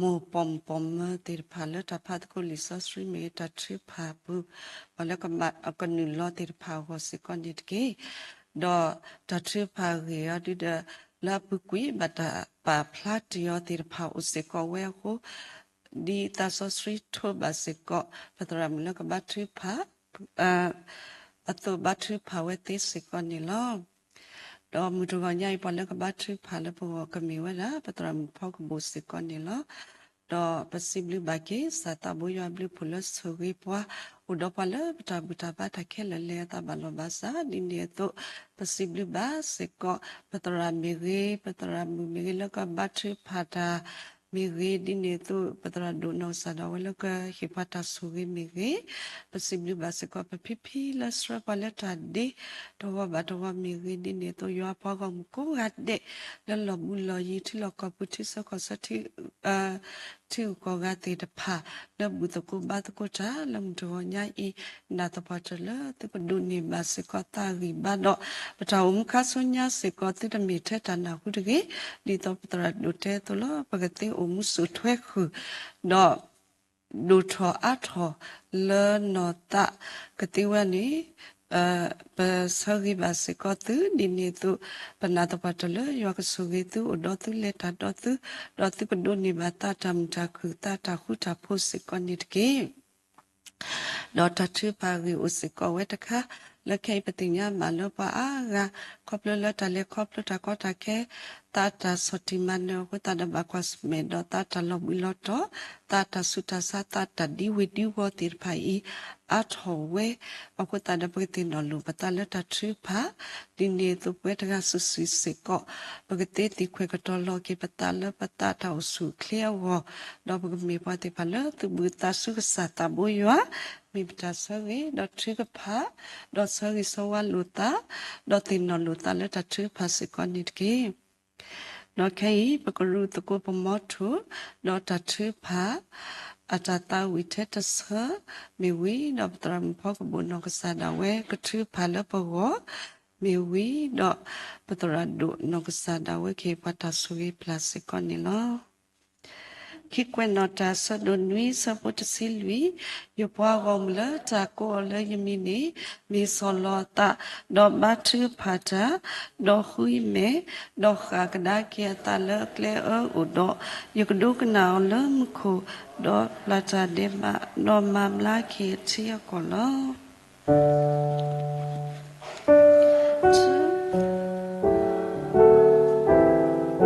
မိၢ်ပိာ်မုၣ်ပိာ်မၢၤသ့ၣ်တဖၣ်လၢတၢ်ဖးသကိးလံာ်စီဆှံမ့ၢ်ဂ့ၤ တၢ်ထုကဖၣ်အပူၤ ပှၤလၢကမၤကနုာ်လီၤသ့ၣ်တဖၣ်အဂီၢ်စ့ၢ်ကီးန့ၣ်တက့ၢ်. ဒီးတၢ်ထုကဖၣ်အဂ့ၢ်အံၤဒုဒီး လၢအပူၤကွံာ်ဘၣ်တၢ်ပာ်ဖျါတ့ၢ်အီၤသ့ၣ်တဖၣ်အိၣ်စ့ၢ်ကီးဝဲအဃိ ဒ်သးစီဆှံထိးဘၣ်စ့ၢ်ကီး ပသရၣ်မုၣ်လၢကဘါထုကဖၣ် အသိးဘါထုကဖၣ်ဝဲသ့စ့ၢ်ကီးန့ၣ်လီၤ. ဒီးမုၢ်တဂီၤညါအံၤ ပှၤလၢကဘါထုကဖၣ်လၢပဂီၢ်ကမ့ၢ်ဝဲဒၣ် ပသရၣ်မုၣ်ဖီကဘိၣ်စ့ၢ်ကီးန့ၣ်လီၤ. ဒီးပစံးဘျုးဘၣ်က့ၤ ကစၢ်သးဘိယွၤအဘျုးအဖှိၣ်လၢဆိၣ်ဂ့ၤပှၤ အိၣ်ဒီးပှၤလၢပတၢ်ဘူၣ်တၢ်ဘါတၢ်ခဲလၢာ်လဲၤအသးဘၣ်လီၢ်ဘၣ်စး ဒ်န့ၣ်အသိး ပစံးဘျုးဘၣ်စ့ၢ်ကီး ပသရၣ်မ့ၢ်ဂ့ၤ ပသရၣ်မုၣ်မ့ၢ်ဂ့ၤလၢကဘါထုကဖၣ်တၢ်မ့ၢ်ဂ့ၤ ဒ်န့ၣ်အသိး ပသရၣ်ဒိၣ်နီၢ်ကစၢ်ဒၣ်ဝဲလၢကဟ့ၣ်ပှၤတၢ်ဆိၣ်ဂ့ၤမ့ၢ်ဂ့ၤ, ပစံးဘျုးဘၣ်စ့ၢ်ကီး ပဖံဖံလၢဆှၢပှၤလၢတၢ်ဒ့ တဂီၢ်ဘၣ်တဂီၢ်မ့ၢ်ဂ့ၤ ဒ်န့ၣ်အသိး ယွၤပှၤဂီၢ်မုၢ်ကိးဂၤဒဲး လၢလီၢ်ဘူးလီၢ်ယံၤ ထံလီၢ်ကီၢ်ပူၤ ထံဆၢကီၢ်ဆၢ ထံဂုၤကီၢ်ဂၤသ့ၣ်တဖၣ် လၢဘူၣ်သကိးဘါသကိးတၢ် လၢမုၢ်တဂီၤညါအံၤ နာ်သပှၢ်တၢၢ်လၢသုကဒိးန့ၢ်ဘၣ်စ့ၢ်ကီးသးဂံၢ်ဘါဒီး ပတၢ်အိၣ်မူခါဆူညါစ့ၢ်ကီး သုတမ့ၢ်ထဲတၢ်နၢ်ဟူတဂ့ၤ, ဒ်သိးပသရၣ်ဒိၣ်တဲအသိးလီၤ ပကသ့အိၣ်မူစိာ်ထွဲဃုာ် ဒီး ဒိၣ်ထီၣ်အါထီၣ်လၢနီၢ်သးကသ့ဝဲန့ၣ် ပဆၢဂ့ၤဘၣ်စ့ၢ်ကီးသု ဒ်န့ၣ်အသိး ပနာ်သပှၢ်တၢၢ်လၢယွၤကဆိၣ်ဂ့ၤသု အိၣ်ဒီးသု လဲၤတၢ်ဒီးသု ဒီးသုကဒိးန့ၢ်ဘၣ်သးတၢ်မုာ်တၢ်ခုၣ် သးတၢ်ဃူတၢ်ဖိးစ့ၢ်ကီးန့ၣ်တက့ၢ်. ဒီးတၢ်ထုကဖၣ်အဂ့ၢ်အိၣ်စ့ၢ်ကီးဝဲတခါ, လၢခဲအံၤပသ့ၣ်ညါဘၣ်လၢပှၤအါဂၤ ခီဖျိလၢတၢ်လဲၤခီဖျိတၢ်ကီတၢ်ခဲ သးတၢ်ဆီၣ်တံၢ်မၤနၢၤအဃိသတးဒီး ဘၣ်ကွၢ်ဆၢၣ်မဲာ်ဒီးသးတၢ်လီၤဘှံးလီၤတီၤ, သးတၢ်ဆူးတၢ်ဆါ သးတၢ်ဒံဝ့ၤဒံဝီၤသ့ၣ်တဖၣ်အံၤ အါထီၣ်ဝဲအဃိသတးဒီး ပကသ့ၣ်နီၣ်လိာ်ပသးလၢတၢ်ထုကဖၣ်, ဒ်န့ၣ်အသိးပဝဲတဂၤစုာ်စုာ်စ့ၢ်ကီး ပကသ့သံခွဲးကတီၤလီၤက့ၤပသးလၢပသးတၢ်အိၣ်ဆူၣ်အိၣ်ချ့အဂီၢ်, ဒီးပကမ့ၢ်ပှၤသ့ၣ်တဖၣ်လၢသုးဘူးသးဆူကစၢ်သးဘိယွၤ, မ့ၢ်ပတၢ်ဆၢဂ့ၤဒီးထုကဖၣ်, ဒီးဆၢဂ့ၤဆၢဝါလိာ်သး, ဒီးသ့ၣ်နီၣ်လိာ်သးလၢတၢ်ထုကဖၣ်စ့ၢ်ကီးန့ၣ်တက့ၢ်. ဒီးခဲအံၤ ပကရူၢ်သကိးပမီထိၣ်, ဒီးတၢ်ထုကဖၣ် အတၢ်သးဝံၣ်ထဲတဆၢ မ့ၢ်ဝံၤဒီး ပသရၣ်မုၣ်ဖီကဘိၣ်နီၢ်ကစၢ်ဒၣ်ဝဲ ကထုကဖၣ်လၢပဂီၢ် မ့ၢ်ဝံၤဒီး ပသရၣ်ဒိၣ်နီၢ်ကစၢ်ဒၣ်ဝဲ ကဟ့ၣ်ပှၤတၢ်ဆိၣ်ဂ့ၤဖျါစ့ၢ်ကီးန့ၣ်လီၤ. ခံကွဲးနီၣ်တၢ် ဆၢဒိၣ်နွံ ဆၢဖိတဆံလွံၢ်, ယပှၤဂီၢ်မုၢ်လၢတၢ်ကိးအီၤလၢယမံၤန့ၣ် မ့ၢ်ဆီၣ်လီၤအသး, ဒီးဘါထုကဖၣ်တၢ်, ဒီးဃုအံၤမဲာ်, ဒီးဃၣ်ကဒါက့ၤအသးလၢအကျဲအၢအိၣ်ဒီး, ယကဒိကနၣ်အီၤလၢမူခိၣ်, ဒီးပျၢ်တၢ်ဒဲးဘး, ဒီး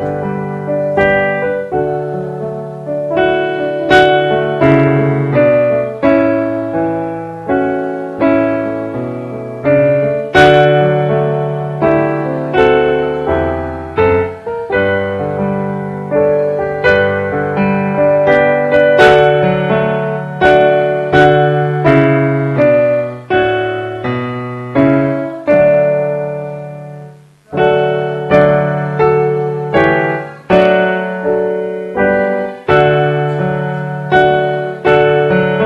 မၤဘျါက့ၤအ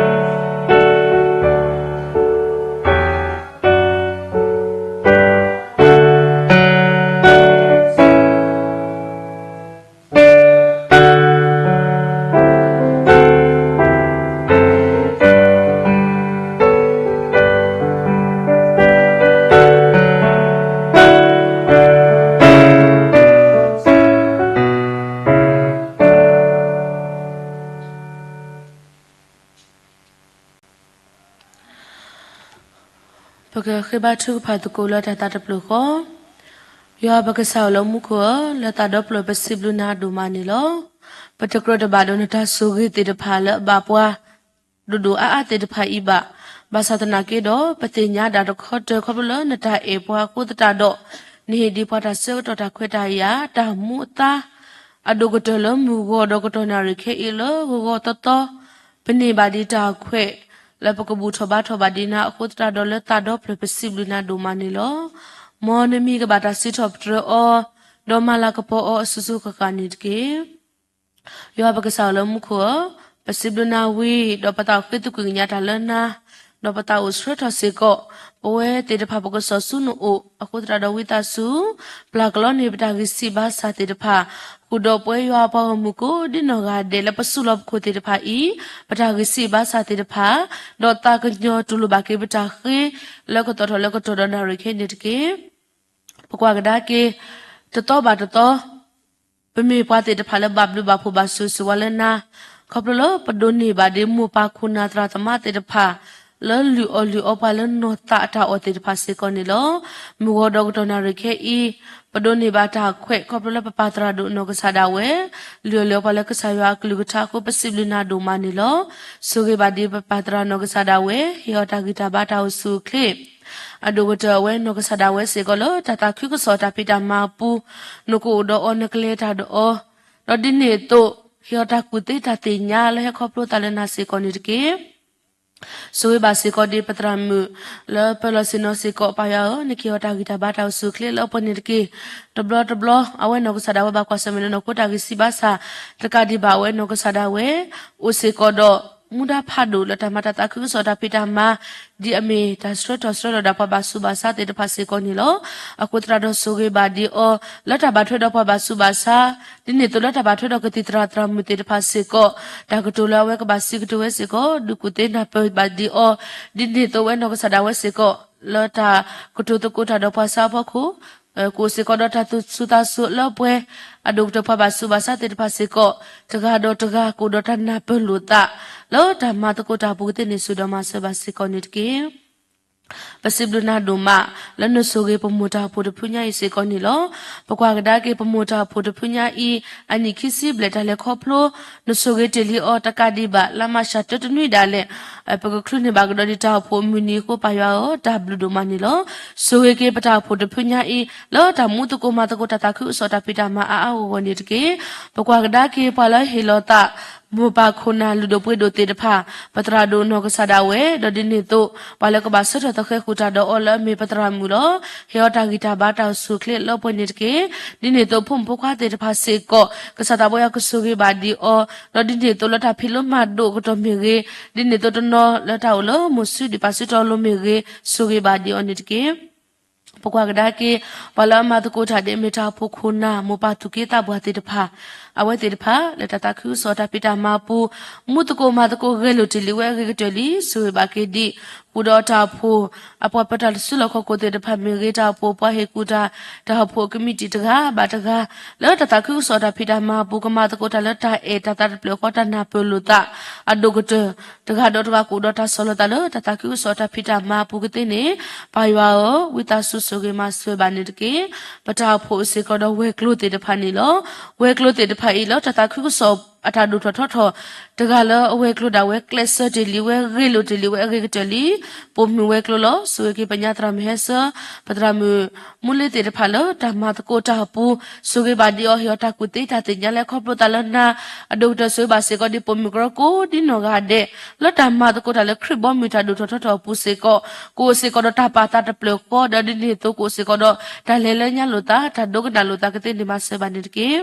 ထံအကီၢ်လီၤ. ပကဃ့ဘါထုကဖၣ်သကိးလၢတၢ်သးတဖျၢၣ်ဃီ, ယွၤပကစၢ်ဧၢလၢမူခိၣ်ဧၢ, လၢသးဒီဖျၢၣ်ပစံးဘျုးနၤဒိၣ်မးန့ၣ်လီၤ. ပတကြၢးတဘၣ်ဒီးနတၢ်ဆိၣ်ဂ့ၤသ့ၣ်တဖၣ်လၢအဘၣ်ပှၤ ဒိၣ်ဒိၣ်အါအါသ့ၣ်တဖၣ်အံၤဘၣ်. ဘၣ်ဆၣ်သနာ်က့ဒီး ပသ့ၣ်ညါဒၣ်တခီတၢၢ်ခီဖျိလၢနတၢ်အဲၣ်ပှၤအဃိသတးဒီး နဟ့ၣ်ဒံးပှၤတၢ်ဆၢကတီၢ်တၢ်ခွဲးတၢ်ယာ် တၢ်မူအသါ အဒိၣ်ကတၢၢ်လၢမုၢ်ဂီၤဒီးကတီၢ်နၣ်ရံၣ်ခဲအံၤလၢဂီၤဂီၤသီသီ ပန့ၢ်ဘၣ်ဒံးတၢ်ခွဲး လၢပကဘူၣ်ထီၣ်ဘါထီၣ်ဘၣ်ဒံးနၤအဃိသတးဒီး လၢသးဒီဖျၢၣ်ပစံးဘျုးနၤဒိၣ်မးန့ၣ်လီၤ. မ်နမံၤကဘၣ်တၢ်စံးထီၣ်ပတြၢၤအီၤ ဒီးမၤလၤကပီၤအီၤအစိၤစိၤဃၣ်ဃၣ်န့ၣ်တက့ၢ်. ယွၤပကစၢ်ဧၢလၢမူခိၣ်ဧၢ, ပစံးဘျုးနၤဝံၤ ဒီးပသးအိၣ်ဃ့သကွံာ်ကညးတၢ်လၢနၤ, ဒီးပသးအိၣ်ဆှၢထီၣ်စ့ၢ်ကီး ပဝဲသ့ၣ်တဖၣ်ပကစီၣ်ဆူနအိၣ်အဃိသတးဒီး ဝံသးစူၤ ပျၢ်ကလီန့ၢ်ပတၢ်ဂံၢ်စၢ်ဘါစၢ်သ့ၣ်တဖၣ်, ဃုာ်ဒီးပဝဲယွၤပှၤဂီၢ်မုၢ်ကိးဒ်နီၢ်ဂၤဒဲးလၢပဆူၣ်လီၤပခိၣ်သ့ၣ်တဖၣ်အံၤ ပတၢ်ဂံၢ်စၢ်ဘါစၢ်သ့ၣ်တဖၣ်, ဒီးသးကညီၤတူၢ်လိာ်ဘၣ်က့ၤပတၢ်ဃ့ လၢကသီၣ်ထီၣ်လၢကတီၢ်ဒီးနၣ်ရံၣ်ခဲအံၤန့ၣ်တက့ၢ်. ပကွၢ်ကဒါက့ၤ တသီဘၣ်တသီ ပမ့ၢ်ပှၤသ့ၣ်တဖၣ်လၢဘၣ်ဘျုးဘၣ်ဖှိၣ်ဘၣ်ဆိၣ်ဂ့ၤဆိၣ်ဝါလၢနၤ, ခီဖျိလၢပဒိးန့ၢ်ဘၣ်ဒံးမိၢ်ပၢ်ခိၣ်နၢ်သရၣ်သမါသ့ၣ်တဖၣ်, လၢလုၢ်အီၣ်လုၢ်အီပှၤလၢနီၢ်သးအတၢ်အီၣ်သ့ၣ်တဖၣ်စ့ၢ်ကီးန့ၣ်လီၤ. မုၢ်ဂီၤဒီးကတီၢ်နၣ်ရံၣ်ခဲအံၤ ပဒိးန့ၢ်ဘၣ်တၢ်ခွဲးခီဖျိလၢပပၢ်သရၣ်ဒိၣ်နီၢ်ကစၢ်ဒၣ်ဝဲ လုၢ်အီၣ်လုၢ်အီပှၤလၢကစၢ်ယွၤအကလုၢ်ကထါအဃိ ပစံးဘျုးနၤဒိၣ်မးန့ၣ်လီၤ. ဆိၣ်ဂ့ၤဘၣ်ဒ်ပပၢ်သရၣ်နီၢ်ကစၢ်ဒၣ်ဝဲ ဟ့ၣ်အီၤတၢ်ဂံၢ်တၢ်ဘါတၢ်အိၣ်ဆူၣ်အိၣ်ချ့ အဒိၣ်ကတၢၢ်အဝဲနီၢ်ကစၢ်ဒၣ်ဝဲစ့ၢ်ကီးလၢတၢ်သးခုကစီၣ်တၢ်ဖံးတၢ်မၤအပူၤ နကအိၣ်ဒီးအီၤ နကလဲၤတၢ်ဒီးအီၤ ဒီးဒ်န့ၣ်အသိး ဟ့ၣ်အီၤတၢ်ကူၣ်သ့တၢ်သ့ၣ်ညါလၢဟဲခီဖျိသးလၢနၤစ့ၢ်ကီးန့ၣ်တက့ၢ်. ဆိၣ်ဂ့ၤဘၣ်စ့ၢ်ကီးဒ်ပသရၣ်မုၣ် လၢပၢၤလီၢ်ဆ့ၣ်နီၤစ့ၢ်ကီး ပၢ်ယွၤဧၢ, နကဟ့ၣ်အီၤတၢ်ဂံၢ်တၢ်ဘါတၢ်အိၣ်ဆူၣ်အိၣ်ချ့လၢအပှဲၤန့ၣ်တက့ၢ်. တဘျီတဘျီ အဝဲနီၢ်ကစၢ်ဒၣ်ဝဲဘၣ်ကွၢ်ဆၢၣ်မဲာ်လၢနီၢ်ခိတၢ်ဂံၢ်စၢ်ဘါစၢ် တကးဒံးဘၣ်အဝဲနီၢ်ကစၢ်ဒၣ်ဝဲ အိၣ်စ့ၢ်ကီးဒီး မူဒါဖးဒိၣ်လၢတၢ်မၤတၢ်သးခုကစီၣ်တၢ်ဖံးတၢ်မၤ ဒ်အမ့ၢ်တၢ်ဆှၢထီၣ်ဆှၢလီၤဒၣ်ပှၤဘၣ်ဆူးဘၣ်ဆါသ့ၣ်တဖၣ်စ့ၢ်ကီးန့ၣ်လီၤ. အဃိသတးဒီးဆိၣ်ဂ့ၤဘၣ်ဒ်အီၤ လၢတၢ်ဘၣ်ထွဲဒီးပှၤဘၣ်ဆူးဘၣ်ဆါ ဒ်န့ၣ်အသိးလၢတၢ်ဘၣ်ထွဲဒီးကသံၣ်သရၣ်သရၣ်မုၣ်သ့ၣ်တဖၣ်စ့ၢ်ကီး တၢ်ကတိၤလၢအဝဲကဘၣ်စံးကတိၤဝဲစ့ၢ်ကီး ဒုးကူၣ်သ့နၢ်ပၢၢ်ဘၣ်ဒ်အီၤ, ဒ်န့ၣ်အသိးဝဲနီၢ်ကစၢ်ဒၣ်ဝဲစ့ၢ်ကီး လၢတၢ်ကတိၤသကိးတၢ်ဒီးပှၤဆါအဖီခိၣ် ကအိၣ်စ့ၢ်ကီးဒီးတၢ်သူၣ်ဆူၣ်သးဆူၣ်လၢအပှဲၤ အဒိၣ်ကတၢၢ်ပှၤဘၣ်ဆူးဘၣ်ဆါသ့ၣ်တဖၣ်စ့ၢ်ကီး တဂၤဒီးတဂၤကအိၣ်ဒီးတၢ်နၢ်ပၢၢ်လိာ်သး လၢတၢ်မၤသကိးတၢ်အပူၤကသ့န့ၣ် ဆိၣ်ဂ့ၤဒီးမၤစၢၤဘၣ်စ့ၢ်ကီးန့ၣ်တက့ၢ်. ပစံးဘျုးနၤဒိၣ်မး လၢနဆိၣ်ဂ့ၤပမိၢ်တၢ်အိၣ်ဖှိၣ်တဖုညါအံၤစ့ၢ်ကီးန့ၣ်လီၤ. ပကွၢ်ကဒါက့ၤ ပမိၢ်တၢ်အိၣ်ဖှိၣ်တဖုညါအံၤ အနံၣ်ခံဆံဘျဲၣ်တၢ်လဲၤခီဖျိ နဆိၣ်ဂ့ၤတ့ၢ်လံအီၤတကးဒံးဘၣ် လါမးရှးတၢတနွံဒၣ်လဲာ် ပကချုးန့ၢ်ဘၣ်ကဒီးဒံးတၢ်အိၣ်ဖှိၣ်အမုၢ်နံၤအဃိ ပၢ်ယွၤဧၢ တၢ်ဘျုးဒိၣ်မးန့ၣ်လီၤ. ဆိၣ်ဂ့ၤက့ၤပတၢ်အိၣ်ဖှိၣ်တဖုညါအံၤ လၢတၢ်မူသကိးမၤသကိးတၢ်သးခုကစီၣ်တၢ်ဖံးတၢ်မၤအါအါဂီၢ်ဂီၢ်န့ၣ်တက့ၢ်. ပကွၢ်ကဒါက့ၤပှၤလၢဟ့ၣ်လီၤသး မိၢ်ပၢ်ခိၣ်နၢ်လုၢ်ဒိၣ်ပှ့ၤဒိၣ်သ့ၣ်တဖၣ် ပသရၣ်ဒိၣ်နီၢ်ကစၢ်ဒၣ်ဝဲ ဒီးဒ်န့ၣ်အသိး ပှၤလၢကဘၣ်ဆၢထၢၣ်သဃဲၤဃုာ်တၢ်ဒီးအီၤလၢအမ့ၢ်ပသရၣ်မုၣ်လီၤ. ဟ့ၣ်အီၤတၢ်ဂံၢ်တၢ်ဘါတၢ်အိၣ်ဆူၣ်အိၣ်ချ့လၢအပှဲၤန့ၣ်တက့ၢ်. ဒ်န့ၣ်အသိးဖိမုၣ်ဖိခွါသ့ၣ်တဖၣ်စ့ၢ်ကီး ကစၢ်သးဘိယွၤကဆိၣ်ဂ့ၤဘၣ်ဒံးအီၤ, ဒီးဒ်န့ၣ်အသိးလၢတၢ်ဖံးလိမၤဒိးကတီၢ်မ့ၢ်ဂ့ၤ, ဒ်န့ၣ်အသိးတနီၤလၢတၢ်အိၣ်လၢမိၢ်စုဒံးပၢ်စုတီလိၤမ့ၢ်ဂ့ၤ, ဆိၣ်ဂ့ၤဘၣ်ဒံးအီၤန့ၣ်တက့ၢ်. ပကွၢ်ကဒါက့ၤ ပှၤလၢအမၤသကိးတၢ်ဒ်အမ့ၢ်တၢ်အိၣ်ဖှိၣ်ခိၣ်နၢ် မိၢ်ပၢ်သူၣ်က့သးပှၢ်သ့ၣ်တဖၣ်, အဝဲသ့ၣ်တဖၣ် လၢတၢ်သးခုကစီၣ်တၢ်ဖံးတၢ်မၤအပူၤ မူသကိးမၤသကိးဂဲၤလိာ်တ့ၢ်လံဝဲအဂ့ၤကတၢၢ်လံ, ဆိၣ်ဂ့ၤဘၣ်က့ၤဒံး ဃုာ်ဒီးတၢ်အိၣ်ဖှိၣ် အပှၤပၢၤတၢ်စုလီၢ်ခီၣ်ခိၣ်သ့ၣ်တဖၣ်မ့ၢ်ဂ့ၤ, တၢ်အိၣ်ဖှိၣ်ပှၤဟ့ၣ်ကူၣ်တၢ်, တၢ်အိၣ်ဖှိၣ်ကမံးတံာ်တဂၤဘၣ်တဂၤ, လၢတၢ်သးခုကစီၣ်တၢ်ဖံးတၢ်မၤအပူၤ ကမၤသကိးတၢ်လၢတၢ်အဲၣ်တၢ်သးတဖျၢၣ်ဃီ တၢ်နၢ်ပၢၢ်လိာ်သး အဒိၣ်ကတၢၢ် တဂၤဒီးတဂၤကအိၣ်ဒီးတၢ်ဆီၣ်လီၤသးလၢတၢ်သးခုကစီၣ်တၢ်ဖံးတၢ်မၤအပူၤကသ့န့ၣ်, ပၢ်ယွၤဧၢ, ဝံသးစူၤဆိၣ်ဂ့ၤမၤစၢၤဘၣ်န့ၣ်တက့ၢ်. ပတၢ်အိၣ်ဖှိၣ်စ့ၢ်ကီးဒီးဝဲၤကျိၤသ့ၣ်တဖၣ်န့ၣ်လီၤ. ဝဲၤကျိၤသ့ၣ်တဖၣ်အံၤ လၢတၢ်သးခုကစီၣ်အတၢ်ဒိၣ်ထီၣ်ထီထီၣ် တဂၤလၢအဝဲၤကျိၤဒၣ်ဝဲ ကျဲးစၢးတ့ၢ်လံဝဲ ဂ့ၤလိာ်တ့ၢ်လံဝဲအဂ့ၤကတၢၢ်လံ, ပိာ်မုၣ်ဝဲၤကျိၤလီၤ. ဆိၣ်ဂ့ၤက့ၤပညါသရၣ်မုၣ်ဟဲဆၢ, ပသရၣ်မုၣ်မူလ့သ့ၣ်တဖၣ်လၢတၢ်မၤသကိးတၢ်အပူၤ, ဆိၣ်ဂ့ၤဘၣ်ဒံးအီၤ ဟ့ၣ်အီၤတၢ်ကူၣ်သ့တၢ်သ့ၣ်ညါလၢခီဖျိသးလၢနၤ, အဒိၣ်ကတၢၢ်ဆိၣ်ဂ့ၤဘၣ်စ့ၢ်ကီးဒံးပိာ်မုၣ်ကရၢကိးဒ်နီၢ်ဂၤဒဲး လၢတၢ်မၤသကိးတၢ်လၢခရံာ်ဘီမုၢ်တၢ်ဒိၣ်ထီၣ်ထီထီၣ်အပူၤစ့ၢ်ကီး, ကအိၣ်စ့ၢ်ကီးဒီးတၢ်ပာ်သးတဖျၢၣ်ဃီ ဒီးဒ်န့ၣ်အသိးကအိၣ်စ့ၢ်ကီးဒီးတၢ်လဲၤလၢညါလိာ်သး တၢ်ဒိကနၣ်လိာ်သးကသ့န့ၣ်မၤစၢၤဘၣ်န့ၣ်တက့ၢ်.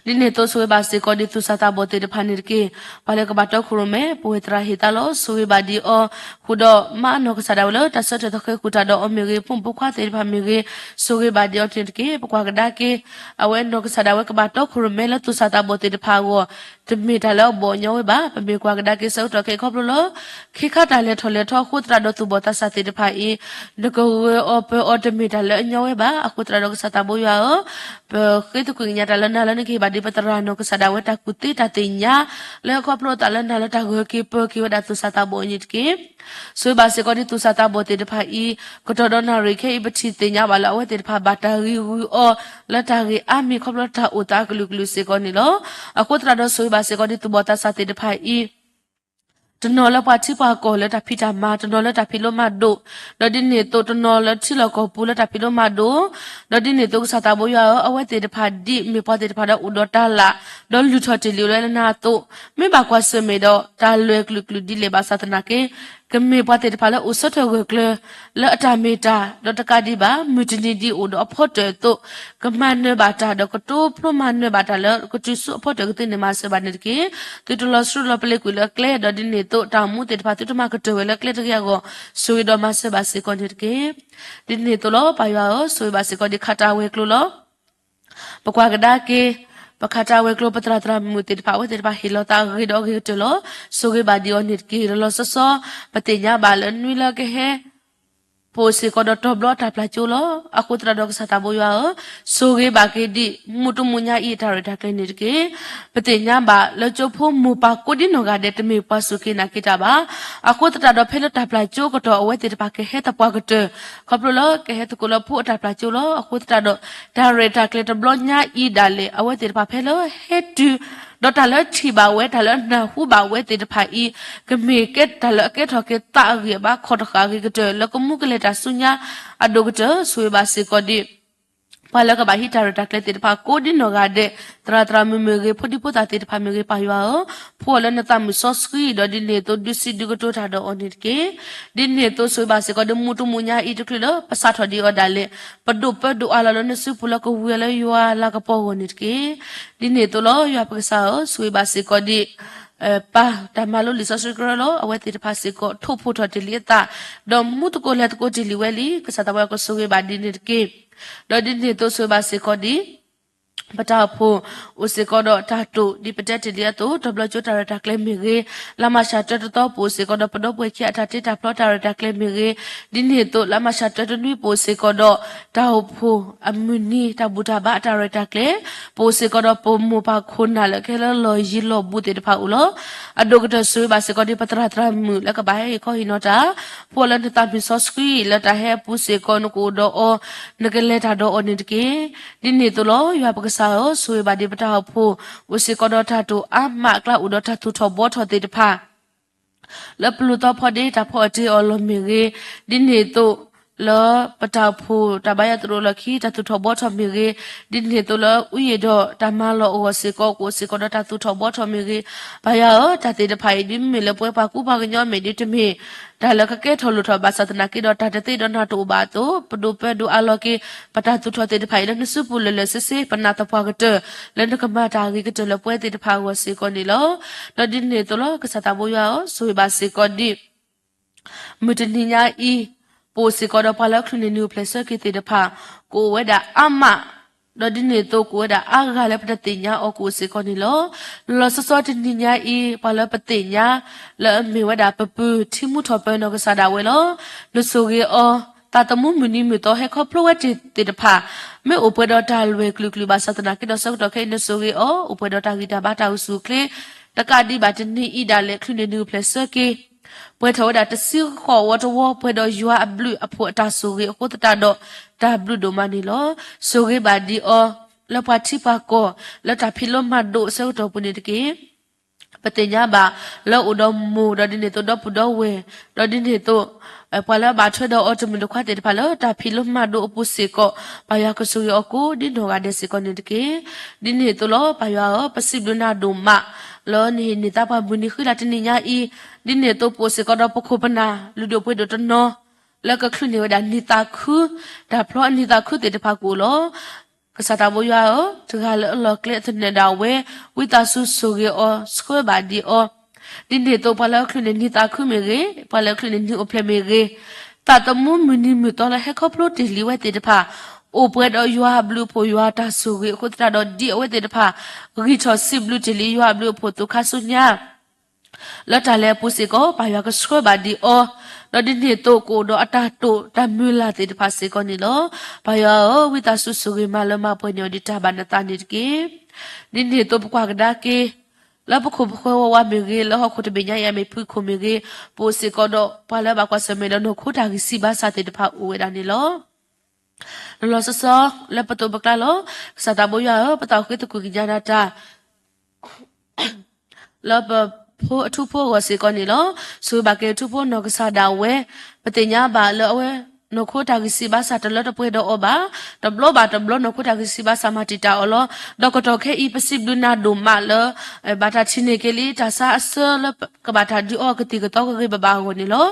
ဒ်န့ၣ်အသိးဆိၣ်ဂ့ၤဘၣ်စ့ၢ်ကီးဒံးသူၣ်စၢ်သးဘီၣ်သ့ၣ်တဖၣ်န့ၣ်တက့ၢ်. ပှၤလၢကဘၣ်တီခိၣ်ရိၣ်မဲ ပဝဲသရၣ်ဟ့ၣ်သါလီၤ ဆိၣ်ဂ့ၤဘၣ်ဒံးအီၤ, ဃုာ်ဒီးမါနီၢ်ကစၢ်ဒၣ်ဝဲလၢတၢ်ဆၢထၢၣ်သဃဲၤဃုာ်တၢ်ဒီးအီၤမ့ၢ်ဂ့ၤ, ဖိမုၣ်ဖိခွါသ့ၣ်တဖၣ်မ့ၢ်ဂ့ၤ, ဆိၣ်ဂ့ၤဘၣ်ဒံးအီၤန့ၣ်တက့ၢ်. ပကွၢ်ကဒါက့ၤ အဝဲနီၢ်ကစၢ်ဒၣ်ဝဲကဘၣ်တီခိၣ်ရိၣ်မဲလၢသူၣ်စၢ်သးဘီၣ်သ့ၣ်တဖၣ်အဂီၢ် တမ့ၢ်တၢ်လၢအဘီၣ်အညီဝဲဘၣ်. ပမ့ၢ်ကွၢ်ကဒါက့ၤဆၢကတီၢ်ခဲအံၤခီဖျိလၢ ခ့ခါတၢ်လဲၤထီၣ်လဲၤထီအဃိသတးဒီးသူၣ်ဘီၣ်သးစၢ်သ့ၣ်တဖၣ်အံၤ နကဂၢၤအီၤပၢၤအီၤတမ့ၢ်တၢ်လၢအညီဝဲဘၣ်. အဃိသတးဒီးကစၢ်သးဘိယွၤဧၢ, ပဃ့သကွံာ်ကညးတၢ်လၢနၤလၢနကဟ့ၣ်ဘၣ်ဒံးပသရၣ်နီၢ်ကစၢ်ဒၣ်ဝဲတၢ်ကူၣ်သ့တၢ်သ့ၣ်ညါ လၢခီဖျိသးလၢနၤလၢတၢ်ဂၢၢ်က့ၤပၢၤက့ၤဝဲဒၣ်သူၣ်စၢ်သးဘီၣ်အံၤန့ၣ်တက့ၢ်. ဆိၣ်ဂ့ၤဘၣ်စ့ၢ်ကီးဒံးသူၣ်စၢ်သးဘီၣ်သ့ၣ်တဖၣ်အံၤ, ကတီၢ်ဒီးနၣ်ရံၣ်ခဲအံၤပထံၣ်သ့ၣ်ညါဘၣ်လၢအဝဲသ့ၣ်တဖၣ်ဘၣ်တၢ်ဂံၢ်ဂုာ်အီၤ လၢတၢ်ဂ့ၢ်အါမံၤခီဖျိတၢ်အိၣ်သးအကလုာ်ကလုာ်စ့ၢ်ကီးန့ၣ်လီၤ. အဃိသတးဒီးဆိၣ်ဂ့ၤဘၣ်စ့ၢ်ကီးဒံးသူၣ်ဘီၣ်သးစၢ်သ့ၣ်တဖၣ်အံၤ တနီၤလၢပှၤထံပှၤကီၢ်လၢတၢ်ဖံးတၢ်မၤ, တနီၤလၢတၢ်ဖံးလိမၤဒိး, ဒီးဒ်န့ၣ်အသိးတနီၤလၢထံလီၢ်ကီၢ်ပူၤလၢတၢ်ဖံးလိမၤဒိး, ဒီးဒ်န့ၣ်အသိးကစၢ်သးဘိယွၤဧၢ, အဝဲသ့ၣ်တဖၣ်ဒ်မ့ၢ်ပှၤသ့ၣ်တဖၣ်လၢအိၣ်ဒီးတၢ်လၤ, ဒီးလုၢ်ထီၣ်တ့ၢ်လံလၢနၤအသိး, မ့ၢ်ဘၣ်ကွၢ်ဆၢၣ်မဲာ်ဒီးတၢ်လွဲၢ်ကလုာ်ကလုာ်ဒ်လဲၣ်ဘၣ်ဆၣ်သနာ်က့ ကမ့ၢ်ပှၤသ့ၣ်တဖၣ်လၢအိၣ်ဆၢထၢၣ်ဂၢၢ်ကျၢၤ လၢအတၢ်မ့ၢ်တၢ်, ဒီးတကးဒံးဘၣ် မုၢ်တနံၤဒ်အိၣ်ဒီးအဖီတၢၣ်အသိး, ကမၤနၢၤဘၣ်တၢ် ဒီးကတိဖျိမၤနၢၤဘၣ်တၢ်လၢကတုၤဆူအဖီတၢၣ်ကသ့န့ၣ်မၤစၢၤဘၣ်န့ၣ်တက့ၢ်. သုတလီၤဆှုလီၤပလ့ၤကွံာ်လၢကျဲ, ဒီးဒ်န့ၣ်အသိးတၢ်အိၣ်မူသ့ၣ်တဖၣ် သုတမၤကတၢၢ်ဝဲလၢကျဲတဂ့ၤအဂီၢ်, ဆိၣ်ဂ့ၤဒီးမၤစၢၤဘၣ်စ့ၢ်ကီးန့ၣ်တက့ၢ်. ဒ်န့ၣ်အသိးလီၤ ပၢ်ယွၤဧၢ, ဆိၣ်ဂ့ၤဘၣ်စ့ၢ်ကီးဒ်ခးတၢ်ဝဲၤကျိၤလီၤ. ပကွၢ်ကဒါက့ၤ ပခးတၢ်ဝဲၤကျိၤ ပသရၣ်သရၣ်မုၣ်သ့ၣ်တဖၣ် အဝဲသ့ၣ်တဖၣ်ဟ့ၣ်လီၤသးအဂ့ၤဒီးအဂ့ၤကတၢၢ်လီၤ. ဆိၣ်ဂ့ၤဘၣ်ဒံးအီၤန့ၣ်တက့ၢ်. လီၤလီၤဆီဆီ ပသ့ၣ်ညါဘၣ်လၢနွံလၢကဟဲ ပအိၣ်စ့ၢ်ကီးဒီးတီၤဘျီတၢ်ပျၢ်ကၠိလီၤ. အဃိသတးဒီးကစၢ်သးဘိယွၤဧၢ, ဆိၣ်ဂ့ၤဘၣ်က့ၤဒံး မုၢ်တမုၢ်ညါအံၤအတၢ်ရဲၣ်တၢ်ကျဲၤန့ၣ်တက့ၢ်. ပသ့ၣ်ညါဘၣ်လၢကၠိဖိမိၢ်ပၢ်ကိးဒ်နီၢ်ဂၤဒဲး တမ့ၢ်ပှၤစူၢ်က့ၤနာ်က့ၤတၢ်ဘၣ်. အဃိသတးဒီးဖဲလၢတၢ်ပျၢ်ကၠိအကတီၢ် အဝဲသ့ၣ်တဖၣ်ကဟဲသပှၢ်ကတၢၢ် ခီဖျိလၢကဟဲသကိးလၢဖိအတၢ်ပျၢ်ကၠိလီၤ. အဃိသတးဒီး တၢ်ရဲၣ်တၢ်ကျဲၤတဘျီညါအံၤဒၣ်လဲာ် အဝဲသ့ၣ်တဖၣ်ဖဲလၢဟဲတုၤ ဒီးတၢ်လၢထံၣ်ဘၣ်ဝဲ တၢ်လၢနၢ်ဟူဘၣ်ဝဲသ့ၣ်တဖၣ်အံၤ ကမ့ၢ်ကဲတၢ်လၢအကဲထီၣ်က့ၤသးအဂံၢ်အဘါ ခီၣ်တဃာ်အဂ့ၤကတၢၢ် လၢကမူကလဲၤတၢ်ဆူညါအဒိၣ်ကတၢၢ် ဆိၣ်ဂ့ၤဘၣ်စ့ၢ်ကီးဒံး ပှၤလၢကဘၣ်ဟံးတၢ်ရဲၣ်တၢ်ကျဲၤသ့ၣ်တဖၣ် ကိးဒ်နီၢ်ဂၤဒဲး, သရၣ်သရၣ်မုၣ်မ့ၢ်ဂ့ၤ, ဖိဒံဖိသၣ်သ့ၣ်တဖၣ်မ့ၢ်ဂ့ၤ, ပၢ်ယွၤဧၢ, ဖှူအီၤလၢနသးမုာ်စီဆှံ, ဒီးဒ်န့ၣ်အသိး ဒုးစံးဒုးကတိၤတၢ်ဒီးအီၤန့ၣ်တက့ၢ်. ဒ်န့ၣ်အသိး ဆိၣ်ဂ့ၤဘၣ်စ့ၢ်ကီး ဒ်မုၢ်တမုၢ်ညါအံၤတချုးလၢ ပစးထီၣ်ဒံးအီၤဒၣ်လဲာ်, ပဒိၣ်ပၢဒိၣ်အါလီၤလၢနစုပူၤလၢကဝံၤအီၤလၢယွၤလၤကပီၤအဂီၢ်န့ၣ်တက့ၢ်. ဒ်န့ၣ်အသိးလီၤ. ယွၤပကစၢ်ဧၢ, ဆိၣ်ဂ့ၤဘၣ်စ့ၢ်ကီးဒ် ပၢ်တၢ်မၤလိလံာ်စီဆှံကရၢလီၤ. အဝဲသ့ၣ်တဖၣ်စ့ၢ်ကီး ထိၣ်ဖိးထီၣ်တ့ၢ်လံအသး, ဒီးမူသကိးလဲၤသကိးတ့ၢ်လံဝဲလံ. ကစၢ်သးဝဲကဆိၣ်ဂ့ၤဘၣ်ဒ်န့ၣ်တက့ၢ်. ဒီးဒ်န့ၣ်အသိး ဆိၣ်ဂ့ၤဘၣ်စ့ၢ်ကီးဒ် ပတၢ်အိၣ်ဖှိၣ် အိၣ်စ့ၢ်ကီးဒီးတၢ်တိာ် ဒ်ပတဲတ့ၢ်လံအသိး, တဘျီကၠိတၢ်ရဲၣ်တၢ်ကျဲၤမ့ၢ်ဂ့ၤ, လါမးရှးတၢတသီ ပအိၣ်စ့ၢ်ကီးဒီးပဒီပုၢ်ဝဲၢ်ခံအတၢ်တ့တၢ်ဖျီတၢ်ရဲၣ်တၢ်ကျဲၤမ့ၢ်ဂ့ၤ, ဒ်န့ၣ်အသိး လါမးရှးတၢတနွံ ပအိၣ်စ့ၢ်ကီးဒီး တၢ်အိၣ်ဖှိၣ်အမုၢ်နံၤ တၢ်ဘူၣ်တၢ်ဘါအတၢ်ရဲၣ်တၢ်ကျဲၤ, ပအိၣ်စ့ၢ်ကီးဒီးပမိၢ်ပၢ်ခိၣ်နၢ်လၢကဟဲလၢလီၢ်ယံၤလီၢ်ဘူးသ့ၣ်တဖၣ်အိၣ်လီၤ. အဒိၣ်ကတၢၢ် ဆိၣ်ဂ့ၤဘၣ်စ့ၢ်ကီးဒ်ပသရၣ်သရၣ်မုၣ်လၢကဘၣ်ဟဲဟ့ၣ်ခီဟ့ၣ်နီၤတၢ်, ဖှူအီၤလၢနသးမုာ်စီဆှံ, လၢတၢ်ဟဲအပူၤစ့ၢ်ကီး နကအိၣ်ဒီးအီၤ, နကလဲၤတၢ်ဒီးအီၤန့ၣ်တက့ၢ်. ဒ်န့ၣ်အသိးလီၤ. ယွၤပကစၢ်ဧၢ, ဆိၣ်ဂ့ၤဘၣ်ဒ်ပတၢ်အိၣ်ဖှိၣ် အိၣ်စ့ၢ်ကီးဒီးတၢ်တိာ်အါမးအကျါ အိၣ်ဒီးတၢ်သူၣ်ထီၣ်ဘှီထီၣ်သ့ၣ်တဖၣ် လၢပလူၤသီဖီဒ့ တၢ်ဖီအီၣ်တ့ၢ်အီၣ်လီၢ်မ့ၢ်ဂ့ၤ, ဒ်န့ၣ်အသိး လၢပတၢ်အိၣ်ဖှိၣ်တၢ်ဘါယွၤသရိာ်လီၢ်ခံ တၢ်သူၣ်ထီၣ်ဘှီထီၣ်မ့ၢ်ဂ့ၤ, ဒ်န့ၣ်အသိးလၢအုၣ်ယံၤဒီးတၢ်မၤလီၢ်အဂီၢ်စ့ၢ်ကီး ကအိၣ်စ့ၢ်ကီးဒီးတၢ်သူၣ်ထီၣ်ဘှီထီၣ်မ့ၢ်ဂ့ၤ, ပၢ်ယွၤဧၢ, တၢ်သ့ၣ်တဖၣ်အံၤ ဒ်မ့ၢ်လၢပဝဲပှၤကူပှၤကညီအမဲာ်ဒီး တမ့ၢ်တၢ်လၢကကဲထီၣ်လိၣ်ထီၣ်ဘၣ်ဆၣ်သနာ်က့ဒီး တၢ်တသ့ဒီးနၤတအိၣ်ဘၣ်အသိး, ပဒိၣ်ပၢဒိၣ်အါလီၤက့ၤ ပတၢ်သူၣ်ထီၣ်သ့ၣ်တဖၣ်အံၤ လၢနစုပူၤလၢာ်လၢာ်ဆ့ဆ့, ပနာ်သပှၢ်ကတၢၢ် လၢနကမၤတၢ်အဂ့ၤကတၢၢ်လၢပဝဲသ့ၣ်တဖၣ်အဂီၢ်စ့ၢ်ကီးန့ၣ်လီၤ. ဒီးဒ်န့ၣ်အသိးလီၤ. ကစၢ်သးဘိယွၤဧၢ, ဆိၣ်ဂ့ၤဘၣ်စ့ၢ်ကီးဒ် မုၢ်တနံၤညါအံၤ, ပအိၣ်စ့ၢ်ကီးဒီးပှၤလၢအချုးန့ၢ်နံၤအိၣ်ဖျဲၣ်ဆၢက့ၤသ့ၣ်တဖၣ်, ကအိၣ်ဝဲဒၣ်အါမး, ဒီးဒ်န့ၣ်အသိး ကအိၣ်ဝဲဒၣ်အါဂၤလၢပတသ့ၣ်ညါအီၤကအိၣ်စ့ၢ်ကီးန့ၣ်လီၤ. လီၤလီၤဆီဆီတနံၤညါအံၤ ပှၤလၢပသ့ၣ်ညါ လၢအမ့ၢ်ဝဲဒၣ်ပပုၢ်ထံမူထီၣ်ပၢၤနီၢ်ကစၢ်ဒၣ်ဝဲလီၤ. နဆိၣ်ဂ့ၤအီၤ, သးသမူမုၢ်နံၤမုၢ်သီဟဲခီဖျိဝဲတ့ၢ်သ့ၣ်တဖၣ်, မ့ၢ်အိၣ်ပှဲၤဒီးတၢ်လွဲၢ်ကလုာ်ကလုာ်ဘၣ်ဆၣ်သနာ်က့ဒီးဆၢကတီၢ်ခဲအံၤနဆိၣ်ဂ့ၤအီၤ, အိၣ်ပှဲၤဒီးတၢ်ဂံၢ်တၢ်ဘါတၢ်အိၣ်ဆူၣ်အိၣ်ချ့ တကးဒံးဘၣ်တနံၤအံၤဒၣ်လဲာ် ချုးန့ၢ်နံၤအိၣ်ဖျဲၣ်ဆၢက့ၤ ပှဲၤထီၣ်ဝဲဒၣ်တဆံဃိးဝီတဝီ ပှဲၤဒီးယွၤအဘျုးအဖှိၣ်အတၢ်ဆိၣ်ဂ့ၤအဃိသတးဒီး တၢ်ဘျုးဒိၣ်မးန့ၣ်လီၤ. ဆိၣ်ဂ့ၤဘၣ်ဒံးအီၤ လၢပှၤထံပှၤကီၢ် လၢတၢ်ဖံးလိမၤဒိးအဆၢကတီၢ်ပူၤန့ၣ်တက့ၢ်. ပသ့ၣ်ညါဘၣ် လၢအိၣ်ဒီးမိၢ် ဒီးဒ်န့ၣ်အသိးဒီပုၢ်ဒီဝဲၢ်, ဒီးဒ်န့ၣ်အသိး ပှၤလၢအဘၣ်ထွဲဒီးအီၤတမုၢ်တခွါသ့ၣ်တဖၣ်လၢတၢ်ဖံးလိမၤဒိးအပူၤစ့ၢ်ကီး, ပၢ်ယွၤကဆိၣ်ဂ့ၤအီၤကိးဒ်နီၢ်ဂၤဒဲးစ့ၢ်ကီးန့ၣ်တက့ၢ်. ဒ်န့ၣ်အသိးလီၤ. ပၢ်ယွၤဧၢ, ပစံးဘျုးနၤဒိၣ်မးလၢနဟ့ၣ်န့ၢ်သါပှၤမုၢ်နံၤဃံလၤတနံၤညါအံၤ, ဒ်န့ၣ်အသိးပအိၣ်စ့ၢ်ကီးဒီးပခိၣ်ပနၢ် လုၢ်ဒိၣ်ပှ့ၤဒိၣ်တနီၤ လၢကချုးန့ၢ်ဝဲဒၣ်နံၤသးခု, တၢ်ဖျီအနံၤသးခုသ့ၣ်တဖၣ်ကအိၣ်လီၤ. ကစၢ်သးဘိယွၤဧၢ, တဂၤလၢအလီၢ်ကျဲအသနၢၣ်ဒၣ်ဝဲ, ဝံသးစူၤဆိၣ်ဂ့ၤအီၤဆှၢဘၣ်ဒံးအီၤ, ဒ်န့ၣ်အသိးပှၤလၢချုးန့ၢ်နံၤသးခုမ့ၢ်ဂ့ၤ, ပှၤလၢချုးန့ၢ်နံၤအိၣ်ဖျဲၣ်မ့ၢ်ဂ့ၤ, သးသမူမုၢ်နံၤမုၢ်သီလၢဟဲခီဖျိတ့ၢ်လံဝဲသ့ၣ်တဖၣ်, အိၣ်ပှဲၤဒီးယွၤအဘျုးအဖှိၣ်ယွၤအတၢ်ဆိၣ်ဂ့ၤအဃိသတးဒီး ဒ်အဝဲသ့ၣ်တဖၣ် ဂံၢ်ထီၣ်စံးဘျုးတ့ၢ်လံယွၤအဘျုးအဖှိၣ်အသိးခါဆူညါ လၢတၢ်လဲၤအပူၤစ့ၢ်ကီး ပၢ်ယွၤကဆှၢဘၣ်ဒံးအီၤ, ဒီးဒ်န့ၣ်အသိးကအိၣ်ဒီးအတၢ်တိာ်တၢ်မုၢ်လၢ်သ့ၣ်တဖၣ်စ့ၢ်ကီးန့ၣ်လီၤ. ပၢ်ယွၤဧၢ, ဝံသးစူၤဆိၣ်ဂ့ၤမၤလၢမၤပှဲၤန့ၢ်အီၤဒံးတၢ်ဘၣ်နသးန့ၣ်တက့ၢ်. ဒ်န့ၣ်အသိးပကွၢ်ကဒါက့ၤ လၢပခိၣ်ပဃၢၤဝဲဝါမ့ၢ်ဂ့ၤ, လၢဟီၣ်ခိၣ်တဘ့ၣ်ညါအံၤအမ့ၢ်ဖုခိၣ်မ့ၢ်ဂ့ၤ, ပအိၣ်စ့ၢ်ကီးဒီးပှၤလၢအဘၣ်ကွၢ်ဆၢၣ်မဲာ်ဒီးနီၢ်ခိတၢ်ဂံၢ်ဆံးဘါစၢ်သ့ၣ်တဖၣ်အိၣ်ဝဲဒၣ်န့ၣ်လီၤ. လီၤလီၤဆီဆီ လၢပသိးပကျါလီၤ. ကစၢ်သးဘိယွၤဧၢ, ပသးအိၣ်ဃ့သကွံာ်ကညးနၤတၢ် လၢပဖိအထူဖိအဂီၢ်စ့ၢ်ကီးန့ၣ်လီၤ. ဆိၣ်ဂ့ၤဘၣ်က့ၤအထူဖိနီၢ်ကစၢ်ဒၣ်ဝဲ, ပသ့ၣ်ညါဘၣ်လၢအဝဲ နီၢ်ခိတၢ်ဂံၢ်ဆံးဘါစၢ်တလၢတပှဲၤဒီးအီၤဘၣ်. တဘျီဘၣ်တဘျီ နီၢ်ခိတၢ်ဂံၢ်ဆံးဘါစၢ်မၤတံာ်တာ်အီၤလီၤ. ဒီးကတီၢ်ခဲအံၤ ပစံးဘျုးနၤဒိၣ်မးလၢ ဘၣ်တၢ်ထံၣ်န့ၢ်က့ၤလံ တၢ်ဆါအဆၢလၢကဘၣ်တၢ်ဒုးအီအီၤကသံၣ်ကသီကဂ့ၤဘၣ်ဘၣ်အဂီၢ်န့ၣ်လီၤ.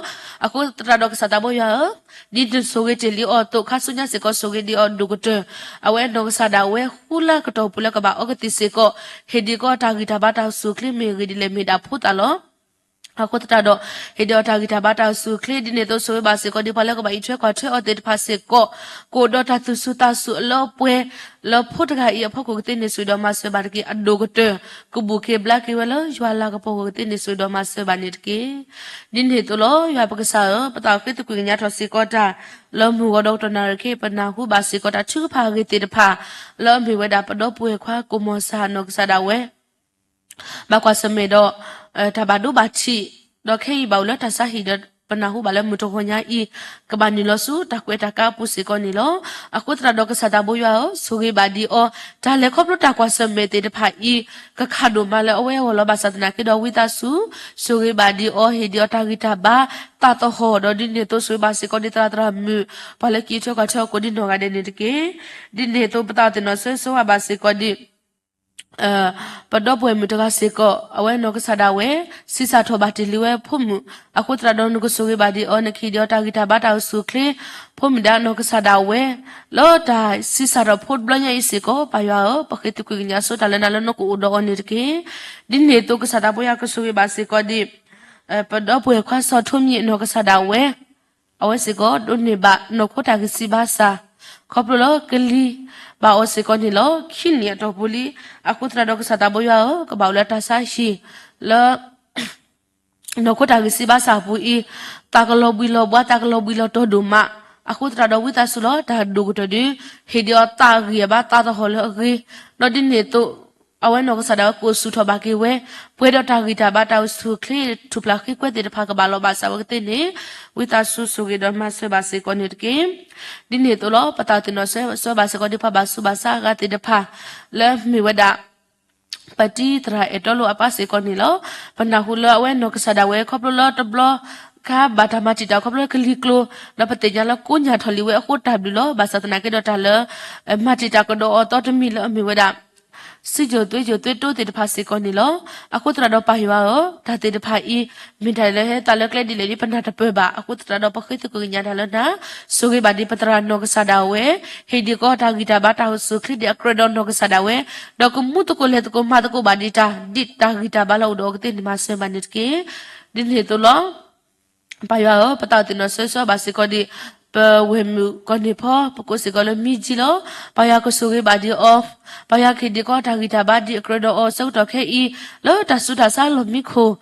အဃိသတးဒီးကစၢ်သးဘိယွၤဧၢ, ဒ်နဆိၣ်ဂ့ၤတ့ၢ်လံအီၤအသိး ခါဆူညါစ့ၢ်ကီးဆိၣ်ဂ့ၤဒံးအီၤဒိၣ်ကတၢၢ်, အဝဲနီၢ်ကစၢ်ဒၣ်ဝဲဃုလါကတီၢ်ပူၤလၢကဘၣ်အီကသံၣ်စ့ၢ်ကီး, ဟ့ၣ်ဒံးကီးတၢ်ဂံၢ်တၢ်ဘါတၢ်အိၣ်ဆူၣ်အိၣ်ချ့မ့ၢ်ဂ့ၤဒ်လဲၣ်မ့ၢ်ဒၣ်ဖိသၣ်လီၤ. အဃိသတးဒီး ဟ့ၣ်ဒုးအီၤတၢ်ဂံၢ်တၢ်ဘါတၢ်အိၣ်ဆူၣ်အိၣ်ချ့ ဒ်န့ၣ်အသိးဆိၣ်ဂ့ၤဘၣ်စ့ၢ်ကီးဒ်ပှၤလၢကဘၣ်အံးထွဲကွၢ်ထွဲအီၤသ့ၣ်တဖၣ်စ့ၢ်ကီး ကအိၣ်ဒီးတၢ်သူၣ်စူၤသးစူၤအလၢအပှဲၤ လၢဖိတဂၤအံၤအဖီခိၣ်ကသ့န့ၢ်ဆိၣ်ဂ့ၤဒီးမၤစၢၤဘၣ်တက့ၢ်. အဒိၣ်ကတၢၢ် ကဘူၣ်က့ၤဘျါက့ၤဝဲလၢယွၤလၤကပီၤအဂီၢ်ကသ့န့ၢ်ဆိၣ်ဂ့ၤဒီးမၤစၢၤဘၣ်န့ၣ်တက့ၢ်. ဒ်န့ၣ်အသိးလီၤ ယွၤပကစၢ်ဧၢ, ပသးအိၣ်ဃ့သကွံာ်ကညးထီၣ်စ့ၢ်ကီးတၢ် လၢမုၢ်ဂီၤဒီးကတီၢ်နၣ်ရံၣ်ခဲအံၤ ပနၢ်ဟူဘၣ်စ့ၢ်ကီးတၢ်ထုကဖၣ်အဂ့ၢ်သ့ၣ်တဖၣ် လၢအမ့ၢ်ဝဲဒၣ်ပဒီပုၢ်ဝဲၢ်ခွါကိၣ်မီၢ်စၢ်နီၢ်ကစၢ်ဒၣ်ဝဲ ဘၣ်ကွၢ်ဆၢၣ်မဲာ်ဒီး တၢ်ဘၣ်ဒိဘၣ်ထံး, ဒီးခဲအံၤဘၣ်အိၣ်လၢတၢ်ဆါဟံၣ်ဒီး ပနၢ်ဟူဘၣ်လၢမုၢ်တဂီၤညါအံၤ ကဘၣ်နုာ်လီၤဆူတၢ်ကွဲးတၢ်ကါအပူၤစ့ၢ်ကီးန့ၣ်လီၤ. အဃိသတးဒီးကစၢ်သးဘိယွၤဧၢ, ဆိၣ်ဂ့ၤဘၣ်ဒံးအီၤ, တၢ်လဲၤခီဖျိတၢ်ကွၢ်ဆၢၣ်မဲာ်သ့ၣ်တဖၣ်အံၤ ကခးဒိၣ်မးလၢအဝဲအဂီၢ်လီၤ. ဘၣ်ဆၣ်သနာ်က့ဒီးဝံသးစူၤ ဆိၣ်ဂ့ၤဘၣ်ဒံးအီၤ, ဟ့ၣ်ဒံးအီၤတၢ်ဂံၢ်တၢ်ဘါ သးသဟီၣ်, ဒီးဒ်န့ၣ်အသိးဆိၣ်ဂ့ၤဘၣ်စ့ၢ်ကီးဒ်သရၣ်သရၣ်မုၣ် ပှၤလၢကအံးထွဲကွၢ်ထွဲအီၤကိးဒ်နီၢ်ဂၤဒဲးန့ၣ်တက့ၢ်. ဒ်န့ၣ်အသိးပသးအိၣ်သ့ၣ်နီၣ်ဆၢဂ့ၤဆၢဝါဘၣ်စ့ၢ်ကီးဒ် ပဒီပုၢ်ဝဲၢ်မုၣ်တဂၤစ့ၢ်ကီး အဝဲနီၢ်ကစၢ်ဒၣ်ဝဲ ဆံးစၢ်ထီၣ်ဘၣ်တ့ၢ်လံဝဲဖိမုၣ်, အဃိသတးဒီးနကဆိၣ်ဂ့ၤဘၣ်ဒံးအီၤ, နကဟ့ၣ်ဒံးအီၤတၢ်ဂံၢ်တၢ်ဘါတၢ်အိၣ်ဆူၣ်အိၣ်ချ့, ဖိမုၣ်ဒီးနီၢ်ကစၢ်ဒၣ်ဝဲ လၢတၢ်ဆံးစၢ်ထီၣ်ဖိတဘျီညါအံၤစ့ၢ်ကီး ပၢ်ယွၤဧၢ, ပဃ့သကွံာ်ကညးဆိတၢ်လၢနၤလၢနကအိၣ်ဒီးအီၤန့ၣ်တက့ၢ်. ဒ်န့ၣ်အသိးကစၢ်သးဘိယွၤကဆိၣ်ဂ့ၤဘၣ်စ့ၢ်ကီးဒ် ပဒီပုၢ်ဝဲၢ်ခွါစီၤထိမံၤနီၢ်ကစၢ်ဒၣ်ဝဲ အဝဲစ့ၢ်ကီးဒိးန့ၢ်ဘၣ်နီၢ်ခိတၢ်ဂံၢ်စၢ်ဘါစၢ် ခီဖျိလၢကလံၤဘၣ်အီၤစ့ၢ်ကီးန့ၣ်လီၤ. ခံနံၣ်အတီၢ်ပူၤလံ. အဃိသတးဒီးကစၢ်သးဘိယွၤဧၢ, ကဘၣ်အိၣ်လၢတၢ်ဆါဟံၣ်လၢ နီၢ်ခိတၢ်ဂံၢ်စၢ်ဘါစၢ်အပူၤအံၤ သးကလီၤဘှံးလီၤဘှါ သးကလီၤဘှံးလီၤတီၤဒိၣ်မး. အဃိသတးဒီးဝံသးစူၤလီၤ တၢ်ဒိၣ်ကတၢၢ်ဒုး ဟ့ၣ်ဒံးအီၤသးဂံၢ်အဘါသးသဟီၣ်လၢအဂ့ၤ, ဒီးဒ်န့ၣ်အသိး အဝဲနီၢ်ကစၢ်ဒၣ်ဝဲကအိၣ်ဆူၣ်ထီၣ်ဘၣ်က့ၤဝဲ ပှဲၤဒီးတၢ်ဂံၢ်တၢ်ဘါတၢ်အိၣ်ဆူၣ်အိၣ်ချ့ ထူၣ်ဖျါဃ့ကွဲသ့ၣ်တဖၣ်ကဘၣ်လီၤဘၣ်စးဝဲကသ့န့ၣ် ဝံသးစူၤဆိၣ်ဂ့ၤဒီးမၤစၢၤဘၣ်စ့ၢ်ကီးန့ၣ်တက့ၢ်. ဒ်န့ၣ်အသိးလီၤ ပသးအိၣ်သ့ၣ်နီၣ်ဆၢဂ့ၤဆၢဝါဘၣ်စ့ၢ်ကီးဒ်ပှၤဘၣ်ဆူးဘၣ်ဆါအဂၤသ့ၣ်တဖၣ် လၢမ့ၢ်ဝဲဒၣ် ပတံၤသရၣ်အဲၣ်တီလိအပၢ်စ့ၢ်ကီးန့ၣ်လီၤ. ပနၢ်ဟူလၢအဝဲနီၢ်ကစၢ်ဒၣ်ဝဲခီဖျိလၢတဘျီခါဘၣ်တၢ်မၤတံာ်တာ်ခီဖျိလၢကလံၤကျိၤ ဒီးပသ့ၣ်ညါလၢကိညၢ်ထီၣ်လံဝဲအဃိတၢ်ဘျုးလီၤ. ဘၣ်ဆၣ်သနာ်က့ဒီးတၢ်လၢ မၤတံာ်တာ်ကဒီးအီၤသီတမံၤလၢအမ့ၢ်ဝဲဒၣ် စံယိၣ်သွ့ယိၣ်သွ့တိသ့ၣ်တဖၣ်စ့ၢ်ကီးန့ၣ်လီၤ. အဃိသတးဒီးပၢ်ယွၤဧၢ, တၢ်သ့ၣ်တဖၣ်အံၤ မ့ၢ်တၢ်လၢဟဲသးလၢကျဲဒ်လဲၣ်ဒ်ပနၢ်တပၢၢ်ဘၣ်. အဃိသတးဒီးပဃ့သကွံာ်ကညးတၢ်လၢနၤ, ဆိၣ်ဂ့ၤဘၣ်ဒံးပသရၣ်နီၢ်ကစၢ်ဒၣ်ဝဲ, ဟ့ၣ်ဒံးကီးတၢ်ဂံၢ်တၢ်ဘါတၢ်အိၣ်ဆူၣ်အိၣ်ချ့ဒ်အကြၢးဒီးနီၢ်ကစၢ်ဒၣ်ဝဲ, ဒီးကမူသကိးလဲၤသကိးမၤသကိးဘၣ်ဒံးတၢ် ဒ်တၢ်ဂံၢ်တၢ်ဘါလၢအိၣ်ဒီးအီၤကသ့န့ၣ်မၤစၢၤဘၣ်န့ၣ်တက့ၢ်. ဒ်န့ၣ်အသိးလီၤ ပၢ်ယွၤဧၢ, ပသးအိၣ်သ့ၣ်နီၣ်ဆၢဂ့ၤဆၢဝါဘၣ်စ့ၢ်ကီးဒံး ပဝဲၢ်မုၣ်ကီၢ်န့ၣ်ဖီ ပကိးစ့ၢ်ကီးလၢမံကၠံလီၤ. ပၢ်ယွၤကဆိၣ်ဂ့ၤဘၣ်ဒံးအီၤ, ပၢ်ယွၤကဟ့ၣ်ဒံးကီးတၢ်ဂံၢ်တၢ်ဘါဒ်အကြၢးဒီးအီၤဆၢကတီၢ်ခဲအံၤ လၢတၢ်ဆူးတၢ်ဆါလီၢ်မံခိၣ်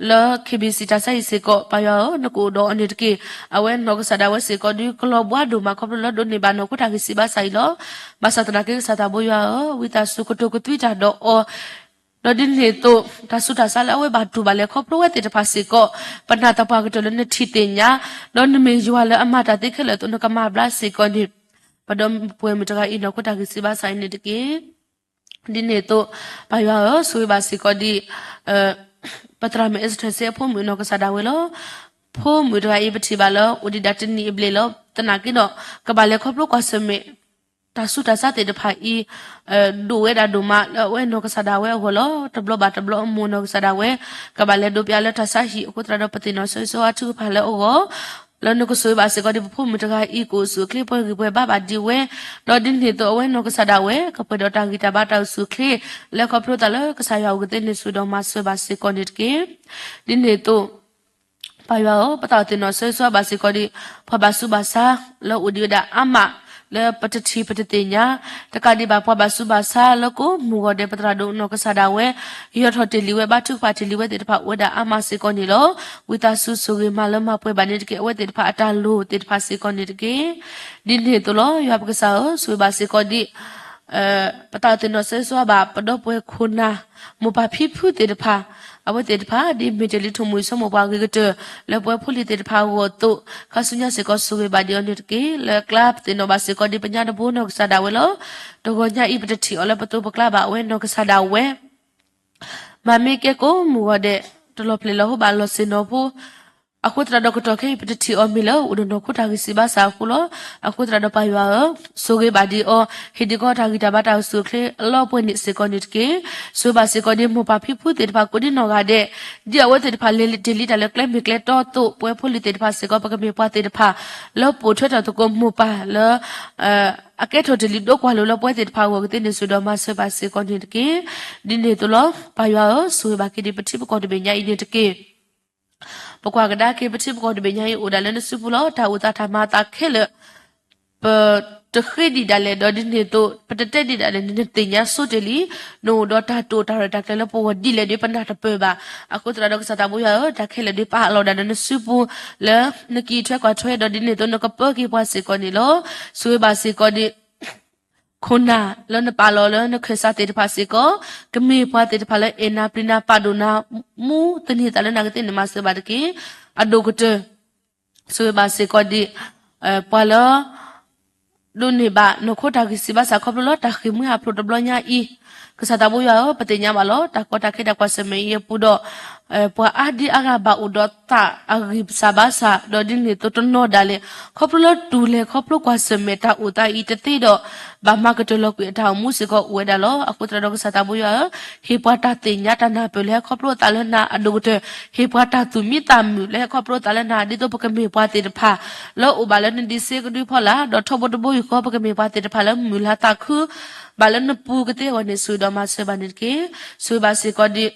လၢ KBC တၢ်ဆါဟံၣ်စ့ၢ်ကီး ပၢ်ယွၤဧၢ, နကအိၣ်ဒီးအီၤန့ၣ်တက့ၢ်. အဝဲနီၢ်ကစၢ်ဒၣ်ဝဲစ့ၢ်ကီးဒုး ကလီၤဘှါဒိၣ်မးခီဖျိလၢဒိးန့ၢ်ဘၣ်နီၢ်ခိတၢ်ဂံၢ်စၢ်ဘါစၢ်အံၤလီၤ. ဘၣ်ဆၣ်သနာ်က့ကစၢ်သးဘိယွၤဧၢ, ဝံသးစူၤကတိၤကသွံတၢ်ဒီးအီၤ ဒီးဒ်န့ၣ်အသိး တၢ်ဆူးတၢ်ဆါလၢအဝဲဘၣ်တူၢ်ဘၣ်လဲၤခီဖျိဝဲသ့ၣ်တဖၣ်စ့ၢ်ကီး ပနာ်သပှၢ်ကတၢၢ်လၢနထံၣ်သ့ၣ်ညါ, ဒီးနမ့ၢ်ယွၤလၢအမၤတၢ်သ့ခဲလၢာ်အသိး နကမၤဘျါစ့ၢ်ကီးန့ၣ် ပဒီပုၢ်ဝဲၢ်မုၣ်တဂၤအံၤနီၢ်ခိတၢ်ဂံၢ်စၢ်ဘါစၢ်အံၤန့ၣ်တက့ၢ်. ဒ်န့ၣ်အသိး ပၢ်ယွၤဧၢ, ဆိၣ်ဂ့ၤဘၣ်စ့ၢ်ကီးဒ် ပသရၣ်မုၣ်အဲစထၢၣ်စ့အဖိမုၣ်နီၢ်ကစၢ်ဒၣ်ဝဲလီၤ. ဖိမုၣ်တဂၤအံၤပထံၣ်ဘၣ်လၢ အိၣ်ဒံးဒၣ်တနံၣ်အဘျဲၣ်လီၤ. သနာ်က့ဒီး ကဘၣ်လဲၤခီဖျိကွၢ်ဆၢၣ်မဲာ် တၢ်ဆူးတၢ်ဆါသ့ၣ်တဖၣ်အံၤ ဒိၣ်ဝဲဒၣ်ဒိၣ်မးလၢအဝဲနီၢ်ကစၢ်ဒၣ်ဝဲအဂီၢ်လီၤ. တဘျီဘၣ်တဘျီအမိၢ်နီၢ်ကစၢ်ဒၣ်ဝဲ ကဘၣ်လဲၤဒိးပျးလၢတၢ်ဆါဟံၣ်အဃိသတးဒီး ပသ့ၣ်နီၣ်ဆၢဂ့ၤဆၢဝါထုကဖၣ်လၢအဂီၢ် လၢနကဆိၣ်ဂ့ၤဘၣ်စ့ၢ်ကီးဒ်ပဖိမုၣ်တဂၤအံၤ ကအိၣ်ဆူၣ်အိၣ်ချ့ပှဲၤဂံၢ်ပှဲၤဘါဘၣ်ဒံးဝဲ, ဒီးဒ်န့ၣ်အသိးအဝဲနီၢ်ကစၢ်ဒၣ်ဝဲ ကပှဲၤဒီးတၢ်ဂံၢ်တၢ်ဘါတၢ်အိၣ်ဆူၣ်အိၣ်ချ့ လၢခီဖျိသးလၢကစၢ်ယွၤအအိၣ်ကသ့န့ၣ်ဆူၣ်ဒီးမၤစၢၤဘၣ်စ့ၢ်ကီးန့ၣ်တက့ၢ်. ဒ်န့ၣ်အသိး ပၢ်ယွၤဧၢ, ပသးအိၣ်သ့ၣ်နီၣ်ဆၢဂ့ၤဆၢဝါဘၣ်စ့ၢ်ကီးဒ် ပှၤဘၣ်ဆူးဘၣ်ဆါလၢအိၣ်ဒံးဝဲဒၣ်အါမး လၢပတထံၣ်ပတသ့ၣ်ညါ တကးဒံးဘၣ်ပှၤဘၣ်ဆူးဘၣ်ဆါလၢကိးမုၢ်ဂီၤဒဲး ပသရၣ်ဒိၣ်နီၢ်ကစၢ်ဒၣ်ဝဲ ယီၢ်ထီၣ်တ့ၢ်လံဝဲ ဘါထုကဖၣ်တ့ၢ်လံဝဲသ့ၣ်တဖၣ် အိၣ်ဝဲဒၣ်အါမးစ့ၢ်ကီးန့ၣ်လီၤ. ဝံသးစူၤဆိၣ်ဂ့ၤမၤလၢမၤပှဲၤဘၣ်န့ၣ်တက့ၢ်. အဝဲသ့ၣ်တဖၣ်အတၢ်လိၣ်သ့ၣ်တဖၣ်စ့ၢ်ကီးန့ၣ်တက့ၢ်. ဒ်န့ၣ်အသိးလီၤ. ယွၤပကစၢ်ဧၢ, ဆိၣ်ဂ့ၤဘၣ်စ့ၢ်ကီးဒ် ပသးအိၣ်သ့ၣ်နီၣ်ဆၢဂ့ၤဆၢဝါဘၣ် ပဒီပုၢ်ဝဲၢ်ခိၣ်နၢ် မိၢ်ပၢ်ဖံဖုသ့ၣ်တဖၣ်, အဝဲသ့ၣ်တဖၣ် ဒ်မ့ၢ်တ့ၢ်လံထိၣ်မူၤအံၤ ဆိကမိၣ်ပှၤအဂ့ၤကတၢၢ် လၢပဝဲဖိလံၤသ့ၣ်တဖၣ်အဂီၢ်အသိး, ခါဆူညါစ့ၢ်ကီး ဆိၣ်ဂ့ၤဘၣ်ဒံးအီၤန့ၣ်တက့ၢ်. လၢကျါပသ့ၣ်နီၣ်ဘၣ်စ့ၢ်ကီးဒ်ပညါတဘိနီၢ်ကစၢ်ဒၣ်ဝဲလီၤ. တဂီၤညါအံၤ ပတထံၣ်အီၤလၢပသိးပကျါဘၣ် အဝဲနီၢ်ကစၢ်ဒၣ်ဝဲ မၤမ့ၢ်ကဲကိးမုၢ်ဂီၤဒဲး တလီၤဖျဲၣ်လီၤဟိဘၣ်လီၢ်ဆ့ၣ်နီၤဖိ အဃိသတးဒီးကတီၢ်ခဲအံၤ ပတထံၣ်အီၤမ့ၢ်လၢအိၣ်ဒီးနီၢ်ခိတၢ်ဂံၢ်စၢ်ဘါစၢ်အဃိလီၤ. အဃိသတးဒီးပၢ်ယွၤဧၢ, ဆိၣ်ဂ့ၤဘၣ်ဒံးအီၤ, ဟ့ၣ်ဒံးကီးတၢ်ဂံၢ်တၢ်ဘါတၢ်အိၣ်ဆူၣ်အိၣ်ချ့အလီၢ်ပှဲၤန့ၣ်စ့ၢ်ကီးန့ၣ်တက့ၢ်. ဆိၣ်ဂ့ၤဘၣ်စ့ၢ်ကီးဒ်မိၢ်ပၢ်ဖံဖုသ့ၣ်တဖၣ်ကိးဒ်နီၢ်ဂၤဒဲး, ဒ်အဝဲသ့ၣ်တဖၣ်လဲၤတ့ၢ်လံတၢ်လၢကျဲမ့ၢ်ကျဲတီအသိး ပဝဲဖိလံၤသ့ၣ်တဖၣ်စ့ၢ်ကီး ပကမ့ၢ်ပှၤသ့ၣ်တဖၣ် လၢပိာ်ထွဲထီၣ်သကိးမိၢ်ပၢ်လၢ အကဲထီၣ်တ့ၢ်လံဒိကွၢ်လိာ်လၢပဝဲသ့ၣ်တဖၣ်အဂီၢ်ကသ့န့ၣ် ဆိၣ်ဒီးမၤစၢၤဘၣ်စ့ၢ်ကီးန့ၣ်တက့ၢ်. ဒ်န့ၣ်အသိးလီၤ. ပၢ်ယွၤဧၢ, ဆိၣ်ဂ့ၤဘၣ်က့ၤဒံးပထံပကီၢ်တဘ့ၣ်ညါအံၤန့ၣ်တက့ၢ်. ပကွၢ်ကဒါက့ၤ ပထံပကီၢ်တဘ့ၣ်ညါအံၤ အိၣ်ဒၣ်လၢနစုပူၤလီၤ. တၢ်အိၣ်သးတၢ်မၤအသးခဲလၢာ် ပတဃ့ဒံးဒၣ်လဲာ် ဒီးဒ်န့ၣ်အသိး ပတတဲဒံးဒၣ်လဲာ်န့ၣ် နသ့ၣ်ညါဆိတ့ၢ်လံ. နအိၣ်ဒီးတၢ်တိာ်တၢ်ရဲၣ်တၢ်ကျဲၤလၢပဂီၢ်ဒ်လဲၣ်ဒီး ပနၢ်တပၢၢ်ဘၣ်. အဃိသတးဒီး ကစၢ်သးဘိယွၤဧၢ, တၢ်ခဲလၢာ်ဒ်ပာ်လီၤဒၣ်ဒီးနစုပူၤ လၢနကအံးထွဲကွၢ်ထွဲ ဒီးဒ်န့ၣ်အသိး နကပၢက့ၤပှၤစ့ၢ်ကီးန့ၣ်လီၤ. ဆိၣ်ဂ့ၤဘၣ်စ့ၢ်ကီးဒ် ခိၣ်နၢ်လၢနပာ်လီၤလၢနခၢၣ်စးသ့ၣ်တဖၣ်စ့ၢ်ကီး, ကမ့ၢ်ပှၤသ့ၣ်တဖၣ်လၢအဲၣ်နၤပျံၤနၤပာ်ဒိၣ်နၤ မူသန့ၤသးလၢနဂ့ၤသ့ၣ်န့ၣ်မၤစၢၤဘၣ်တက့ၢ်. အဒိၣ်ကတၢၢ် ဆိၣ်ဂ့ၤဘၣ်စ့ၢ်ကီးဒ် ပှၤလၢ ဒိးန့ၢ်ဘၣ်နီၢ်ခိတၢ်ဂံၢ်စၢ်ဘါစၢ်ခီဖျိလၢတၢ်ဃ့ၢ်မှံဟးဖျိးတဘျီညါအံၤ, ကစၢ်သးဘိယွၤဧၢ, ပသ့ၣ်ညါဘၣ်လီၤ. တၢ်ကီတၢ်ခဲတၢ်ကွၢ်ဆၢၣ်မဲာ်အံၤအပူၤဒီး ပှၤအါဒံအါဂၤဘၣ်အိၣ်ဒီးသးအဂံၢ်စၢ်ဘါစၢ် ဒီးဒ်န့ၣ်အသိးတနီၤဒၣ်လဲာ် ခီဖျိလၢတူၢ်လဲၤခီဖျိကွၢ်ဆၢၣ်မဲာ်တၢ်အိၣ်သးအံၤတသ့ဒီး ဘၣ်မၤကတၢၢ်လီၤကွံာ်အတၢ်အိၣ်မူစ့ၢ်ကီးအိၣ်ဝဲဒၣ်လီၤ. အဃိသတးဒီးကစၢ်သးဘိယွၤဧၢ, ဟ့ၣ်ပှၤတၢ်သ့ၣ်ညါတၢ်နၢ်ပၢၢ်လၢဟဲခီဖျိအသးလၢနၤအဒိၣ်ကတၢၢ်, ဟ့ၣ်ပှၤတၢ်သူၣ်မံသးမုာ်လၢဟဲခီဖျိအသးလၢနၤ ဒ်သိးပကမ့ၢ်ပှၤသ့ၣ်တဖၣ် လၢအိၣ်ဘၣ်လၢနဒံးစ့ကဒုဖီလာ်, ဒီးထီဘိတဘိယူၢ်ဃီ ပကမ့ၢ်ပှၤသ့ၣ်တဖၣ်လၢမုၢ်လၢ်သးခု ဘၣ်လၢနပူၤကသ့အဂီၢ်န့ၣ် ဆိၣ်ဂ့ၤဒီးမၤစၢၤဘၣ်န့ၣ်တက့ၢ်. ဆိၣ်ဂ့ၤဘၣ်စ့ၢ်ကီးဒ်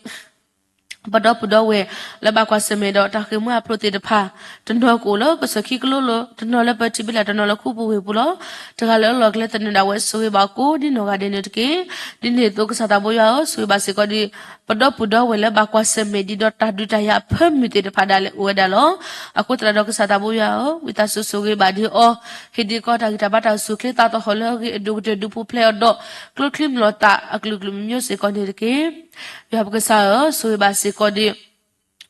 ပဒီပုၢ်ဒီဝဲၢ်လၢဘၣ်ကွၢ်ဆၢၣ်မဲာ်ဒီးတၢ်ဃ့ၢ်မှံဟးဖျိးသ့ၣ်တဖၣ်, တနီၤကအိၣ်လၢကစၢၢ်ခံကလိလိၤ, တနီၤလၢပထံဘ့လး, တနီၤလၢခူပူၤဝ့ၢ်ပူၤလီၤ. တဂၤလၢအလီၢ်ကျဲသနၢၣ်ဒၣ်ဝဲ ဆိၣ်ဂ့ၤဘၣ်ကိးဒ်နီၢ်ဂၤဒဲးန့ၣ်တက့ၢ်. ဒ်န့ၣ်အသိးကစၢ်သးဘိယွၤဧၢ, ဆိၣ်ဂ့ၤဘၣ်စ့ၢ်ကီးဒ် ပဒီပုၢ်ဒီဝဲၢ်လၢဘၣ်ကွၢ်ဆၢၣ်မဲာ်ဒံးဒီးတၢ်ဒုးတၢ်ယၤအဖၢမုၢ်သ့ၣ်တဖၣ်ဒၣ်လဲာ်အိၣ်ဝဲဒၣ်လီၤ. အဃိသတးဒီးကစၢ်သးဘိယွၤဧၢ, ဝံသးစူၤဆိၣ်ဂ့ၤဘၣ်ဒံးအီၤ, ဟ့ၣ်ဒံးကီးတၢ်ဂံၢ်တၢ်ဘါတၢ်အိၣ်ဆူၣ်အိၣ်ချ့သးသဟီၣ်လၢအဂ့ၤအဒိၣ်ကတၢၢ်ဒုးပူၤဖျဲးအီၤဒီး ကျိချံမျိာ်သၣ်အကလုာ်ကလုာ်မံၤစ့ၢ်ကီးန့ၣ်တက့ၢ်. ယွၤပကစၢ်ဧၢ, ဆိၣ်ဂ့ၤဘၣ်စ့ၢ်ကီးဒ်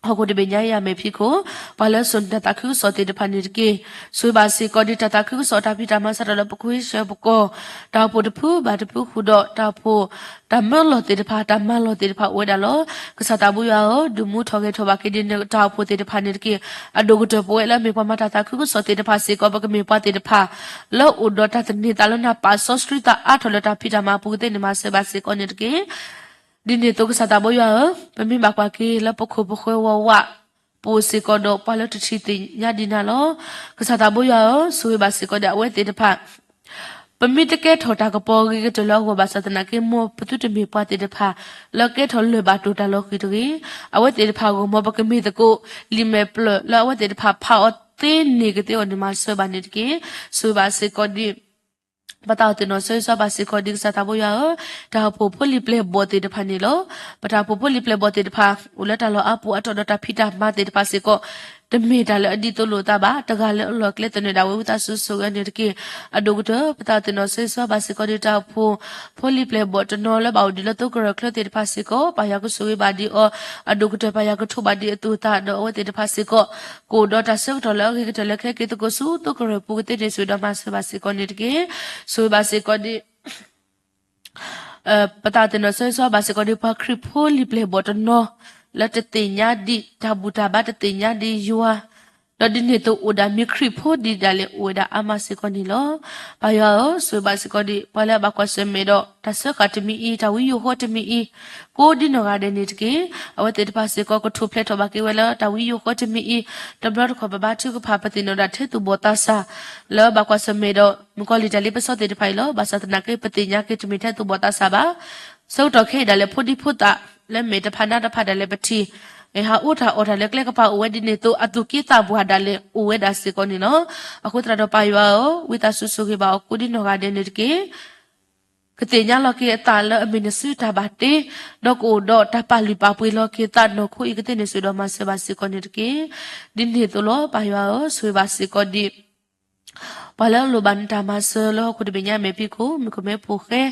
ဟီၣ်ခိၣ်တဘ့ၣ်ညါအံၤအမဲာ်ဖံးခိၣ်, ပှၤလၢစိာ်န့ၢ်တၢ်သးခုကစီၣ်သ့ၣ်တဖၣ်န့ၣ်တက့ၢ်. ဆိၣ်ဂ့ၤဘၣ်စ့ၢ်ကီးဒ်တၢ်သးခုကစီၣ်တၢ်ဖံးတၢ်မၤစးထီၣ်လၢပကီၢ်စၢဖီခိၣ်, တၢ်အိၣ်ဖှိၣ်တဖုဘၣ်တဖုဃုာ်ဒီး တၢ်အိၣ်ဖှိၣ် တၢ်မၢလီၢ်သ့ၣ်တဖၣ် တၢ်မၤလီၢ်သ့ၣ်တဖၣ်အိၣ်ဝဲဒၣ်လီၤ. ကစၢ်သးဘိယွၤဧၢ, ဒုးမူထီၣ်ဂဲၤထီၣ်ဘၣ်က့ၤဒ်နတၢ်အိၣ်ဖှိၣ်သ့ၣ်တဖၣ်န့ၣ်တက့ၢ်. အဒိၣ်ကတၢၢ်ပဝဲလၢအမ့ၢ်ပှၤမၤတၢ်သးခုကစီၣ်သ့ၣ်တဖၣ်စ့ၢ်ကီး ပကမ့ၢ်ပှၤသ့ၣ်တဖၣ် လၢအိၣ်ဒီးတၢ်သန့ၤသးလၢနၤ ပာ်စီဆှံသးအါထီၣ်လၢတၢ်ဖံးတၢ်မၤအပူၤကသ့ၣ်န့ၣ်မၤစၢၤဘၣ်စ့ၢ်ကီးန့ၣ်တက့ၢ်. ဒ်န့ၣ်အသိးကစၢ်သးဘိယွၤဧၢ, ပမ့ၢ်ဘၣ်ကွၢ်က့ၤလၢပခိၣ်ပဃၢၤဝးဝး ပအိၣ်စ့ၢ်ကီးဒီးပှၤလၢတထံၣ်သ့ၣ်ညါဒံးနၤလီၤ. ကစၢ်သးဘိယွၤဧၢ, ဆိၣ်ဂ့ၤဘၣ်စ့ၢ်ကီးဒ်အဝဲသ့ၣ်တဖၣ် ပမ့ၢ်တကဲထီၣ်တၢ်ကပီၤအဂ့ၤကတၢၢ်လၢအဂီၢ်ဘၣ်ဆၣ်သနာ်က့ မ်ပသုတမ့ၢ်ပှၤသ့ၣ်တဖၣ် လၢကဲထီၣ်လၢၢ်ဘၣ်တိၢ်တၢ်လီၤဃံၤတဂ့ၤ. အဝဲသ့ၣ်တဖၣ်အဂီၢ် မ်ပကမ့ၢ်သကိး လံာ်မဲာ်ဖျၢၣ်လၢအဝဲသ့ၣ်တဖၣ်ဖးအီၤသ့န့ၢ်ကသ့အဂီၢ်န့ၣ် မၤစၢၤဘၣ်န့ၣ်တက့ၢ်. ဆိၣ်ဂ့ၤဘၣ်စ့ၢ်ကီးဒ် ပသးအိၣ်သ့ၣ်နီၣ်ဆၢဂ့ၤဆၢဝါဘၣ်စ့ၢ်ကီးဒ်ကစၢ်သးဘိယွၤဧၢ, တၢ်အိၣ်ဖှိၣ်ဖိလံၤပျဲၢ်ဘီၣ်သ့ၣ်တဖၣ်န့ၣ်လီၤ. ပတၢ်အိၣ်ဖှိၣ်ဖိလံၤပျဲၢ်ဘီၣ်သ့ၣ်တဖၣ် အိၣ်လၢတၢ်လီၢ်အါပူၤအါတီၢ်ဒီးတၢ်ဖံးတၢ်မၤသ့ၣ်တဖၣ်စ့ၢ်ကီး တမ့ၢ်တၢ်လၢအဒ်သိးလိာ်အသးဘၣ်. တဂၤလၢအလီၢ်ကျဲသနၢၣ်ဒၣ်ဝဲ ဝံသးစူၤဆိၣ်ဂ့ၤအီၤန့ၣ်တက့ၢ်. အဒိၣ်ကတၢၢ် ပသးအိၣ်သ့ၣ်နီၣ်ဆၢဂ့ၤဆၢဝါဘၣ်စ့ၢ်ကီးဒ်တၢ်အိၣ်ဖှိၣ်ဖိလံၤပျဲၢ်ဘီၣ်တနီၤလၢဘၣ်အိၣ်ဒံးလၢသိကရၢၢ်ချၢသ့ၣ်တဖၣ်စ့ၢ်ကီး ပၢ်ယွၤကဆိၣ်ဂ့ၤဘၣ်ဒံးအီၤ, အဒိၣ်ကတၢၢ်ပၢ်ယွၤကထိးဘၣ်ဒံးအသူၣ်အသး ဒီးအဝဲသ့ၣ်တဖၣ်စ့ၢ်ကီး ကအိၣ်ဒီးတၢ်ဆၢကတီၢ်လၢအဂ့ၤကတၢၢ်လၢကဟဲက့ၤသကိးဆူသိကရၢၢ်ပူၤကသ့န့ၣ် ဆိၣ်ဂ့ၤဒီးမၤစၢၤဘၣ်စ့ၢ်ကီးန့ၣ်တက့ၢ်. ဆိၣ်ဂ့ၤဘၣ်စ့ၢ်ကီးဒ် ပသးအိၣ်သ့ၣ်နီၣ်ဆၢဂ့ၤဆၢဝါဘၣ်စ့ၢ်ကီးဒ်ပှၤခရံာ်ဖိလံၤပျဲၢ်ဘီၣ်တနီၤ လၢတသ့ၣ်ညါဒံးတၢ်ဘူၣ်တၢ်ဘါ တသ့ၣ်ညါဒံးယွၤ, ဒီးဒ်န့ၣ်အသိးအိၣ်ဒၣ်မ့ၢ်ခရံာ်ဖိဒံးဒၣ်လဲာ်အိၣ်ဝဲဒၣ်အါမးစ့ၢ်ကီးန့ၣ်လီၤ. ပၢ်ယွၤဧၢ, ဆိၣ်ဂ့ၤဘၣ်စ့ၢ်ကီးဒ် ပှၤလၢအဘၣ်ကွၢ်ဆၢၣ်မဲာ်ဒီး တၢ်စၢဃာ်တမံၤအံၤ တၢ်ဝံယိၤဃီတမံၤအံၤ ကိးဒ်နီၢ်ဂၤဒဲးန့ၣ်တက့ၢ်. အဝဲသ့ၣ်တဖၣ်စ့ၢ်ကီး ကထူၣ်ဖျဲးထီၣ်ဘၣ်က့ၤဝဲလၢတၢ်ဝံယိၤဃီတမံၤအံၤ, တဘျီတခီၣ်ပဘါထုကဖၣ် ပသ့ၣ်နီၣ်ဒၣ်ထဲသူၣ်ဘီၣ်သးစၢ် လၢဘၣ်ကွၢ်ဆၢၣ်မဲာ်ဒီး မုၣ်ကီၤလံၢ်တၢ်လ့ပစီသ့ၣ်တဖၣ်အံၤလီၤ. ဘၣ်ဆၣ်သနာ်က့ ပသ့ၣ်ညါက့ၤတမ့ၢ်ထဲသူၣ်ဘီၣ်သးစၢ်ဘၣ်. ဆၢကတီၢ်ခဲအံၤဒၣ်လဲာ် ဖိဒံဖိသၣ်လၢမဲာ်တဖၣ်နါတဖၣ်ဒၣ်လဲာ်ပထံၣ် ဟးအီၣ်တၢ်အီတၢ်လၢကျဲကပၤအိၣ်ဝဲဒ်န့ၣ်အသိး အသူၣ်က့သးပှၢ်ဒၣ်လဲာ်အိၣ်ဝဲဒၣ်စ့ၢ်ကီးန့ၣ်လီၤ. အဃိသတးဒီးပၢ်ယွၤဧၢ, ဝံသးစူၤဆိၣ်ဂ့ၤဘၣ်အီၤကိးဒ်နီၢ်ဂၤဒဲးန့ၣ်တက့ၢ်. ကသ့ၣ်ညါလီၤက့ၤအသးလၢအမ့ၢ်နစုတၢ်ဘၣ်တ့, ဒီးကအိၣ်ဒီးတၢ်ပာ်လုၢ်ပာ်ပှ့ၤလီၤက့ၤသးနီၢ်ခိအံၤကသ့ၣ်န့ၣ် ဆိၣ်ဂ့ၤဒီးမၤစၢၤဘၣ်စ့ၢ်ကီးန့ၣ်တက့ၢ်. ဒ်န့ၣ်အသိးလီၤ. ပၢ်ယွၤဧၢ, ဆိၣ်ဂ့ၤဘၣ်စ့ၢ်ကီးဒ် ပှၤလၢအလိၣ်ဘၣ်နတၢ်မၤစၢၤလၢဟီၣ်ခိၣ်တဘ့ၣ်ညါအမဲာ်ဖံးခိၣ် မုၣ်ကမဲဖိဃဲ,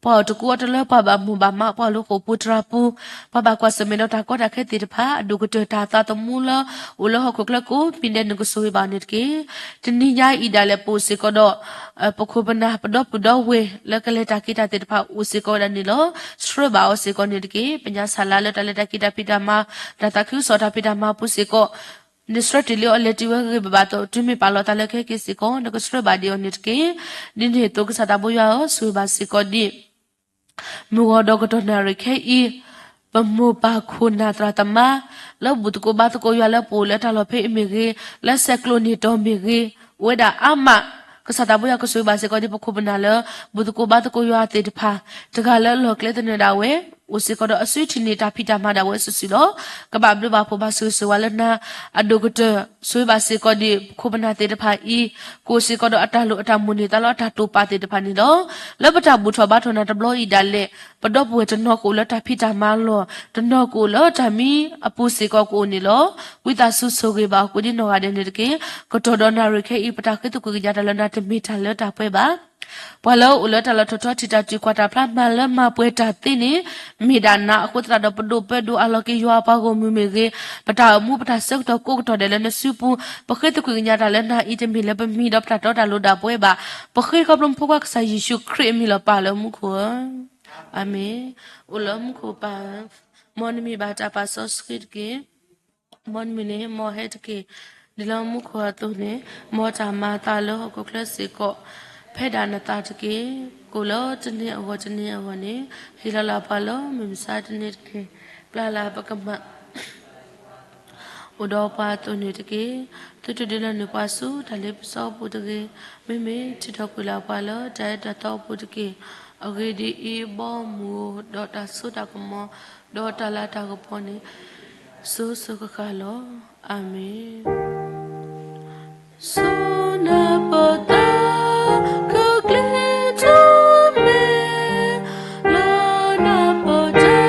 ပှၤအိၣ်တကူအီၤတလၢ ပှၤဘၣ်မိၢ်ဘၣ်မး ပှၤလၢဃိာ်ပူၤတြၢ်ပူၤ, ပှၤဘၣ်ကွၢ်ဆၢၣ်မဲာ်ဒီးတၢ်ကီတၢ်ခဲသ့ၣ်တဖၣ် အဒိၣ်ကတၢၢ်တၢ်သးသမူလၢအိၣ်လၢဟီၣ်ခိၣ်ချၢကိးမံၤဒဲး နကဆိၣ်ဂ့ၤဘၣ်အီၤန့ၣ်တက့ၢ်. တနံၤညါအံၤဒၣ်လဲာ် ပအိၣ်စ့ၢ်ကီးဒီး ပခိၣ်ပနၢ်ပဒီပုၢ်ဒီဝဲၢ်လၢကလဲၤတၢ်က့ၤတၢ်သ့ၣ်တဖၣ်အိၣ်စ့ၢ်ကီးဝဲဒၣ်န့ၣ်လီၤ. ဆှၢဘၣ်အီၤစ့ၢ်ကီးန့ၣ်တက့ၢ်. ပညါဆၣ်လါလၢတၢ်လဲၤတၢ်က့ၤတၢ်ဖံးတၢ်မၤ တၢ်သးခုကစီၣ်တၢ်ဖံးတၢ်မၤပူၤစ့ၢ်ကီး နဆှၢတ့ၢ်လံအီၤလဲၤတုၤဝဲဂ့ၤဂ့ၤဘၣ်ဘၣ်အသိး တုၤမ့ၢ်ပာ်လီၤသးလၢကဟဲက့ၤစ့ၢ်ကီး နကဆှၢဘၣ်ဒံးအီၤန့ၣ်တက့ၢ်. ဒ်န့ၣ်အသိးကစၢ်သးဘိယွၤဧၢ, ဆိၣ်ဂ့ၤဘၣ်စ့ၢ်ကီးဒ် မုၢ်ဂီၤဒီးကတီၢ်နၣ်ရံၣ်ခဲအံၤ ပမိၢ်ပၢ်ခိၣ်နၢ်သရၣ်သမါ လၢဘူၣ်သကိးဘါသကိးယွၤလၢပအိၣ်လၢတၢ်လီၢ်ဖဲအံၤမ့ၢ်ဂ့ၤ, လၢဆဲးကျိးန့ၢ်တီၤမ့ၢ်ဂ့ၤ, အိၣ်ဝဲဒၣ်အါမး. ကစၢ်သးဘိယွၤကဆိၣ်ဂ့ၤဘၣ်စ့ၢ်ကီးဒ်ပခိၣ်ပနၢ်လၢ ဘူၣ်သကိးဘါသကိးယွၤသ့ၣ်တဖၣ်, တဂၤလၢအလီၢ်ကျဲသနၢၣ်ဒၣ်ဝဲ အိၣ်စ့ၢ်ကီးဒီးအစုထံၣ်န့ၢ်တၢ်ဖံးတၢ်မၤဒၣ်ဝဲစုာ်စုာ်လီၤ. ကဘၣ်ဘျုးဘၣ်ဖှိၣ်ဘၣ်ဆိၣ်ဂ့ၤဆိၣ်ဝါလၢနၤအဒိၣ်ကတၢၢ်, ဆိၣ်ဂ့ၤဘၣ်စ့ၢ်ကီးဒံးပခိၣ်ပနၢ်သ့ၣ်တဖၣ်အံၤ, ကအိၣ်စ့ၢ်ကီးဒီးအတၢ်လိၣ်အတၢ်မုၢ်န့ၢ်သးလၢအတၢ်တိာ်ပာ်သ့ၣ်တဖၣ်န့ၣ်လီၤ. လၢပတၢ်ဘူၣ်ထီၣ်ဘါထီၣ်နၤတဘျီအံၤဒၣ်လဲာ်, ပဒီပုၢ်ဝဲၢ်တနီၤကအိၣ်လၢတၢ်ဖံးတၢ်မၤအလီၢ်, တနီၤကအိၣ်လၢတၢ်မံအပူၤစ့ၢ်ကီးကအိၣ်န့ၣ်လီၤ. ဝံသးစူၤဆိၣ်ဂ့ၤဘၣ်အီၤကိးဒံနီၢ်ဂၤဒဲးန့ၣ်တက့ၢ်. ကတီၢ်ဒီးနၣ်ရံၣ်ခဲအံၤ ပတၢ်ဃ့သကွံၢ်ကညးတၢ်လၢနၤတမ့ၢ်တၢ်လၢတၢ်ပှဲၤဘၣ်. ပှၤလၢအအိၣ်လၢတၢ်လီၢ်ထီၣ်ထီထီၣ်ထံၣ်တၢ်တုၤကွၢ်တၢ်ဖျါမၤလၢမၤပှဲၤတၢ်သ့န့ၣ် မ့ၢ်ဒၣ်နၤအဃိသတးဒီး ပဒိၣ်ပၢဒိၣ်အလီၢ်က့ၤယွၤအပှၤဂီၢ်မုၢ်မ့ၢ်ဂ့ၤ, ပတၢ်အိၣ်မူပတၢ်ဆၢကတီၢ်ကိးကတီၢ်ဒဲးလၢနစုပူၤ, ပဃ့သကွံၢ်ကညးတၢ်လၢနၤအံၤတမ့ၢ်လၢပမံဒီးပတၢ်တီတၢ်လိၤဒၣ်ပှဲၤဘၣ်. ပဃ့ခီဖျိမုၣ်ဖိခွါကစၢ်ယ့ၣ်ၡူးခရံာ်အမံၤလီၤပၢ်လၢမူခိၣ်ဧၢ, အၤမ့ၣ်. အိၣ်လၢမူခိၣ်ပၢ်ဧၢ, မ်နမံၤဘၣ်တၢ်ပာ်စီဆှံတက့ၢ်. မ်နမံၤန့ၣ် မ်ဟဲတက့ၢ်. ဒ်လၢမူခိၣ်အသိးန့ၣ်, မ်တၢ်မၤအသးလၢဟီၣ်ခိၣ်ချၢစ့ၢ်ကီး ဖဲဒၣ်နသးတက့ၢ်. ကိၣ်လၢတနံၤအဂီၢ်တနံၤအဂီၢ်န့ၣ်, ဟ့ၣ်လီၤလၢပှၤလၢမုၢ်မဆါတနံၤတက့ၢ်. ပျၢ်လၢပကမၣ် အိၣ်ဒီးပှၤအသိးန့ၣ်တက့ၢ်. သုတဒုးလၢနုာ်ပှၤဆူတၢ်လ့ပစီအပူၤတဂ့ၤ, မ့မ့ၢ်ထုးထီၣ်ကွံာ်လၢပှၤလၢတၢ်အဲၣ်တၢ်သီအပူၤတက့ၢ်. အဂ့ၢ်ဒ်အံၤ, ဘီမုၢ်ဧိၤ, ဒီးတၢ်စိတၢ်ကမီၤ, ဒီးတၢ်လၤတၢ်ကပီၤန့ၣ် စိၤစိၤဃၣ်ဃၣ်လီၤ. အၤမ့ၣ်. စီၤနၤပၢၢ်သးခုကျ့ထီၣ်မဲာ်, လၢနၤပၢၢ်တၢ်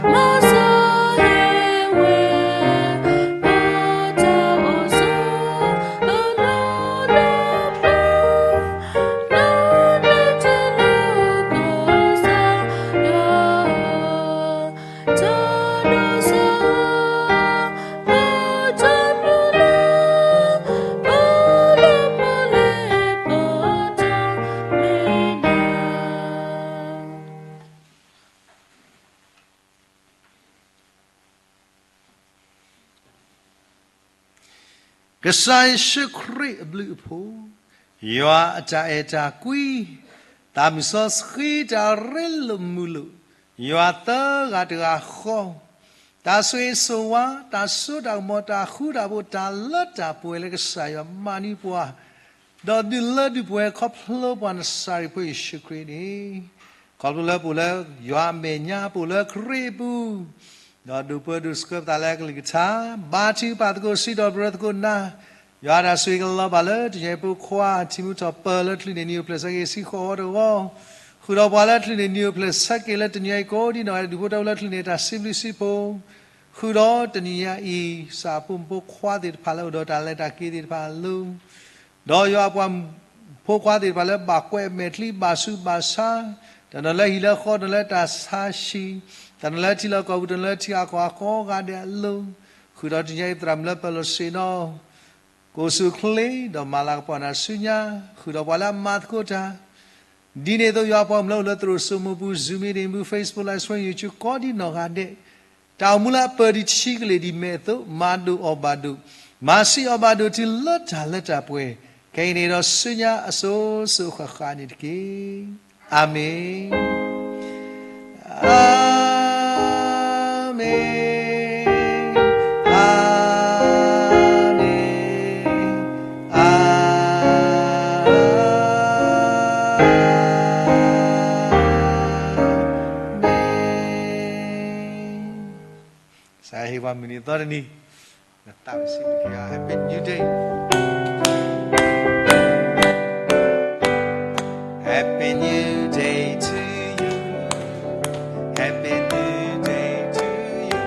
မၤစၢၤဟ့ၣ်ဝဲ, ပတၢ်အိၣ်ဆိးအလီၢ်လၢပျၢၤ, လၢနတၢ်လၢကစၢ်ယွၤ ကစၢ်ယ့ၣ်ၡူးခရံာ်အဘျုးအဖှိၣ်, ယွၤအတၢ်အဲၣ်တၢ်ကွံ, သးမုၢ်စီဆှံတၢ်ရ့လိာ်မုာ်လိာ်, ယွၤသၢဂၤတဂၤဃီ, တၢ်ဆိၣ်ဂ့ၤဆိၣ်ဝါ, တၢ်စိတၢ်ကမီၤ, တၢ်ဃူတၢ်ဖိး, တၢ်လၢတၢ်ပှဲၤလၢကစၢ်ယွၤမၤန့ၢ်ပှၤ, ဒီးဒုးလၢဒုးပှဲၤခီဖျိပှၤနစၤရ့းဖိယ့ၣ်ၡူးခရံာ်န့ၣ်, ခီဖျိလၢပအိၣ်လၢယွၤအမဲာ်ညါ, ပအိၣ်လၢခရံာ်အပူၤ, ဒီးဒိးပၢဒိးဆှၢပသးလၢအကလုၢ်ကထါ, ဘါထုကဖၣ်သကိးစံးထီၣ်ပတြၢၤသကိးနၤ, ယွၤတၢ်ဆိၣ်ဂ့ၤကလီၤဘၣ်လၢတနံၤအံၤဖိခွါ ထံမူထီၣ်ပၢၢ်လၢချုးန့ၢ်နံၣ်အိၣ်ဖျဲၣ်ဆၢက့ၤဆံဃိးဝီတဝီ, ဃုာ်ဒီးပှၤလၢချုးန့ၢ်နံၣ်အိၣ်ဖျဲၣ်ဆၢက့ၤလၢတနံၤအံၤကိးဒံနီၢ်ဂၤဒဲး ဒူၣ်ဖိထၢဖိလၢချုးန့ၢ်တၢ်စံးဘျုးစံးဖှိၣ်, ဃုာ်ဒီးတနံၤအံၤ စးဖိမုၣ်ဖိခွါသ့ၣ်တဖၣ်လၢအိၣ်ဒီးတၢ်လဲၤတၢ်က့ၤသ့ၣ်တဖၣ်အလိၤ ဒီးယွၤအပှၤဖိခွါသ့ၣ်တဖၣ်လၢဘၣ်ကွဲးအမဲာ်ချံဘၣ်ဆူးဘၣ်ဆါ, တၢ်နုာ်လၢဟံၣ်လၢဃီ, တၢ်နုာ်လၢတၢ်ဆါဟံၣ်, တၢ်နုာ်လၢထံလီၢ်ကီၢ်ပူၤ, တၢ်နုာ်လၢထံဂၤကီၢ်ဂၤကိးဂၤဒဲးအလိၤ, ဃုာ်ဒီးတနံၤအံၤသရၣ်မုၣ်လၢပၢၤလီၢ်ဆ့ၣ်နီၤ, ကိးဆူၣ်ချ့, ဒီးမၤလၤကပီၤနၤဆူညါ, ဃုာ်ဒီးပှၤလၢအမၤသကိးတၢ် ဒ်န့ၣ်အသိး ယွၤအပှၤကမျၢၢ်အိၣ်လၢသရိာ်စိမိၤပူၤ, Zoom meeting ပူၤ, Facebook Live Stream, YouTube ကိးဒံနီၢ်ဂၤဒဲး, တၢ်အိၣ်မူလၢအပၢၤဒံးဆံကလ့ၢ်ဒံးမဲာ်အသိး, မၤဒိၣ်အီၣ်ဘၣ်ဒိၣ်, မၤဆံးအီၣ်ဘၣ်ဒိၣ်တုၤလၢတၢ်လၢတၢ်ပှဲၤ, ခဲအံၤန့ၣ်ဒီးဆူညါအစိၤစိၤဃၣ်ဃၣ်န့ၣ်တက့ၢ်. အၤမ့ၣ်. အၤမ့ၣ်, အၤမ့ၣ်, အၤမ့ၣ်. ကစၢ်ယွၤဟ့ၣ်ပှၤမုၢ်နံၤသီတနံၤ, နသးဝံၣ်စံးဘျုးက့ၤယွၤ, Happy New Day. Happy New Day to you. Happy New Day to you.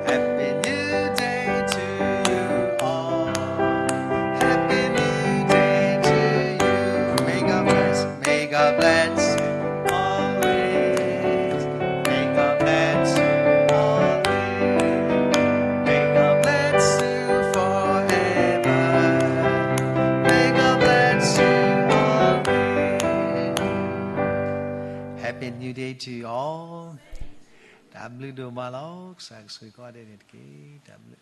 Happy New Day to you all. Happy New Day to you. May God bless, may God bless you always. May God bless you always. May God bless you forever. May God bless you always. Happy New Day to you all. တၢ်ဘျုးဒိၣ်မးလီၤ. ကစၢ်ကဆိၣ်ဂ့ၤကိးဂၤဒဲးန့ၣ်တက့ၢ်. တၢ်ဘျုး.